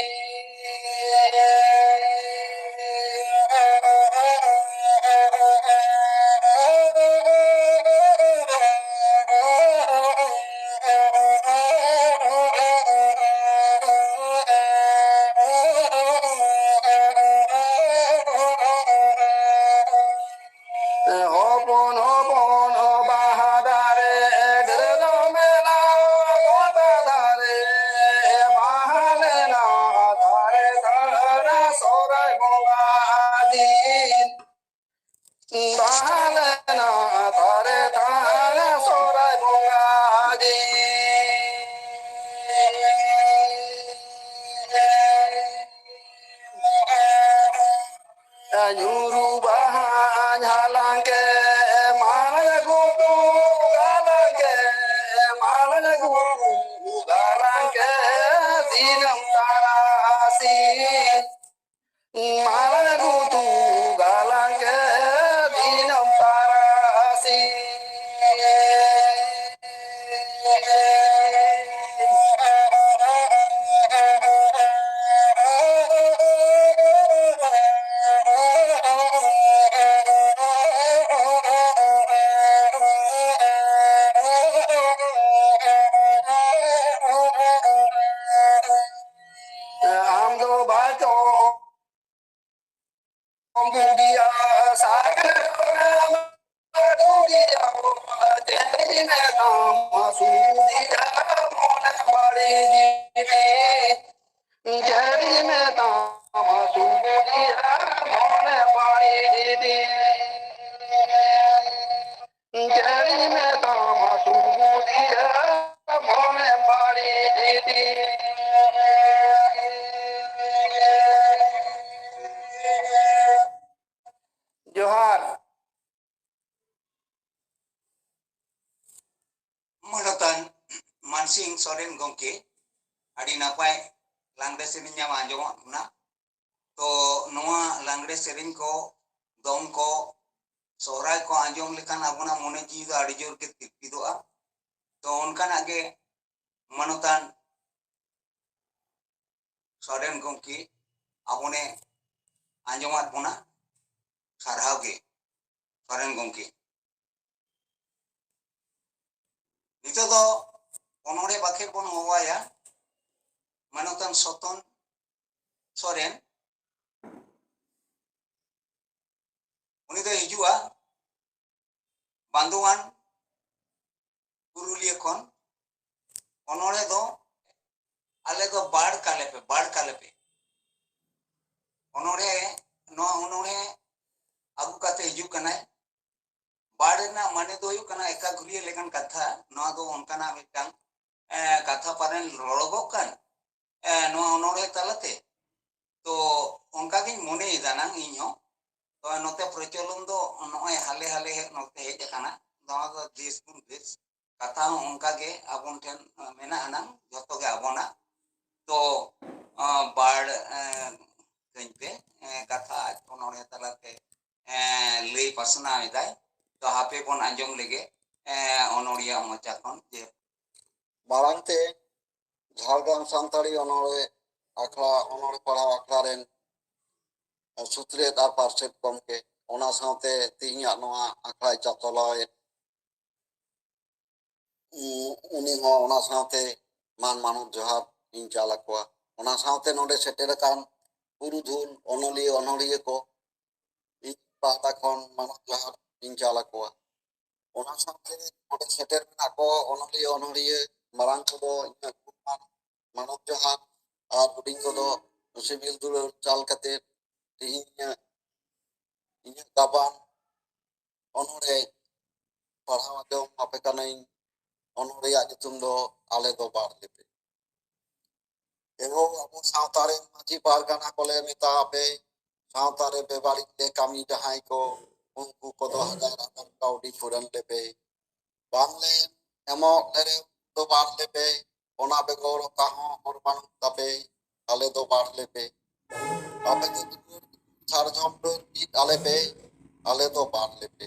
ᱦᱚᱯᱚᱱ ᱦᱚᱯᱚᱱ ᱵᱟᱦᱟ ᱫᱟᱨᱮ, ᱰᱟᱹᱨ ᱢᱟᱞᱟ ᱜᱩᱛᱩ ᱜᱟᱞᱟᱝ ᱠᱮᱫ ᱫᱤᱱᱟᱹᱢ ᱛᱟᱨᱟᱥᱤᱧ᱾ ᱟᱢ ᱫᱚ ᱵᱟᱪᱚ ᱵᱩᱜᱤᱭᱟ ᱥᱟᱜᱮ ᱵᱩᱜᱤᱭᱟ ᱡᱮ ᱢᱮᱛᱟᱢ ᱥᱩᱫᱤᱭᱟ ᱢᱚᱱᱮ ᱵᱟᱹᱲᱤᱡ ᱡᱤᱣᱤ᱾ ᱡᱮ ᱢᱮᱛᱟᱢ ᱥᱩᱫᱤᱭᱟ ᱢᱚᱱᱮ ᱵᱟᱹᱲᱤᱡ ᱡᱤᱣᱤ᱾ ᱡᱮ ᱢᱮᱛᱟᱢ ᱥᱩᱫᱤᱭᱟ ᱢᱚᱱᱮ ᱵᱟᱹᱲᱤᱡ ᱡᱤᱣᱤ᱾ ᱡᱚᱦᱟᱨ᱾ ᱢᱟᱱᱚᱛᱟᱱ ᱢᱟᱱᱥᱤᱝ ᱥᱚᱨᱮᱱ ᱜᱚᱢᱠᱮ, ᱟᱹᱰᱤ ᱱᱟᱯᱟᱭ ᱞᱟᱜᱽᱲᱮ ᱥᱮᱨᱮᱧ ᱧᱟᱢ ᱟᱸᱡᱚᱢᱚᱜ ᱠᱟᱱᱟ᱾ ᱛᱚ ᱱᱚᱣᱟ ᱞᱟᱜᱽᱲᱮ ᱥᱮᱨᱮᱧ ᱠᱚ, ᱫᱚᱝ ᱠᱚ, ᱥᱚᱦᱨᱟᱭ ᱠᱚ ᱟᱸᱡᱚᱢ ᱞᱮᱠᱷᱟᱱ ᱟᱵᱚᱱᱟᱜ ᱢᱚᱱᱮ ᱡᱤᱣᱤ ᱫᱚ ᱟᱹᱰᱤ ᱡᱳᱨ ᱜᱮ ᱛᱤᱨᱯᱤᱫᱚᱜᱼᱟ᱾ ᱛᱚ ᱚᱱᱠᱟᱱᱟᱜ ᱜᱮ ᱢᱟᱱᱚᱛᱟᱱ ᱥᱚᱨᱮᱱ ᱜᱚᱢᱠᱮ ᱟᱵᱚᱱᱮ ᱟᱸᱡᱚᱢᱟᱫ ᱵᱚᱱᱟ, ᱥᱟᱨᱦᱟᱣ ᱜᱮ ᱥᱚᱨᱮᱱ ᱜᱚᱢᱠᱮ᱾ ᱱᱤᱛᱚᱜ ᱫᱚ ᱚᱱᱚᱬᱦᱮ ᱵᱟᱠᱷᱮᱲ ᱵᱚᱱ ᱦᱚᱦᱚᱣᱟᱭᱟ ᱢᱟᱱᱚᱛᱟᱱ ᱥᱚᱛᱚᱱ ᱥᱚᱨᱮᱱ᱾ ᱩᱱᱤ ᱫᱚᱭ ᱦᱤᱡᱩᱜᱼᱟ ᱵᱟᱱᱫᱳᱣᱟᱱ, ᱯᱩᱨᱩᱞᱤᱭᱟᱹ ᱠᱷᱚᱱ᱾ ᱚᱱᱚᱬᱦᱮ ᱫᱚ ᱟᱞᱮ ᱫᱚ ᱵᱟᱲ ᱠᱟᱞᱮ ᱯᱮ, ᱵᱟᱲ ᱠᱟᱞᱮ ᱯᱮ᱾ ᱚᱱᱚᱬᱦᱮ, ᱱᱚᱣᱟ ᱚᱱᱚᱬᱦᱮ ᱟᱹᱜᱩ ᱠᱟᱛᱮ ᱦᱤᱡᱩᱜ ᱠᱟᱱᱟᱭ᱾ ᱵᱟᱲ ᱨᱮᱱᱟᱜ ᱢᱟᱱᱮ ᱫᱚ ᱦᱩᱭᱩᱜ ᱠᱟᱱᱟ ᱮᱠᱟᱜᱷᱩᱨᱤᱭᱟᱹ ᱞᱮᱠᱟᱱ ᱠᱟᱛᱷᱟ᱾ ᱱᱚᱣᱟ ᱫᱚ ᱚᱱᱠᱟᱱᱟᱜ ᱢᱤᱫᱴᱟᱝ, ᱮ, ᱠᱟᱛᱷᱟ ᱯᱟᱞᱮᱱ ᱨᱚᱲᱚᱜᱚᱜ ᱠᱟᱱ, ᱮ, ᱱᱚᱣᱟ ᱚᱱᱚᱬᱦᱮ ᱛᱟᱞᱟᱛᱮ᱾ ᱛᱚ ᱚᱱᱠᱟᱜᱤᱧ ᱢᱚᱱᱮᱭᱮᱫᱟ ᱱᱟᱝ ᱤᱧ ᱦᱚᱸ᱾ ᱛᱚ ᱱᱚᱛᱮ ᱯᱨᱚᱪᱚᱞᱚᱱ ᱫᱚ ᱱᱚᱜᱼᱚᱭ ᱦᱟᱞᱮ ᱦᱟᱞᱮ ᱦᱮᱡ, ᱱᱚᱛᱮ ᱦᱮᱡ ᱟᱠᱟᱱᱟ᱾ ᱱᱚᱣᱟ ᱫᱚ ᱫᱮᱥ ᱜᱩᱱ ᱵᱮᱥ᱾ ᱠᱟᱛᱷᱟ ᱦᱚᱸ ᱚᱱᱠᱟ ᱜᱮ ᱟᱵᱚᱱ ᱴᱷᱮᱱ, ᱮ, ᱢᱮᱱᱟᱜ ᱟᱱᱟᱝ, ᱡᱷᱚᱛᱚ ᱜᱮ ᱟᱵᱚᱱᱟᱜ᱾ ᱛᱚ, ᱟ, ᱵᱟᱲ, ᱮ, ᱠᱟᱹᱧ ᱯᱮ᱾ ᱮᱸ, ᱠᱟᱛᱷᱟ ᱟᱡ ᱚᱱᱚᱬᱦᱮ ᱛᱟᱞᱟᱛᱮ, ᱮᱸ, ᱞᱟᱹᱭ ᱯᱟᱥᱱᱟᱣ ᱮᱫᱟᱭ᱾ ᱛᱚ ᱦᱟᱯᱮ ᱵᱚᱱ ᱟᱸᱡᱚᱢ ᱞᱮᱜᱮ, ᱮᱸ, ᱚᱱᱚᱬᱦᱤᱭᱟᱹ ᱢᱚᱪᱟ ᱠᱷᱚᱱ ᱡᱮ ᱢᱟᱲᱟᱝ ᱛᱮ ᱡᱷᱟᱲᱜᱨᱟᱢ ᱥᱟᱱᱛᱟᱲᱤ ᱚᱱᱚᱬᱦᱮ ᱟᱠᱷᱲᱟ, ᱚᱱᱚᱬᱦᱮ ᱯᱟᱲᱦᱟᱣ ᱟᱠᱷᱲᱟ ᱨᱮᱱ ᱥᱩᱛᱨᱮᱛ ᱟᱨ ᱯᱟᱨᱥᱮᱛ ᱜᱚᱢᱠᱮ, ᱚᱱᱟ ᱥᱟᱶᱛᱮ ᱛᱮᱦᱮᱧᱟᱜ ᱱᱚᱣᱟ ᱟᱠᱷᱲᱟᱭ ᱪᱟᱪᱟᱞᱟᱣᱮᱫ, ᱩ-, ᱩᱱᱤ ᱦᱚᱸ ᱚᱱᱟ ᱥᱟᱶᱛᱮ ᱢᱟᱱ ᱢᱟᱱᱚᱛ ᱡᱚᱦᱟᱨ ᱤᱧ ᱪᱟᱞ ᱟᱠᱚᱣᱟ᱾ ᱚᱱᱟ ᱥᱟᱶᱛᱮ ᱱᱚᱰᱮ ᱥᱮᱴᱮᱨ ᱟᱠᱟᱱ ᱯᱩᱨᱩᱫᱷᱩᱞ ᱚᱱᱚᱞᱤᱭᱟᱹ ᱚᱱᱚᱲᱦᱤᱭᱟᱹ ᱠᱚ ᱤᱧ ᱯᱟᱦᱴᱟ ᱠᱷᱚᱱ ᱢᱟᱱᱚᱛ ᱡᱚᱦᱟᱨ ᱤᱧ ᱪᱟᱞ ᱟᱠᱚᱣᱟ᱾ ᱚᱱᱟ ᱥᱟᱶᱛᱮ ᱱᱚᱰᱮ ᱥᱮᱴᱮᱨ ᱢᱮᱱᱟᱜ ᱠᱚ ᱚᱱᱚᱞᱤᱭᱟᱹ ᱚᱱᱚᱲᱦᱤᱭᱟᱹ, ᱢᱟᱨᱟᱝ ᱠᱚᱫᱚ ᱤᱧᱟᱹᱜ ᱜᱩᱱᱢᱟᱱ ᱢᱟᱱᱚᱛ ᱡᱚᱦᱟᱨ ᱟᱨ ᱦᱩᱰᱤᱧ ᱠᱚᱫᱚ ᱥᱤᱵᱤᱞ ᱫᱩᱞᱟᱹᱲ ᱪᱟᱞ ᱠᱟᱛᱮ ᱛᱮᱦᱮᱧ ᱤᱧᱟᱹᱜ ᱜᱟᱵᱟᱱ ᱚᱱᱚᱬᱦᱮ ᱯᱟᱲᱦᱟᱣ ᱟᱸᱡᱚᱢ ᱟᱯᱮ ᱠᱟᱹᱱᱟᱹᱧ᱾ ᱚᱱᱚᱬᱦᱮᱭᱟᱜ ᱧᱩᱛᱩᱢ ᱫᱚ ᱟᱞᱮ ᱫᱚ ᱵᱟᱨ ᱞᱮᱯᱮ᱾ ᱮᱦᱳ ᱟᱵᱚ ᱥᱟᱶᱛᱟ ᱨᱮᱱ ᱢᱟᱹᱡᱷᱤ ᱯᱟᱨᱜᱟᱱᱟ ᱠᱚᱞᱮ ᱢᱮᱛᱟ ᱟᱯᱮ, ᱥᱟᱶᱛᱟ ᱨᱮ ᱵᱮᱵᱟᱹᱲᱤᱡ ᱞᱮ ᱠᱟᱹᱢᱤ ᱡᱟᱦᱟᱸᱭ ᱠᱚ, ᱩᱱᱠᱩ ᱠᱚᱫᱚ ᱦᱟᱡᱟᱨ ᱦᱟᱡᱟᱨ ᱠᱟᱹᱣᱰᱤ ᱯᱷᱩᱨᱟᱹᱱ ᱞᱮᱯᱮ᱾ ᱵᱟᱝᱞᱮ ᱮᱢᱚᱜ ᱞᱮᱨᱮ ᱫᱚ ᱵᱟᱨ ᱞᱮᱯᱮ, ᱚᱱᱟ ᱵᱮᱜᱚᱨ ᱚᱠᱟ ᱦᱚᱸ ᱦᱚᱨ ᱵᱟᱹᱱᱩᱜ ᱛᱟᱯᱮ, ᱟᱞᱮ ᱫᱚ ᱵᱟᱨ ᱞᱮᱯᱮ᱾ ᱟᱯᱮ ᱫᱚ ᱫᱩᱣᱟᱹᱨ ᱥᱟᱨᱡᱚᱢ ᱰᱟᱹᱨ ᱵᱤᱫ ᱟᱞᱮ ᱯᱮ, ᱟᱞᱮ ᱫᱚ ᱵᱟᱨ ᱞᱮᱯᱮ᱾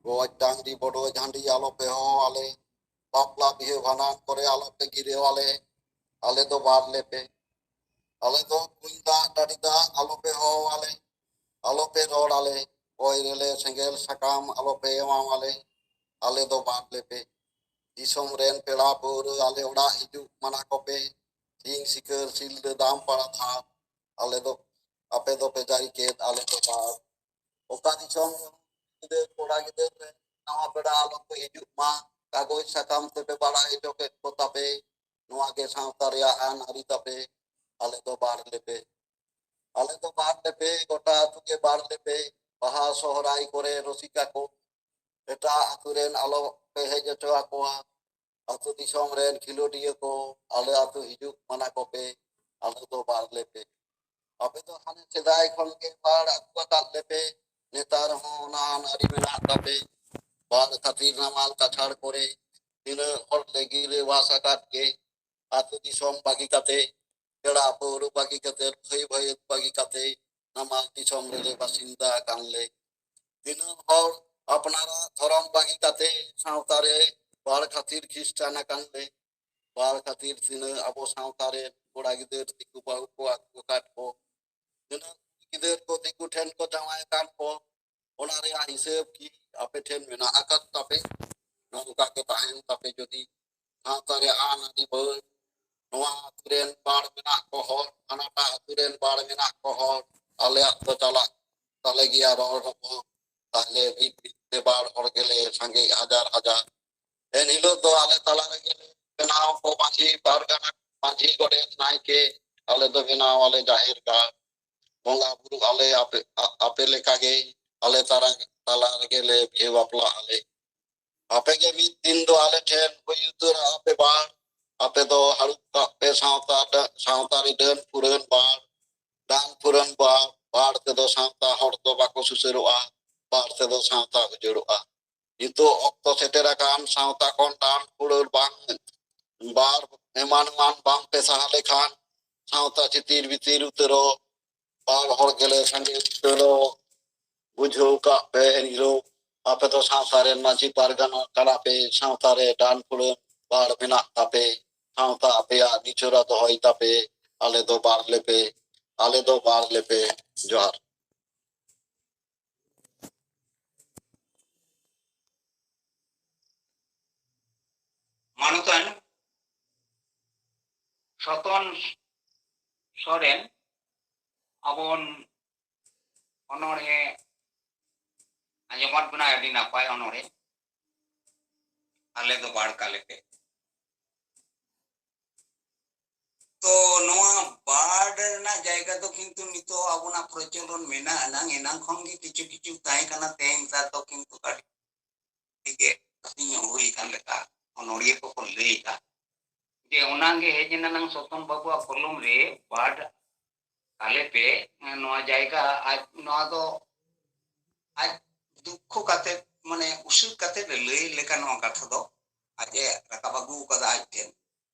ᱜᱚᱡ ᱰᱟᱝᱨᱤ ᱵᱚᱰᱚ ᱡᱷᱟᱹᱰᱤ ᱟᱞᱚ ᱯᱮ ᱦᱚᱦᱚ ᱟᱞᱮ, ᱵᱟᱯᱞᱟ ᱵᱤᱦᱟᱹ ᱵᱷᱟᱸᱰᱟᱱ ᱠᱚᱨᱮ ᱟᱞᱚ ᱯᱮ ᱜᱤᱨᱟᱹᱣ ᱟᱞᱮ, ᱟᱞᱮ ᱫᱚ ᱵᱟᱨ ᱞᱮᱯᱮ᱾ ᱟᱞᱮ ᱫᱚ ᱠᱩᱧ ᱫᱟᱜ ᱰᱟᱹᱰᱤ ᱫᱟᱜ ᱟᱞᱚ ᱯᱮ ᱦᱚᱦᱚ ᱟᱞᱮ, ᱟᱞᱚ ᱯᱮ ᱨᱚᱲ ᱟᱞᱮ, ᱚᱭ ᱨᱮᱞᱮ ᱥᱮᱸᱜᱮᱞ ᱥᱟᱠᱟᱢ ᱟᱞᱚ ᱯᱮ ᱮᱢᱟᱣ ᱟᱞᱮ, ᱟᱞᱮ ᱫᱚ ᱵᱟᱨ ᱞᱮᱯᱮ᱾ ᱫᱤᱥᱚᱢ ᱨᱮᱱ ᱯᱮᱲᱟ ᱯᱟᱹᱣᱨᱟᱹ ᱟᱞᱮ ᱚᱲᱟᱜ ᱦᱤᱡᱩᱜ ᱢᱟᱱᱟ ᱠᱚᱯᱮ᱾ ᱥᱤᱧ ᱥᱤᱠᱟᱹᱨ ᱥᱤᱞᱫᱟᱹ ᱫᱟᱢ ᱯᱟᱲᱟ ᱫᱷᱟᱨ, ᱟᱞᱮ ᱫᱚ, ᱟᱯᱮ ᱫᱚᱯᱮ ᱡᱟᱹᱨᱤ ᱠᱮᱫ, ᱟᱞᱮ ᱫᱚ ᱵᱟᱨ᱾ ᱚᱠᱟ ᱫᱤᱥᱚᱢ ᱨᱮᱦᱚᱸ ᱜᱤᱫᱟᱹᱨ ᱠᱚᱲᱟ ᱜᱤᱫᱟᱹᱨ ᱨᱮ ᱱᱟᱣᱟ ᱯᱮᱲᱟ ᱟᱞᱚ ᱠᱚ ᱦᱤᱡᱩᱜ ᱢᱟ᱾ ᱠᱟᱜᱚᱡᱽ ᱥᱟᱠᱟᱢ ᱛᱮᱯᱮ ᱵᱟᱲᱟᱭ ᱦᱚᱪᱚ ᱠᱮᱫ ᱠᱚ ᱛᱟᱯᱮ, ᱱᱚᱣᱟ ᱜᱮ ᱥᱟᱶᱛᱟ ᱨᱮᱭᱟᱜ ᱟᱹᱱ ᱟᱹᱨᱤ ᱛᱟᱯᱮ, ᱟᱞᱮ ᱫᱚ ᱵᱟᱨ ᱞᱮᱯᱮ᱾ ᱟᱞᱮ ᱫᱚ ᱵᱟᱨ ᱞᱮᱯᱮ, ᱜᱚᱴᱟ ᱟᱹᱛᱩ ᱜᱮ ᱵᱟᱨ ᱞᱮᱯᱮ᱾ ᱵᱟᱦᱟ ᱥᱚᱦᱨᱟᱭ ᱠᱚᱨᱮ ᱨᱩᱥᱤᱠᱟ ᱠᱚ ᱮᱴᱟᱜ ᱟᱹᱛᱩ ᱨᱮᱱ ᱟᱞᱚ ᱯᱮ ᱦᱮᱡ ᱦᱚᱪᱚ ᱟᱠᱚᱣᱟ᱾ ᱟᱹᱛᱩ ᱫᱤᱥᱚᱢ ᱨᱮᱱ ᱠᱷᱮᱞᱳᱰᱤᱭᱟᱹ ᱠᱚ ᱟᱞᱮ ᱟᱹᱛᱩ ᱦᱤᱡᱩᱜ ᱢᱟᱱᱟ ᱠᱚᱯᱮ, ᱟᱞᱮ ᱫᱚ ᱵᱟᱨ ᱞᱮᱯᱮ᱾ ᱟᱯᱮ ᱫᱚ ᱦᱟᱱᱮ ᱥᱮᱫᱟᱭ ᱠᱷᱚᱱ ᱜᱮ ᱵᱟᱲ ᱟᱹᱜᱩ ᱟᱠᱟᱫ ᱞᱮᱯᱮ, ᱱᱮᱛᱟᱨ ᱦᱚᱸ ᱚᱱᱟ ᱟᱹᱱ ᱟᱹᱨᱤ ᱢᱮᱱᱟᱜ ᱛᱟᱯᱮ᱾ ᱵᱟᱲ ᱠᱷᱟᱹᱛᱤᱨ ᱱᱟᱢᱟᱞ ᱠᱟᱪᱷᱟᱲ ᱠᱚᱨᱮ ᱛᱤᱱᱟᱹᱜ ᱦᱚᱲ ᱞᱮ ᱜᱤᱨᱟᱹ ᱵᱟᱥ ᱟᱠᱟᱫ ᱜᱮ, ᱟᱹᱛᱩ ᱫᱤᱥᱚᱢ ᱵᱟᱹᱜᱤ ᱠᱟᱛᱮ ᱯᱮᱲᱟ ᱯᱟᱹᱣᱨᱟᱹ ᱵᱟᱹᱜᱤ ᱠᱟᱛᱮ, ᱵᱷᱟᱹᱭ ᱵᱷᱟᱹᱭᱟᱹᱛ ᱵᱟᱹᱜᱤ ᱠᱟᱛᱮ ᱱᱟᱢᱟᱞ ᱫᱤᱥᱚᱢ ᱨᱮᱞᱮ ᱵᱟᱥᱤᱱᱫᱟ ᱟᱠᱟᱱ ᱞᱮ᱾ ᱛᱤᱱᱟᱹᱜ ᱦᱚᱲ ᱟᱯᱱᱟᱨᱟᱜ ᱫᱷᱚᱨᱚᱢ ᱵᱟᱹᱜᱤ ᱠᱟᱛᱮ ᱥᱟᱶᱛᱟ ᱨᱮ ᱵᱟᱲ ᱠᱷᱟᱹᱛᱤᱨ ᱠᱷᱨᱤᱥᱴᱟᱱ ᱟᱠᱟᱱ ᱞᱮ᱾ ᱵᱟᱲ ᱠᱷᱟᱹᱛᱤᱨ ᱛᱤᱱᱟᱹᱜ ᱟᱵᱚ ᱥᱟᱶᱛᱟ ᱨᱮ ᱠᱚᱲᱟ ᱜᱤᱫᱟᱹᱨ ᱫᱤᱠᱩ ᱵᱟᱹᱦᱩ ᱠᱚ ᱟᱹᱜᱩ ᱟᱠᱟᱫ ᱠᱚ, ᱛᱤᱱᱟᱹᱜ ᱜᱤᱫᱟᱹᱨ ᱠᱚ ᱫᱤᱠᱩ ᱴᱷᱮᱱ ᱠᱚ ᱡᱟᱶᱟᱭ ᱟᱠᱟᱫ ᱠᱚ, ᱚᱱᱟ ᱨᱮᱭᱟᱜ ᱦᱤᱥᱟᱹᱵ ᱠᱤ ᱟᱯᱮ ᱴᱷᱮᱱ ᱢᱮᱱᱟᱜ ᱟᱠᱟᱫ ᱛᱟᱯᱮ? ᱱᱚᱝᱠᱟ ᱜᱮ ᱛᱟᱦᱮᱱ ᱛᱟᱯᱮ ᱡᱩᱫᱤ ᱥᱟᱶᱛᱟ ᱨᱮ ᱟᱱ ᱟᱹᱰᱤ ᱵᱟᱹᱲ, ᱱᱚᱣᱟ ᱟᱹᱛᱩ ᱨᱮᱱ ᱵᱟᱲ ᱢᱮᱱᱟᱜ ᱠᱚ ᱦᱚᱲ, ᱦᱟᱱᱟᱴᱟᱜ ᱟᱹᱛᱩ ᱨᱮᱱ ᱵᱟᱲ ᱢᱮᱱᱟᱜ ᱠᱚ ᱦᱚᱲ, ᱟᱞᱮᱭᱟᱜ ᱫᱚ ᱪᱟᱞᱟᱜ ᱛᱟᱞᱮ ᱜᱮᱭᱟ ᱨᱚᱲ ᱦᱚᱸ, ᱛᱟᱦᱞᱮ ᱢᱤᱫ ᱢᱤᱫ ᱛᱮ ᱵᱟᱲ ᱦᱚᱲ ᱜᱮᱞᱮ ᱥᱟᱸᱜᱮ ᱦᱟᱡᱟᱨ ᱦᱟᱡᱟᱨ᱾ ᱮᱱ ᱦᱤᱞᱳᱜ ᱫᱚ ᱟᱞᱮ ᱛᱟᱞᱟ ᱨᱮᱜᱮ ᱞᱮ ᱵᱮᱱᱟᱣ ᱠᱚ ᱢᱟᱹᱡᱷᱤ ᱯᱟᱨᱜᱟᱱᱟ, ᱢᱟᱹᱡᱷᱤ ᱜᱚᱰᱮᱛ ᱱᱟᱭᱠᱮ, ᱟᱞᱮ ᱫᱚ ᱵᱮᱱᱟᱣ ᱟᱞᱮ ᱡᱟᱦᱮᱨ ᱜᱟᱲ᱾ ᱵᱚᱸᱜᱟ ᱵᱩᱨᱩ ᱟᱞᱮ ᱟᱯᱮ, ᱟ-, ᱟᱯᱮ ᱞᱮᱠᱟ ᱜᱮ ᱟᱞᱮ ᱛᱟᱨᱟ-, ᱛᱟᱞᱟ ᱨᱮᱜᱮ ᱞᱮ ᱵᱤᱦᱟᱹ ᱵᱟᱯᱞᱟᱜ ᱟᱞᱮ᱾ ᱟᱯᱮ ᱜᱮ ᱢᱤᱫ ᱫᱤᱱ ᱫᱚ ᱟᱞᱮ ᱴᱷᱮᱱ ᱦᱩᱭ ᱩᱛᱟᱹᱨᱚᱜ ᱟᱯᱮ ᱵᱟᱲ᱾ ᱟᱯᱮ ᱫᱚ ᱦᱟᱹᱨᱩᱵ ᱠᱟᱜ ᱯᱮ ᱥᱟᱶᱛᱟ ᱰᱟᱹ-, ᱥᱟᱶᱛᱟ ᱨᱮ ᱰᱟᱹᱱ ᱯᱷᱩᱨᱟᱹᱱ ᱵᱟᱲ, ᱰᱟᱹᱱ ᱯᱷᱩᱨᱟᱹᱱ ᱵᱟᱲ, ᱵᱟᱲ ᱛᱮᱫᱚ ᱥᱟᱶᱛᱟ ᱦᱚᱲ ᱫᱚ ᱵᱟᱠᱚ ᱥᱩᱥᱟᱹᱨᱚᱜᱼᱟ, ᱵᱟᱲ ᱛᱮᱫᱚ ᱥᱟᱶᱛᱟ ᱩᱡᱟᱹᱲᱚᱜᱼᱟ᱾ ᱱᱤᱛᱚᱜ ᱚᱠᱛᱚ ᱥᱮᱴᱮᱨ ᱟᱠᱟᱱ ᱥᱟᱶᱛᱟ ᱠᱷᱚᱱ ᱰᱟᱹᱱ ᱯᱷᱩᱨᱟᱹᱱ ᱵᱟᱝ ᱵᱟᱲ ᱮᱢᱟᱱ ᱮᱢᱟᱱ ᱵᱟᱝ ᱯᱮ ᱥᱟᱦᱟ ᱞᱮᱠᱷᱟᱱ ᱥᱟᱶᱛᱟ ᱪᱤᱛᱤᱨ ᱵᱤᱛᱤᱨ ᱩᱛᱟᱹᱨᱚᱜ, ᱵᱟᱲ ᱦᱚᱲ ᱜᱮᱞᱮ ᱥᱟᱸᱜᱮ ᱩᱛᱟᱹᱨᱚᱜ᱾ ᱵᱩᱡᱷᱟᱹᱣ ᱠᱟᱜ ᱯᱮ, ᱮᱱᱦᱤᱞᱳᱜ ᱟᱯᱮ ᱫᱚ ᱥᱟᱶᱛᱟ ᱨᱮᱱ ᱢᱟᱹᱡᱷᱤ ᱯᱟᱨᱜᱟᱱᱟ ᱠᱟᱱᱟ ᱯᱮ, ᱥᱟᱶᱛᱟ ᱨᱮ ᱰᱟᱹᱱ ᱯᱷᱩᱲᱟᱹᱱ ᱵᱟᱲ ᱢᱮᱱᱟᱜ ᱛᱟᱯᱮ, ᱥᱟᱶᱛᱟ ᱟᱯᱮᱭᱟᱜ ᱱᱤᱪᱷᱚᱨᱟ ᱫᱚᱦᱚᱭ ᱛᱟᱯᱮ᱾ ᱟᱞᱮ ᱫᱚ ᱵᱟᱲ ᱞᱮᱯᱮ, ᱟᱞᱮ ᱫᱚ ᱵᱟᱲ ᱞᱮᱯᱮ᱾ ᱡᱚᱦᱟᱨ᱾ ᱢᱟᱱᱚᱛᱟᱱ ᱥᱚᱛᱚᱱ ᱥᱚᱨᱮᱱ, ᱟᱵᱚᱱ ᱚᱱᱚᱬᱦᱮ ᱟᱸᱡᱚᱢᱟᱫ ᱵᱚᱱᱟᱭ, ᱟᱹᱰᱤ ᱱᱟᱯᱟᱭ ᱚᱱᱚᱬᱦᱮ, ᱟᱞᱮ ᱫᱚ ᱵᱟᱲ ᱠᱟᱞᱮ ᱯᱮ᱾ ᱛᱚ ᱱᱚᱣᱟ ᱵᱟᱲ ᱨᱮᱱᱟᱜ ᱡᱟᱭᱜᱟ ᱫᱚ ᱠᱤᱱᱛᱩ ᱱᱤᱛᱚᱜ ᱟᱵᱚᱱᱟᱜ ᱯᱨᱚᱪᱚᱞᱚᱱ ᱢᱮᱱᱟᱜ ᱟᱱᱟᱝ, ᱮᱱᱟᱝ ᱠᱷᱚᱱ ᱜᱮ ᱠᱤᱪᱷᱩ ᱠᱤᱪᱷᱩ ᱛᱟᱦᱮᱸ ᱠᱟᱱᱟ, ᱛᱮᱦᱮᱧ ᱥᱟᱨ ᱫᱚ ᱠᱤᱱᱛᱩ ᱟᱹᱰᱤ ᱜᱮ ᱦᱟᱹᱴᱤᱧ ᱧᱚᱜ ᱦᱩᱭ ᱟᱠᱟᱱ ᱞᱮᱠᱟ ᱚᱱᱚᱲᱤᱭᱟᱹ ᱠᱚᱠᱚ ᱞᱟᱹᱭᱮᱫᱼᱟ᱾ ᱡᱮ ᱚᱱᱟᱜᱮ ᱦᱮᱡ ᱮᱱᱟ ᱱᱟᱝ ᱥᱚᱛᱚᱱ ᱵᱟᱹᱵᱩᱣᱟᱜ ᱠᱚᱞᱚᱢ ᱨᱮ, ᱵᱟᱲ ᱟᱞᱮ ᱯᱮ, ᱱᱚᱣᱟ ᱡᱟᱭᱜᱟ ᱟᱡ, ᱱᱚᱣᱟ ᱫᱚ ᱟᱡ ᱫᱩᱠᱠᱷᱚ ᱠᱟᱛᱮ, ᱢᱟᱱᱮ ᱩᱥᱟᱹᱫ ᱠᱟᱛᱮ ᱞᱟᱹᱭ ᱞᱮᱠᱟ ᱱᱚᱣᱟ ᱠᱟᱛᱷᱟ ᱫᱚ ᱟᱡ ᱮ ᱨᱟᱠᱟᱵ ᱟᱹᱜᱩ ᱟᱠᱟᱫᱟ ᱟᱡ ᱴᱷᱮᱱ᱾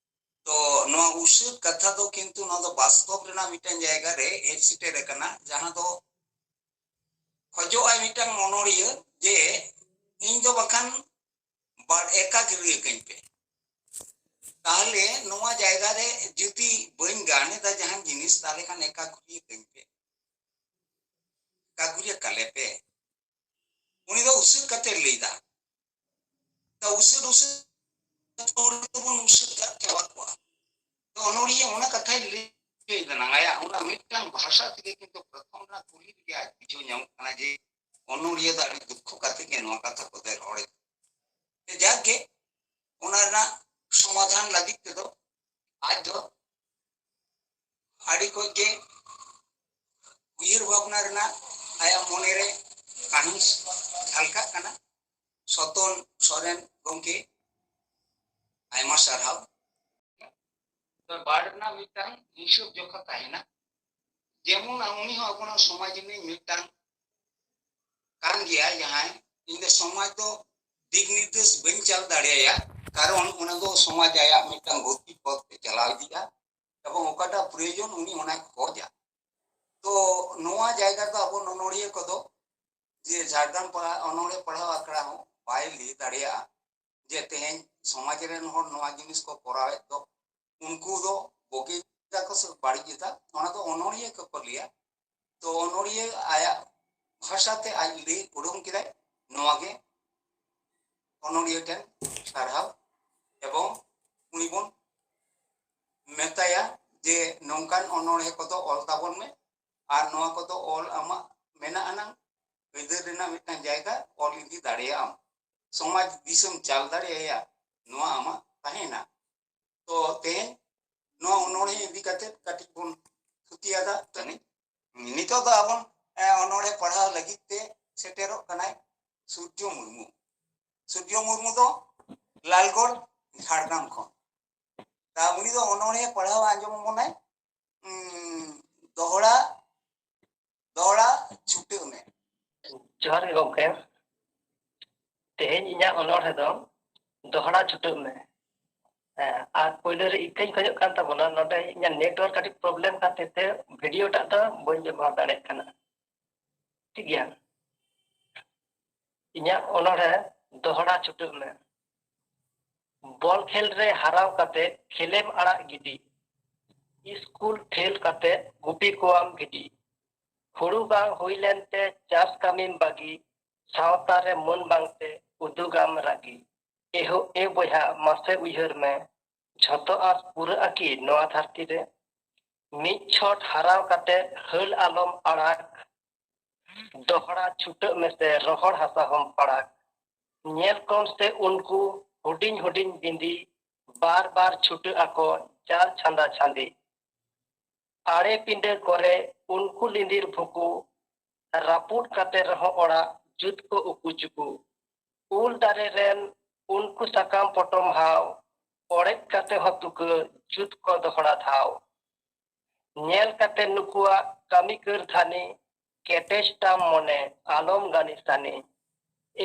ᱛᱚ ᱱᱚᱣᱟ ᱩᱥᱟᱹᱫ ᱠᱟᱛᱷᱟ ᱫᱚ ᱠᱤᱱᱛᱩ ᱱᱚᱣᱟ ᱫᱚ ᱵᱟᱥᱛᱚᱵ ᱨᱮᱱᱟᱜ ᱢᱤᱫᱴᱟᱝ ᱡᱟᱭᱜᱟ ᱨᱮ ᱦᱮᱡ ᱥᱮᱴᱮᱨ ᱟᱠᱟᱱᱟ, ᱡᱟᱦᱟᱸ ᱫᱚ ᱠᱷᱚᱡᱚᱜ ᱟᱭ ᱢᱤᱫᱴᱟᱝ ᱚᱱᱚᱲᱦᱤᱭᱟᱹ ᱡᱮ ᱤᱧ ᱫᱚ ᱵᱟᱠᱷᱟᱱ ᱵᱟᱨ ᱮᱠᱟᱜᱨᱤᱭᱟᱹ ᱠᱟᱹᱧ ᱯᱮ᱾ ᱛᱟᱦᱞᱮ ᱱᱚᱣᱟ ᱡᱟᱭᱜᱟ ᱨᱮ ᱡᱩᱫᱤ ᱵᱟᱹᱧ ᱜᱟᱱ ᱮᱫᱟ ᱡᱟᱦᱟᱱ ᱡᱤᱱᱤᱥ, ᱛᱟᱦᱞᱮ ᱠᱷᱟᱱ ᱮᱠᱟᱜᱨᱤᱭᱟᱹ ᱠᱟᱹᱧ ᱯᱮ, ᱮᱠᱟᱜᱨᱤᱭᱟᱹ ᱠᱟᱞᱮ ᱯᱮ᱾ ᱩᱱᱤ ᱫᱚ ᱩᱥᱟᱹᱫ ᱠᱟᱛᱮ ᱞᱟᱹᱭ ᱫᱟ᱾ ᱛᱟ ᱩᱥᱟᱹᱫ ᱩᱥᱟᱹᱫ ᱦᱚᱲ ᱫᱚᱵᱚᱱ ᱩᱥᱟᱹᱫ ᱠᱟᱜ ᱪᱟᱵᱟ ᱠᱚᱣᱟ᱾ ᱛᱚ ᱚᱱᱚᱲᱦᱤᱭᱟᱹ ᱚᱱᱟ ᱠᱟᱛᱷᱟᱭ ᱞᱟᱹᱭ ᱠᱟᱱᱟ, ᱟᱭᱟᱜ ᱚᱱᱟ ᱢᱤᱫᱴᱟᱝ ᱵᱷᱟᱥᱟ ᱛᱮᱜᱮ ᱠᱤᱱᱛᱩ ᱯᱨᱚᱛᱷᱚᱢ ᱨᱮᱱᱟᱜ ᱠᱩᱞᱤ ᱨᱮᱜᱮ ᱟᱡ ᱵᱩᱡᱷᱟᱹᱣ ᱧᱟᱢᱚᱜ ᱠᱟᱱᱟ ᱡᱮ ᱚᱱᱚᱲᱦᱤᱭᱟᱹ ᱫᱚ ᱟᱹᱰᱤ ᱫᱩᱠᱠᱷᱚ ᱠᱟᱛᱮ ᱜᱮ ᱱᱚᱣᱟ ᱠᱟᱛᱷᱟ ᱠᱚᱫᱚᱭ ᱨᱚᱲᱮᱫ᱾ ᱡᱟᱠ ᱜᱮ, ᱚᱱᱟ ᱨᱮᱱᱟᱜ ᱥᱚᱢᱟᱫᱷᱟᱱ ᱞᱟᱹᱜᱤᱫ ᱛᱮᱫᱚ ᱟᱡ ᱫᱚ ᱟᱹᱰᱤ ᱠᱚᱡ ᱜᱮ ᱩᱭᱦᱟᱹᱨ ᱵᱷᱟᱵᱽᱱᱟ ᱨᱮᱱᱟᱜ ᱟᱭᱟᱜ ᱢᱚᱱᱮᱨᱮ ᱠᱟᱹᱦᱤᱥ ᱡᱷᱟᱞᱠᱟᱜ ᱠᱟᱱᱟ᱾ ᱥᱚᱛᱚᱱ ᱥᱚᱨᱮᱱ ᱜᱚᱢᱠᱮ, ᱟᱭᱢᱟ ᱥᱟᱨᱦᱟᱣ᱾ ᱛᱚ ᱵᱟᱨ ᱨᱮᱱᱟᱜ ᱢᱤᱫᱴᱟᱝ ᱦᱤᱥᱟᱹᱵ ᱡᱚᱠᱷᱟ ᱛᱟᱦᱮᱱᱟ, ᱡᱮᱢᱚᱱ ᱩᱱᱤ ᱦᱚᱸ ᱟᱵᱚᱱᱟᱜ ᱥᱚᱢᱟᱡᱽ ᱨᱤᱱᱤᱡ ᱢᱤᱫᱴᱟᱝ ᱠᱟᱱ ᱜᱮᱭᱟᱭ ᱡᱟᱦᱟᱸᱭ, ᱤᱧ ᱫᱚ ᱥᱚᱢᱟᱡᱽ ᱫᱚ ᱫᱤᱠ ᱱᱤᱨᱫᱮᱥ ᱵᱟᱹᱧ ᱪᱟᱞ ᱫᱟᱲᱮᱭᱟᱭᱟ, ᱠᱟᱨᱚᱱ ᱚᱱᱟ ᱫᱚ ᱥᱚᱢᱟᱡᱽ ᱟᱭᱟᱜ ᱢᱤᱫᱴᱟᱝ ᱜᱚᱛᱤ ᱯᱚᱛᱷ ᱛᱮ ᱪᱟᱞᱟᱣ ᱤᱫᱤᱜᱼᱟ ᱮᱵᱚᱝ ᱚᱠᱟᱴᱟᱜ ᱯᱨᱚᱭᱳᱡᱚᱱ ᱩᱱᱤ ᱚᱱᱟᱭ ᱠᱷᱚᱡᱟ᱾ ᱛᱚ ᱱᱚᱣᱟ ᱡᱟᱭᱜᱟ ᱨᱮᱫᱚ ᱟᱵᱚ ᱱᱚᱱᱚᱲᱤᱭᱟᱹ ᱠᱚᱫᱚ ᱡᱮ ᱡᱷᱟᱲᱜᱨᱟᱢ ᱯᱟᱲᱦᱟᱣ, ᱚᱱᱚᱲᱦᱮ ᱯᱟᱲᱦᱟᱣ ᱟᱠᱷᱲᱟ ᱦᱚᱸ ᱵᱟᱭ ᱞᱟᱹᱭ ᱫᱟᱲᱮᱭᱟᱜᱼᱟ ᱡᱮ ᱛᱮᱦᱮᱧ ᱥᱚᱢᱟᱡᱽ ᱨᱮᱱ ᱦᱚᱲ ᱱᱚᱣᱟ ᱡᱤᱱᱤᱥ ᱠᱚ ᱠᱚᱨᱟᱣᱮᱫ ᱫᱚ, ᱩᱱᱠᱩ ᱫᱚ ᱵᱩᱜᱤ ᱮᱫᱟ ᱠᱚ ᱥᱮ ᱵᱟᱹᱲᱤᱡ ᱮᱫᱟ, ᱚᱱᱟ ᱫᱚ ᱚᱱᱚᱲᱦᱤᱭᱟᱹ ᱠᱚᱠᱚ ᱞᱟᱹᱭᱟ᱾ ᱛᱚ ᱚᱱᱚᱲᱦᱤᱭᱟᱹ ᱟᱭᱟᱜ ᱵᱷᱟᱥᱟ ᱛᱮ ᱟᱡ ᱞᱟᱹᱭ ᱩᱰᱩᱝ ᱠᱮᱫᱟᱭ, ᱱᱚᱣᱟ ᱜᱮ ᱚᱱᱚᱲᱦᱤᱭᱟᱹ ᱴᱷᱮᱱ ᱥᱟᱨᱦᱟᱣ᱾ ᱮᱵᱚᱝ ᱩᱱᱤ ᱵᱚᱱ ᱢᱮᱛᱟᱭᱟ ᱡᱮ ᱱᱚᱝᱠᱟᱱ ᱚᱱᱚᱲᱦᱮ ᱠᱚᱫᱚ ᱚᱞ ᱛᱟᱵᱚᱱ ᱢᱮ, ᱟᱨ ᱱᱚᱣᱟ ᱠᱚᱫᱚ ᱚᱞ ᱟᱢᱟᱜ ᱢᱮᱱᱟᱜ ᱟᱱᱟᱝ ᱟᱹᱭᱫᱟᱹᱨ ᱨᱮᱱᱟᱜ ᱢᱤᱫᱴᱟᱝ ᱡᱟᱭᱜᱟ ᱚᱞ ᱤᱫᱤ ᱫᱟᱲᱮᱭᱟᱜ ᱟᱢ, ᱥᱚᱢᱟᱡᱽ ᱫᱤᱥᱚᱢ ᱪᱟᱞ ᱫᱟᱲᱮᱭᱟᱭᱟ, ᱱᱚᱣᱟ ᱟᱢᱟᱜ ᱛᱟᱦᱮᱱᱟ᱾ ᱛᱚ ᱛᱮᱦᱮᱧ ᱱᱚᱣᱟ ᱚᱱᱚᱲᱦᱮ ᱤᱫᱤ ᱠᱟᱛᱮ ᱠᱟᱹᱴᱤᱡ ᱵᱚᱱ ᱛᱷᱩᱛᱤᱭᱟᱫᱟ᱾ ᱛᱟᱹᱱᱤᱡ ᱱᱤᱛᱚᱜ ᱫᱚ ᱟᱵᱚᱱ, ᱮ, ᱚᱱᱚᱲᱦᱮ ᱯᱟᱲᱦᱟᱣ ᱞᱟᱹᱜᱤᱫ ᱛᱮ ᱥᱮᱴᱮᱨᱚᱜ ᱠᱟᱱᱟᱭ ᱥᱩᱨᱡᱚ ᱢᱩᱨᱢᱩ᱾ ᱥᱩᱨᱡᱚ ᱢᱩᱨᱢᱩ ᱫᱚ ᱞᱟᱞᱜᱚᱲ, ᱡᱷᱟᱲᱜᱨᱟᱢ ᱠᱷᱚᱱ᱾ ᱛᱟ ᱩᱱᱤ ᱫᱚ ᱚᱱᱚᱲᱦᱮ ᱯᱟᱲᱦᱟᱣ ᱟᱸᱡᱚᱢ ᱟᱵᱚᱱᱟᱭ, ᱩᱸ, ᱫᱚᱦᱲᱟ, ᱫᱚᱦᱲᱟ ᱪᱷᱩᱴᱟᱹᱜ ᱢᱮ᱾ ᱡᱚᱦᱟᱨ ᱜᱮ ᱜᱚᱢᱠᱮ᱾ ᱛᱮᱦᱮᱧ ᱤᱧᱟᱹᱜ ᱚᱱᱚᱲᱦᱮ ᱫᱚ ᱫᱚᱦᱲᱟ ᱪᱷᱩᱴᱟᱹᱜ ᱢᱮ᱾ ᱦᱮᱸ, ᱟᱨ ᱯᱳᱭᱞᱳ ᱨᱮ ᱤᱠᱟᱹᱧ ᱠᱷᱚᱡᱚᱜ ᱠᱟᱱ ᱛᱟᱵᱚᱱᱟ, ᱱᱚᱰᱮ ᱤᱧᱟᱹᱜ network ᱠᱟᱹᱴᱤᱡ problem ᱠᱷᱟᱹᱛᱤᱨ ᱛᱮ video ᱴᱟᱜ ᱫᱚ ᱵᱟᱹᱧ ᱵᱮᱵᱚᱦᱟᱨ ᱫᱟᱲᱮᱭᱟᱜ ᱠᱟᱱᱟ᱾ ᱴᱷᱤᱠ ᱜᱮᱭᱟ, ᱤᱧᱟᱹᱜ ᱚᱱᱚᱬᱦᱮ ᱫᱚᱦᱲᱟ ᱪᱷᱩᱴᱟᱹᱜ ᱢᱮ᱾ ᱵᱚᱞ ᱠᱷᱮᱞ ᱨᱮ ᱦᱟᱨᱟᱣ ᱠᱟᱛᱮ ᱠᱷᱮᱞᱮᱢ ᱟᱲᱟᱜ ᱜᱤᱰᱤ, ᱤᱥᱠᱩᱞ ᱯᱷᱮᱞ ᱠᱟᱛᱮ ᱜᱩᱯᱤ ᱠᱚᱣᱟᱢ ᱵᱷᱤᱰᱤ, ᱦᱩᱲᱩ ᱵᱟᱝ ᱦᱩᱭ ᱞᱮᱱᱛᱮ ᱪᱟᱥ ᱠᱟᱹᱢᱤᱢ ᱵᱟᱹᱜᱤ, ᱥᱟᱶᱛᱟ ᱨᱮ ᱢᱟᱹᱱ ᱵᱟᱝᱛᱮ ᱩᱫᱩᱜᱟᱢ ᱨᱟᱹᱜᱤ᱾ ᱮᱦᱳ ᱮ ᱵᱚᱭᱦᱟ ᱢᱟᱥᱮ ᱩᱭᱦᱟᱹᱨ ᱢᱮ, ᱡᱷᱚᱛᱚ ᱟᱸᱥ ᱯᱩᱨᱟᱹᱜᱼᱟ ᱠᱤ ᱱᱚᱣᱟ ᱫᱷᱟᱹᱨᱛᱤ ᱨᱮ? ᱢᱤᱫ ᱪᱷᱚᱴ ᱦᱟᱨᱟᱣ ᱠᱟᱛᱮ ᱦᱟᱹᱞ ᱟᱞᱚᱢ ᱟᱲᱟᱜᱽ, ᱫᱚᱦᱲᱟ ᱪᱷᱩᱴᱟᱹᱜ ᱢᱮᱥᱮ ᱨᱚᱦᱚᱲ ᱦᱟᱥᱟ ᱦᱚᱸᱢ ᱯᱟᱲᱟᱜᱽ᱾ ᱧᱮᱞ ᱠᱚᱢ ᱥᱮ ᱩᱱᱠᱩ ᱦᱩᱰᱤᱧ ᱦᱩᱰᱤᱧ ᱵᱤᱸᱫᱤ, ᱵᱟᱨ ᱵᱟᱨ ᱪᱷᱩᱴᱟᱹᱜ ᱟᱠᱚ ᱡᱟᱞ ᱪᱷᱟᱸᱫᱟ ᱪᱷᱟᱸᱫᱤ᱾ ᱟᱲᱮ ᱯᱤᱸᱰᱟᱹ ᱠᱚᱨᱮ ᱩᱱᱠᱩ ᱞᱤᱸᱫᱤᱨ ᱵᱷᱩᱠᱩ, ᱨᱟᱹᱯᱩᱫ ᱠᱟᱛᱮ ᱨᱮᱦᱚᱸ ᱚᱲᱟᱜ ᱡᱩᱛ ᱠᱚ ᱩᱠᱩ ᱪᱩᱠᱩ᱾ ᱩᱞ ᱫᱟᱨᱮ ᱨᱮᱱ ᱩᱱᱠᱩ ᱥᱟᱠᱟᱢ ᱯᱚᱴᱚᱢ ᱦᱟᱣ, ᱚᱲᱮᱡ ᱠᱟᱛᱮ ᱦᱚᱸ ᱛᱩᱠᱟᱹ ᱡᱩᱛ ᱠᱚ ᱫᱚᱦᱲᱟ ᱫᱷᱟᱣ᱾ ᱧᱮᱞ ᱠᱟᱛᱮ ᱱᱩᱠᱩᱣᱟᱜ ᱠᱟᱹᱢᱤ ᱠᱟᱹᱨᱫᱷᱟᱹᱱᱤ, ᱠᱮᱴᱮᱡ ᱛᱟᱢ ᱢᱚᱱᱮ ᱟᱞᱚᱢ ᱜᱟᱱᱤ ᱥᱟᱱᱤ᱾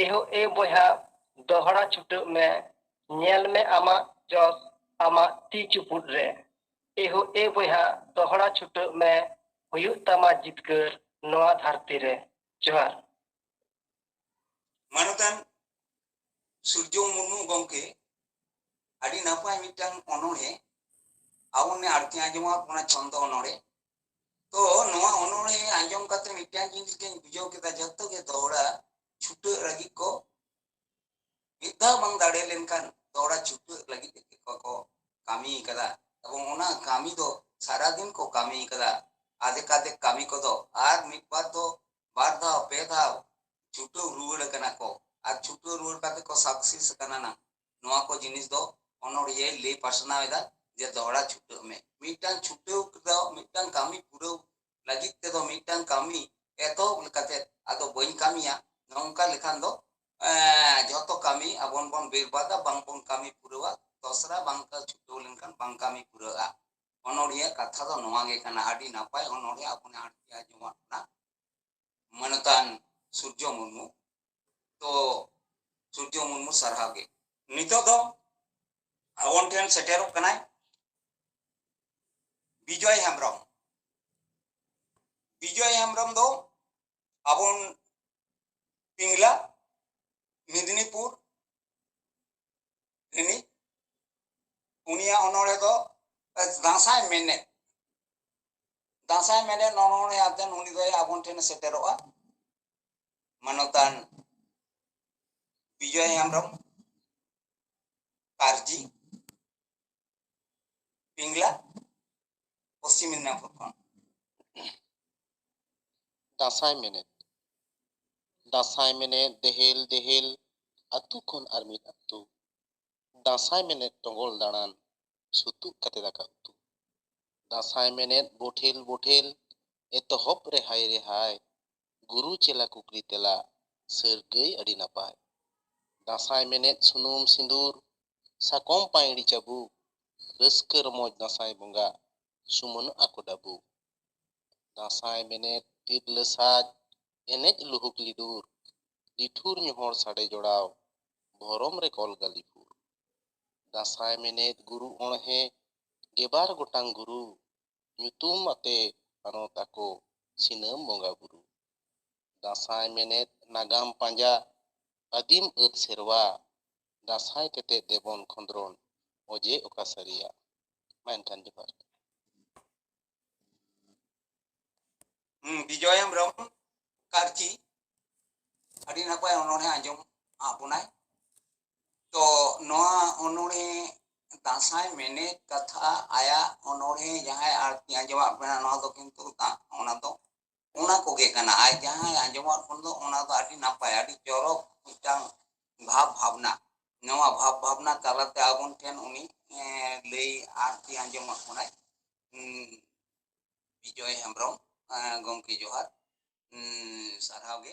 ᱮᱦᱳ ᱮ ᱵᱚᱭᱦᱟ ᱫᱚᱦᱲᱟ ᱪᱷᱩᱴᱟᱹᱜ ᱢᱮ, ᱧᱮᱞ ᱢᱮ ᱟᱢᱟᱜ ᱡᱚᱥ ᱟᱢᱟᱜ ᱛᱤ ᱪᱩᱯᱩᱫ ᱨᱮ᱾ ᱮᱦᱳ ᱮ ᱵᱚᱭᱦᱟ ᱫᱚᱦᱲᱟ ᱪᱷᱩᱴᱟᱹᱜ ᱢᱮ, ᱦᱩᱭᱩᱜ ᱛᱟᱢᱟ ᱡᱤᱛᱠᱟᱹᱨ ᱱᱚᱣᱟ ᱫᱷᱟᱹᱨᱛᱤ ᱨᱮ᱾ ᱡᱚᱦᱟᱨ᱾ ᱢᱟᱱᱚᱛᱟᱱ ᱥᱩᱨᱡᱚ ᱢᱩᱨᱢᱩ ᱜᱚᱢᱠᱮ, ᱟᱹᱰᱤ ᱱᱟᱯᱟᱭ ᱢᱤᱫᱴᱟᱝ ᱚᱱᱚᱬᱦᱮ ᱟᱵᱚ ᱱᱮ ᱟᱹᱲᱛᱤ ᱟᱸᱡᱚᱢᱟᱜ ᱵᱚᱱᱟ, ᱪᱷᱚᱱᱫᱚ ᱚᱱᱚᱬᱦᱮ᱾ ᱛᱚ ᱱᱚᱣᱟ ᱚᱱᱚᱬᱦᱮ ᱟᱸᱡᱚᱢ ᱠᱟᱛᱮ ᱢᱤᱫᱴᱟᱝ ᱡᱤᱱᱤᱥ ᱜᱤᱧ ᱵᱩᱡᱷᱟᱹᱣ ᱠᱮᱫᱟ, ᱡᱷᱚᱛᱚ ᱜᱮ ᱫᱚᱦᱲᱟ ᱪᱷᱩᱴᱟᱹᱜ ᱞᱟᱹᱜᱤᱫ ᱠᱚ, ᱢᱤᱫ ᱫᱷᱟᱣ ᱵᱟᱝ ᱫᱟᱲᱮ ᱞᱮᱱᱠᱷᱟᱱ ᱫᱚᱦᱲᱟ ᱪᱷᱩᱴᱟᱹᱜ ᱞᱟᱹᱜᱤᱫ ᱠᱚ ᱠᱟᱹᱢᱤ ᱠᱟᱫᱟ᱾ ᱮᱵᱚᱝ ᱚᱱᱟ ᱠᱟᱹᱢᱤ ᱫᱚ ᱥᱟᱨᱟᱫᱤᱱ ᱠᱚ ᱠᱟᱹᱢᱤ ᱠᱟᱫᱟ᱾ ᱟᱫᱷᱮᱠ ᱟᱫᱷᱮᱠ ᱠᱟᱹᱢᱤ ᱠᱚᱫᱚ ᱟᱨ ᱢᱤᱫ ᱵᱟᱨ ᱫᱚ ᱵᱟᱨ ᱫᱷᱟᱣ ᱯᱮ ᱫᱷᱟᱣ ᱪᱷᱩᱴᱟᱹᱣ ᱨᱩᱣᱟᱹᱲ ᱟᱠᱟᱱᱟ ᱠᱚ, ᱟᱨ ᱪᱷᱩᱴᱟᱹᱣ ᱨᱩᱣᱟᱹᱲ ᱠᱟᱛᱮ ᱠᱚ success ᱟᱠᱟᱱᱟ ᱱᱟᱝ᱾ ᱱᱚᱣᱟ ᱠᱚ ᱡᱤᱱᱤᱥ ᱫᱚ ᱚᱱᱚᱬᱦᱤᱭᱟᱹᱭ ᱞᱟᱹᱭ ᱯᱟᱥᱱᱟᱣ ᱮᱫᱟ ᱡᱮ ᱫᱚᱦᱲᱟ ᱪᱷᱩᱴᱟᱹᱜ ᱢᱮ᱾ ᱢᱤᱫᱴᱟᱝ ᱪᱷᱩᱴᱟᱹᱣ ᱫᱚ ᱢᱤᱫᱴᱟᱝ ᱠᱟᱹᱢᱤ ᱯᱩᱨᱟᱹᱣ ᱞᱟᱹᱜᱤᱫ ᱛᱮᱫᱚ ᱢᱤᱫᱴᱟᱝ ᱠᱟᱹᱢᱤ ᱮᱛᱚᱦᱚᱵ ᱞᱮᱠᱟᱛᱮ ᱟᱫᱚ ᱵᱟᱹᱧ ᱠᱟᱹᱢᱤᱭᱟ, ᱱᱚᱝᱠᱟ ᱞᱮᱠᱷᱟᱱ ᱫᱚ, ᱮᱸ, ᱡᱷᱚᱛᱚ ᱠᱟᱹᱢᱤ ᱟᱵᱚᱱ ᱵᱚᱱ ᱵᱮᱨᱵᱟᱫᱟ, ᱵᱟᱝ ᱵᱚᱱ ᱠᱟᱹᱢᱤ ᱯᱩᱨᱟᱹᱣᱟ᱾ ᱫᱚᱥᱨᱟ ᱵᱟᱝ ᱠᱟ-, ᱪᱷᱩᱴᱟᱹᱣ ᱞᱮᱱᱠᱷᱟᱱ ᱵᱟᱝ ᱠᱟᱹᱢᱤ ᱯᱩᱨᱟᱹᱜᱼᱟ᱾ ᱚᱱᱚᱬᱦᱤᱭᱟᱹ ᱠᱟᱛᱷᱟ ᱫᱚ ᱱᱚᱣᱟ ᱜᱮ ᱠᱟᱱᱟ᱾ ᱟᱹᱰᱤ ᱱᱟᱯᱟᱭ ᱚᱱᱚᱬᱦᱤᱭᱟᱹ ᱟᱵᱚᱱ ᱟᱹᱲᱛᱤ ᱟᱸᱡᱚᱢᱟᱜ ᱵᱚᱱᱟ ᱢᱟᱱᱚᱛᱟᱱ ᱥᱩᱨᱡᱚ ᱢᱩᱨᱢᱩ᱾ ᱛᱚ ᱥᱩᱨᱡᱚ ᱢᱩᱨᱢᱩ ᱥᱟᱨᱦᱟᱣ ᱜᱮ᱾ ᱱᱤᱛᱚᱜ ᱫᱚ ᱟᱵᱚᱱ ᱴᱷᱮᱱ ᱥᱮᱴᱮᱨᱚᱜ ᱠᱟᱱᱟᱭ ᱵᱤᱡᱚᱭ ᱦᱮᱢᱵᱨᱚᱢ᱾ ᱵᱤᱡᱚᱭ ᱦᱮᱢᱵᱨᱚᱢ ᱫᱚ ᱟᱵᱚᱱ ᱯᱤᱝᱞᱟ ᱢᱮᱫᱽᱱᱤᱯᱩᱨ ᱨᱤᱱᱤᱡ᱾ ᱩᱱᱤᱭᱟᱜ ᱚᱱᱚᱬᱦᱮ ᱫᱚ ᱫᱟᱸᱥᱟᱭ ᱢᱮᱱᱮᱛ, ᱫᱟᱸᱥᱟᱭ ᱢᱮᱱᱮᱛ ᱚᱱᱚᱬᱦᱮ ᱟᱛᱮ ᱩᱱᱤ ᱫᱚᱭ ᱟᱵᱚᱱ ᱴᱷᱮᱱᱮ ᱥᱮᱴᱮᱨᱚᱜᱼᱟ᱾ ᱢᱟᱱᱚᱛᱟᱱ ᱵᱤᱡᱚᱭ ᱦᱮᱢᱵᱨᱚᱢ, ᱠᱟᱨᱡᱤ, ᱯᱤᱝᱞᱟ, ᱯᱚᱥᱪᱤᱢ ᱢᱮᱫᱽᱱᱟᱯᱩᱨ ᱠᱷᱚᱱ᱾ ᱫᱟᱸᱥᱟᱭ ᱢᱮᱱᱮᱛ᱾ ᱫᱟᱸᱥᱟᱭ ᱢᱮᱱᱮᱛ ᱫᱮᱦᱮᱞ ᱫᱮᱦᱮᱞ, ᱟᱹᱛᱩ ᱠᱷᱚᱱ ᱟᱨ ᱢᱤᱫ ᱟᱹᱛᱩ᱾ ᱫᱟᱸᱥᱟᱭ ᱢᱮᱱᱮᱛ ᱴᱚᱸᱜᱚᱞ ᱫᱟᱬᱟᱱ, ᱥᱩᱛᱩᱜ ᱠᱟᱛᱮ ᱫᱟᱠᱟ ᱩᱛᱩ᱾ ᱫᱟᱸᱥᱟᱭ ᱢᱮᱱᱮᱛ ᱵᱚᱴᱷᱮᱞ ᱵᱚᱴᱷᱮᱞ, ᱮᱛᱚᱦᱚᱵ ᱨᱮ ᱦᱟᱭ ᱨᱮ ᱦᱟᱭ, ᱜᱩᱨᱩ ᱪᱮᱞᱟ ᱠᱩᱠᱞᱤ ᱛᱮᱞᱟ, ᱥᱟᱹᱨᱜᱟᱹᱭ ᱟᱹᱰᱤ ᱱᱟᱯᱟᱭ᱾ ᱫᱟᱸᱥᱟᱭ ᱢᱮᱱᱮᱛ ᱥᱩᱱᱩᱢ ᱥᱤᱸᱫᱩᱨ, ᱥᱟᱠᱚᱢ ᱯᱟᱸᱭᱲᱤ ᱪᱟᱵᱩᱠ, ᱨᱟᱹᱥᱠᱟᱹ ᱨᱚᱢᱚᱡᱽ ᱫᱟᱸᱥᱟᱭ ᱵᱚᱸᱜᱟ, ᱥᱩᱢᱟᱹᱱᱚᱜᱼᱟ ᱠᱚ ᱰᱟᱵᱩᱠ᱾ ᱫᱟᱸᱥᱟᱭ ᱢᱮᱱᱮᱛ ᱛᱤᱨᱞᱟᱹ ᱥᱟᱡᱽ, ᱮᱱᱮᱡ ᱞᱩᱦᱩᱠ ᱞᱤᱫᱩᱨ, ᱞᱤᱴᱷᱩᱨ ᱧᱚᱦᱚᱲ ᱥᱟᱰᱮ ᱡᱚᱲᱟᱣ, ᱵᱷᱚᱨᱚᱢ ᱨᱮ ᱠᱚᱞ ᱜᱟᱹᱞᱤᱯᱩᱨ᱾ ᱫᱟᱸᱥᱟᱭ ᱢᱮᱱᱮᱛ ᱜᱩᱨᱩ ᱚᱬᱦᱮ, ᱜᱮᱵᱟᱨ ᱜᱚᱴᱟᱝ ᱜᱩᱨᱩ, ᱧᱩᱛᱩᱢ ᱟᱛᱮ ᱛᱷᱟᱱᱚᱛ ᱟᱠᱚ, ᱥᱤᱱᱟᱹᱢ ᱵᱚᱸᱜᱟ ᱵᱩᱨᱩ᱾ ᱫᱟᱸᱥᱟᱭ ᱢᱮᱱᱮᱛ ᱱᱟᱜᱟᱢ ᱯᱟᱸᱡᱟ, ᱟᱹᱫᱤᱢ ᱟᱹᱫ ᱥᱮᱨᱣᱟ, ᱫᱟᱸᱥᱟᱭ ᱛᱮᱛᱮᱫ ᱫᱮᱵᱚᱱ ᱠᱷᱚᱸᱫᱽᱨᱚᱱ, ᱚᱡᱮ ᱚᱠᱟ ᱥᱟᱹᱨᱤᱭᱟ᱾ ᱢᱟ ᱮᱱᱠᱷᱟᱱ ᱡᱚᱦᱟᱨ᱾ ᱦᱩᱸ, ᱵᱤᱡᱚᱭ ᱦᱮᱢᱵᱨᱚᱢ ᱠᱟᱨᱪᱤ ᱟᱹᱰᱤ ᱱᱟᱯᱟᱭ ᱚᱱᱚᱬᱦᱮ ᱟᱸᱡᱚᱢ ᱟᱫ ᱵᱚᱱᱟᱭ᱾ ᱛᱚ ᱱᱚᱣᱟ ᱚᱱᱚᱬᱦᱮ ᱫᱟᱸᱥᱟᱭ ᱢᱮᱱᱮᱛ ᱠᱟᱛᱷᱟ, ᱟᱭᱟᱜ ᱚᱱᱚᱬᱦᱮ ᱡᱟᱦᱟᱸᱭ ᱟᱨᱠᱤ ᱟᱸᱡᱚᱢᱟᱫ ᱵᱚᱱᱟ, ᱱᱚᱣᱟ ᱫᱚ ᱠᱤᱱᱛᱩ ᱫᱟ-, ᱚᱱᱟ ᱫᱚ, ᱚᱱᱟ ᱠᱚᱜᱮ ᱠᱟᱱᱟ᱾ ᱟᱡ ᱡᱟᱦᱟᱸᱭ ᱟᱸᱡᱚᱢᱟᱫ ᱵᱚᱱ ᱫᱚ, ᱚᱱᱟ ᱫᱚ ᱟᱹᱰᱤ ᱱᱟᱯᱟᱭ, ᱟᱹᱰᱤ ᱪᱚᱨᱚᱠ ᱢᱤᱫᱴᱟᱝ ᱵᱷᱟᱵᱽ ᱵᱷᱟᱵᱽᱱᱟ᱾ ᱱᱚᱣᱟ ᱵᱷᱟᱵᱽ ᱵᱷᱟᱵᱽᱱᱟ ᱛᱟᱞᱟᱛᱮ ᱟᱵᱚᱱ ᱴᱷᱮᱱ ᱩᱱᱤ, ᱮᱸ, ᱞᱟᱹᱭ ᱟᱨᱠᱤ ᱟᱸᱡᱚᱢᱟᱫ ᱵᱚᱱᱟᱭ᱾ ᱩᱸ, ᱵᱤᱡᱚᱭ ᱦᱮᱢᱵᱨᱚᱢ, ᱮᱸ, ᱜᱚᱢᱠᱮ ᱡᱚᱦᱟᱨ᱾ ᱩᱸ, ᱥᱟᱨᱦᱟᱣ ᱜᱮ᱾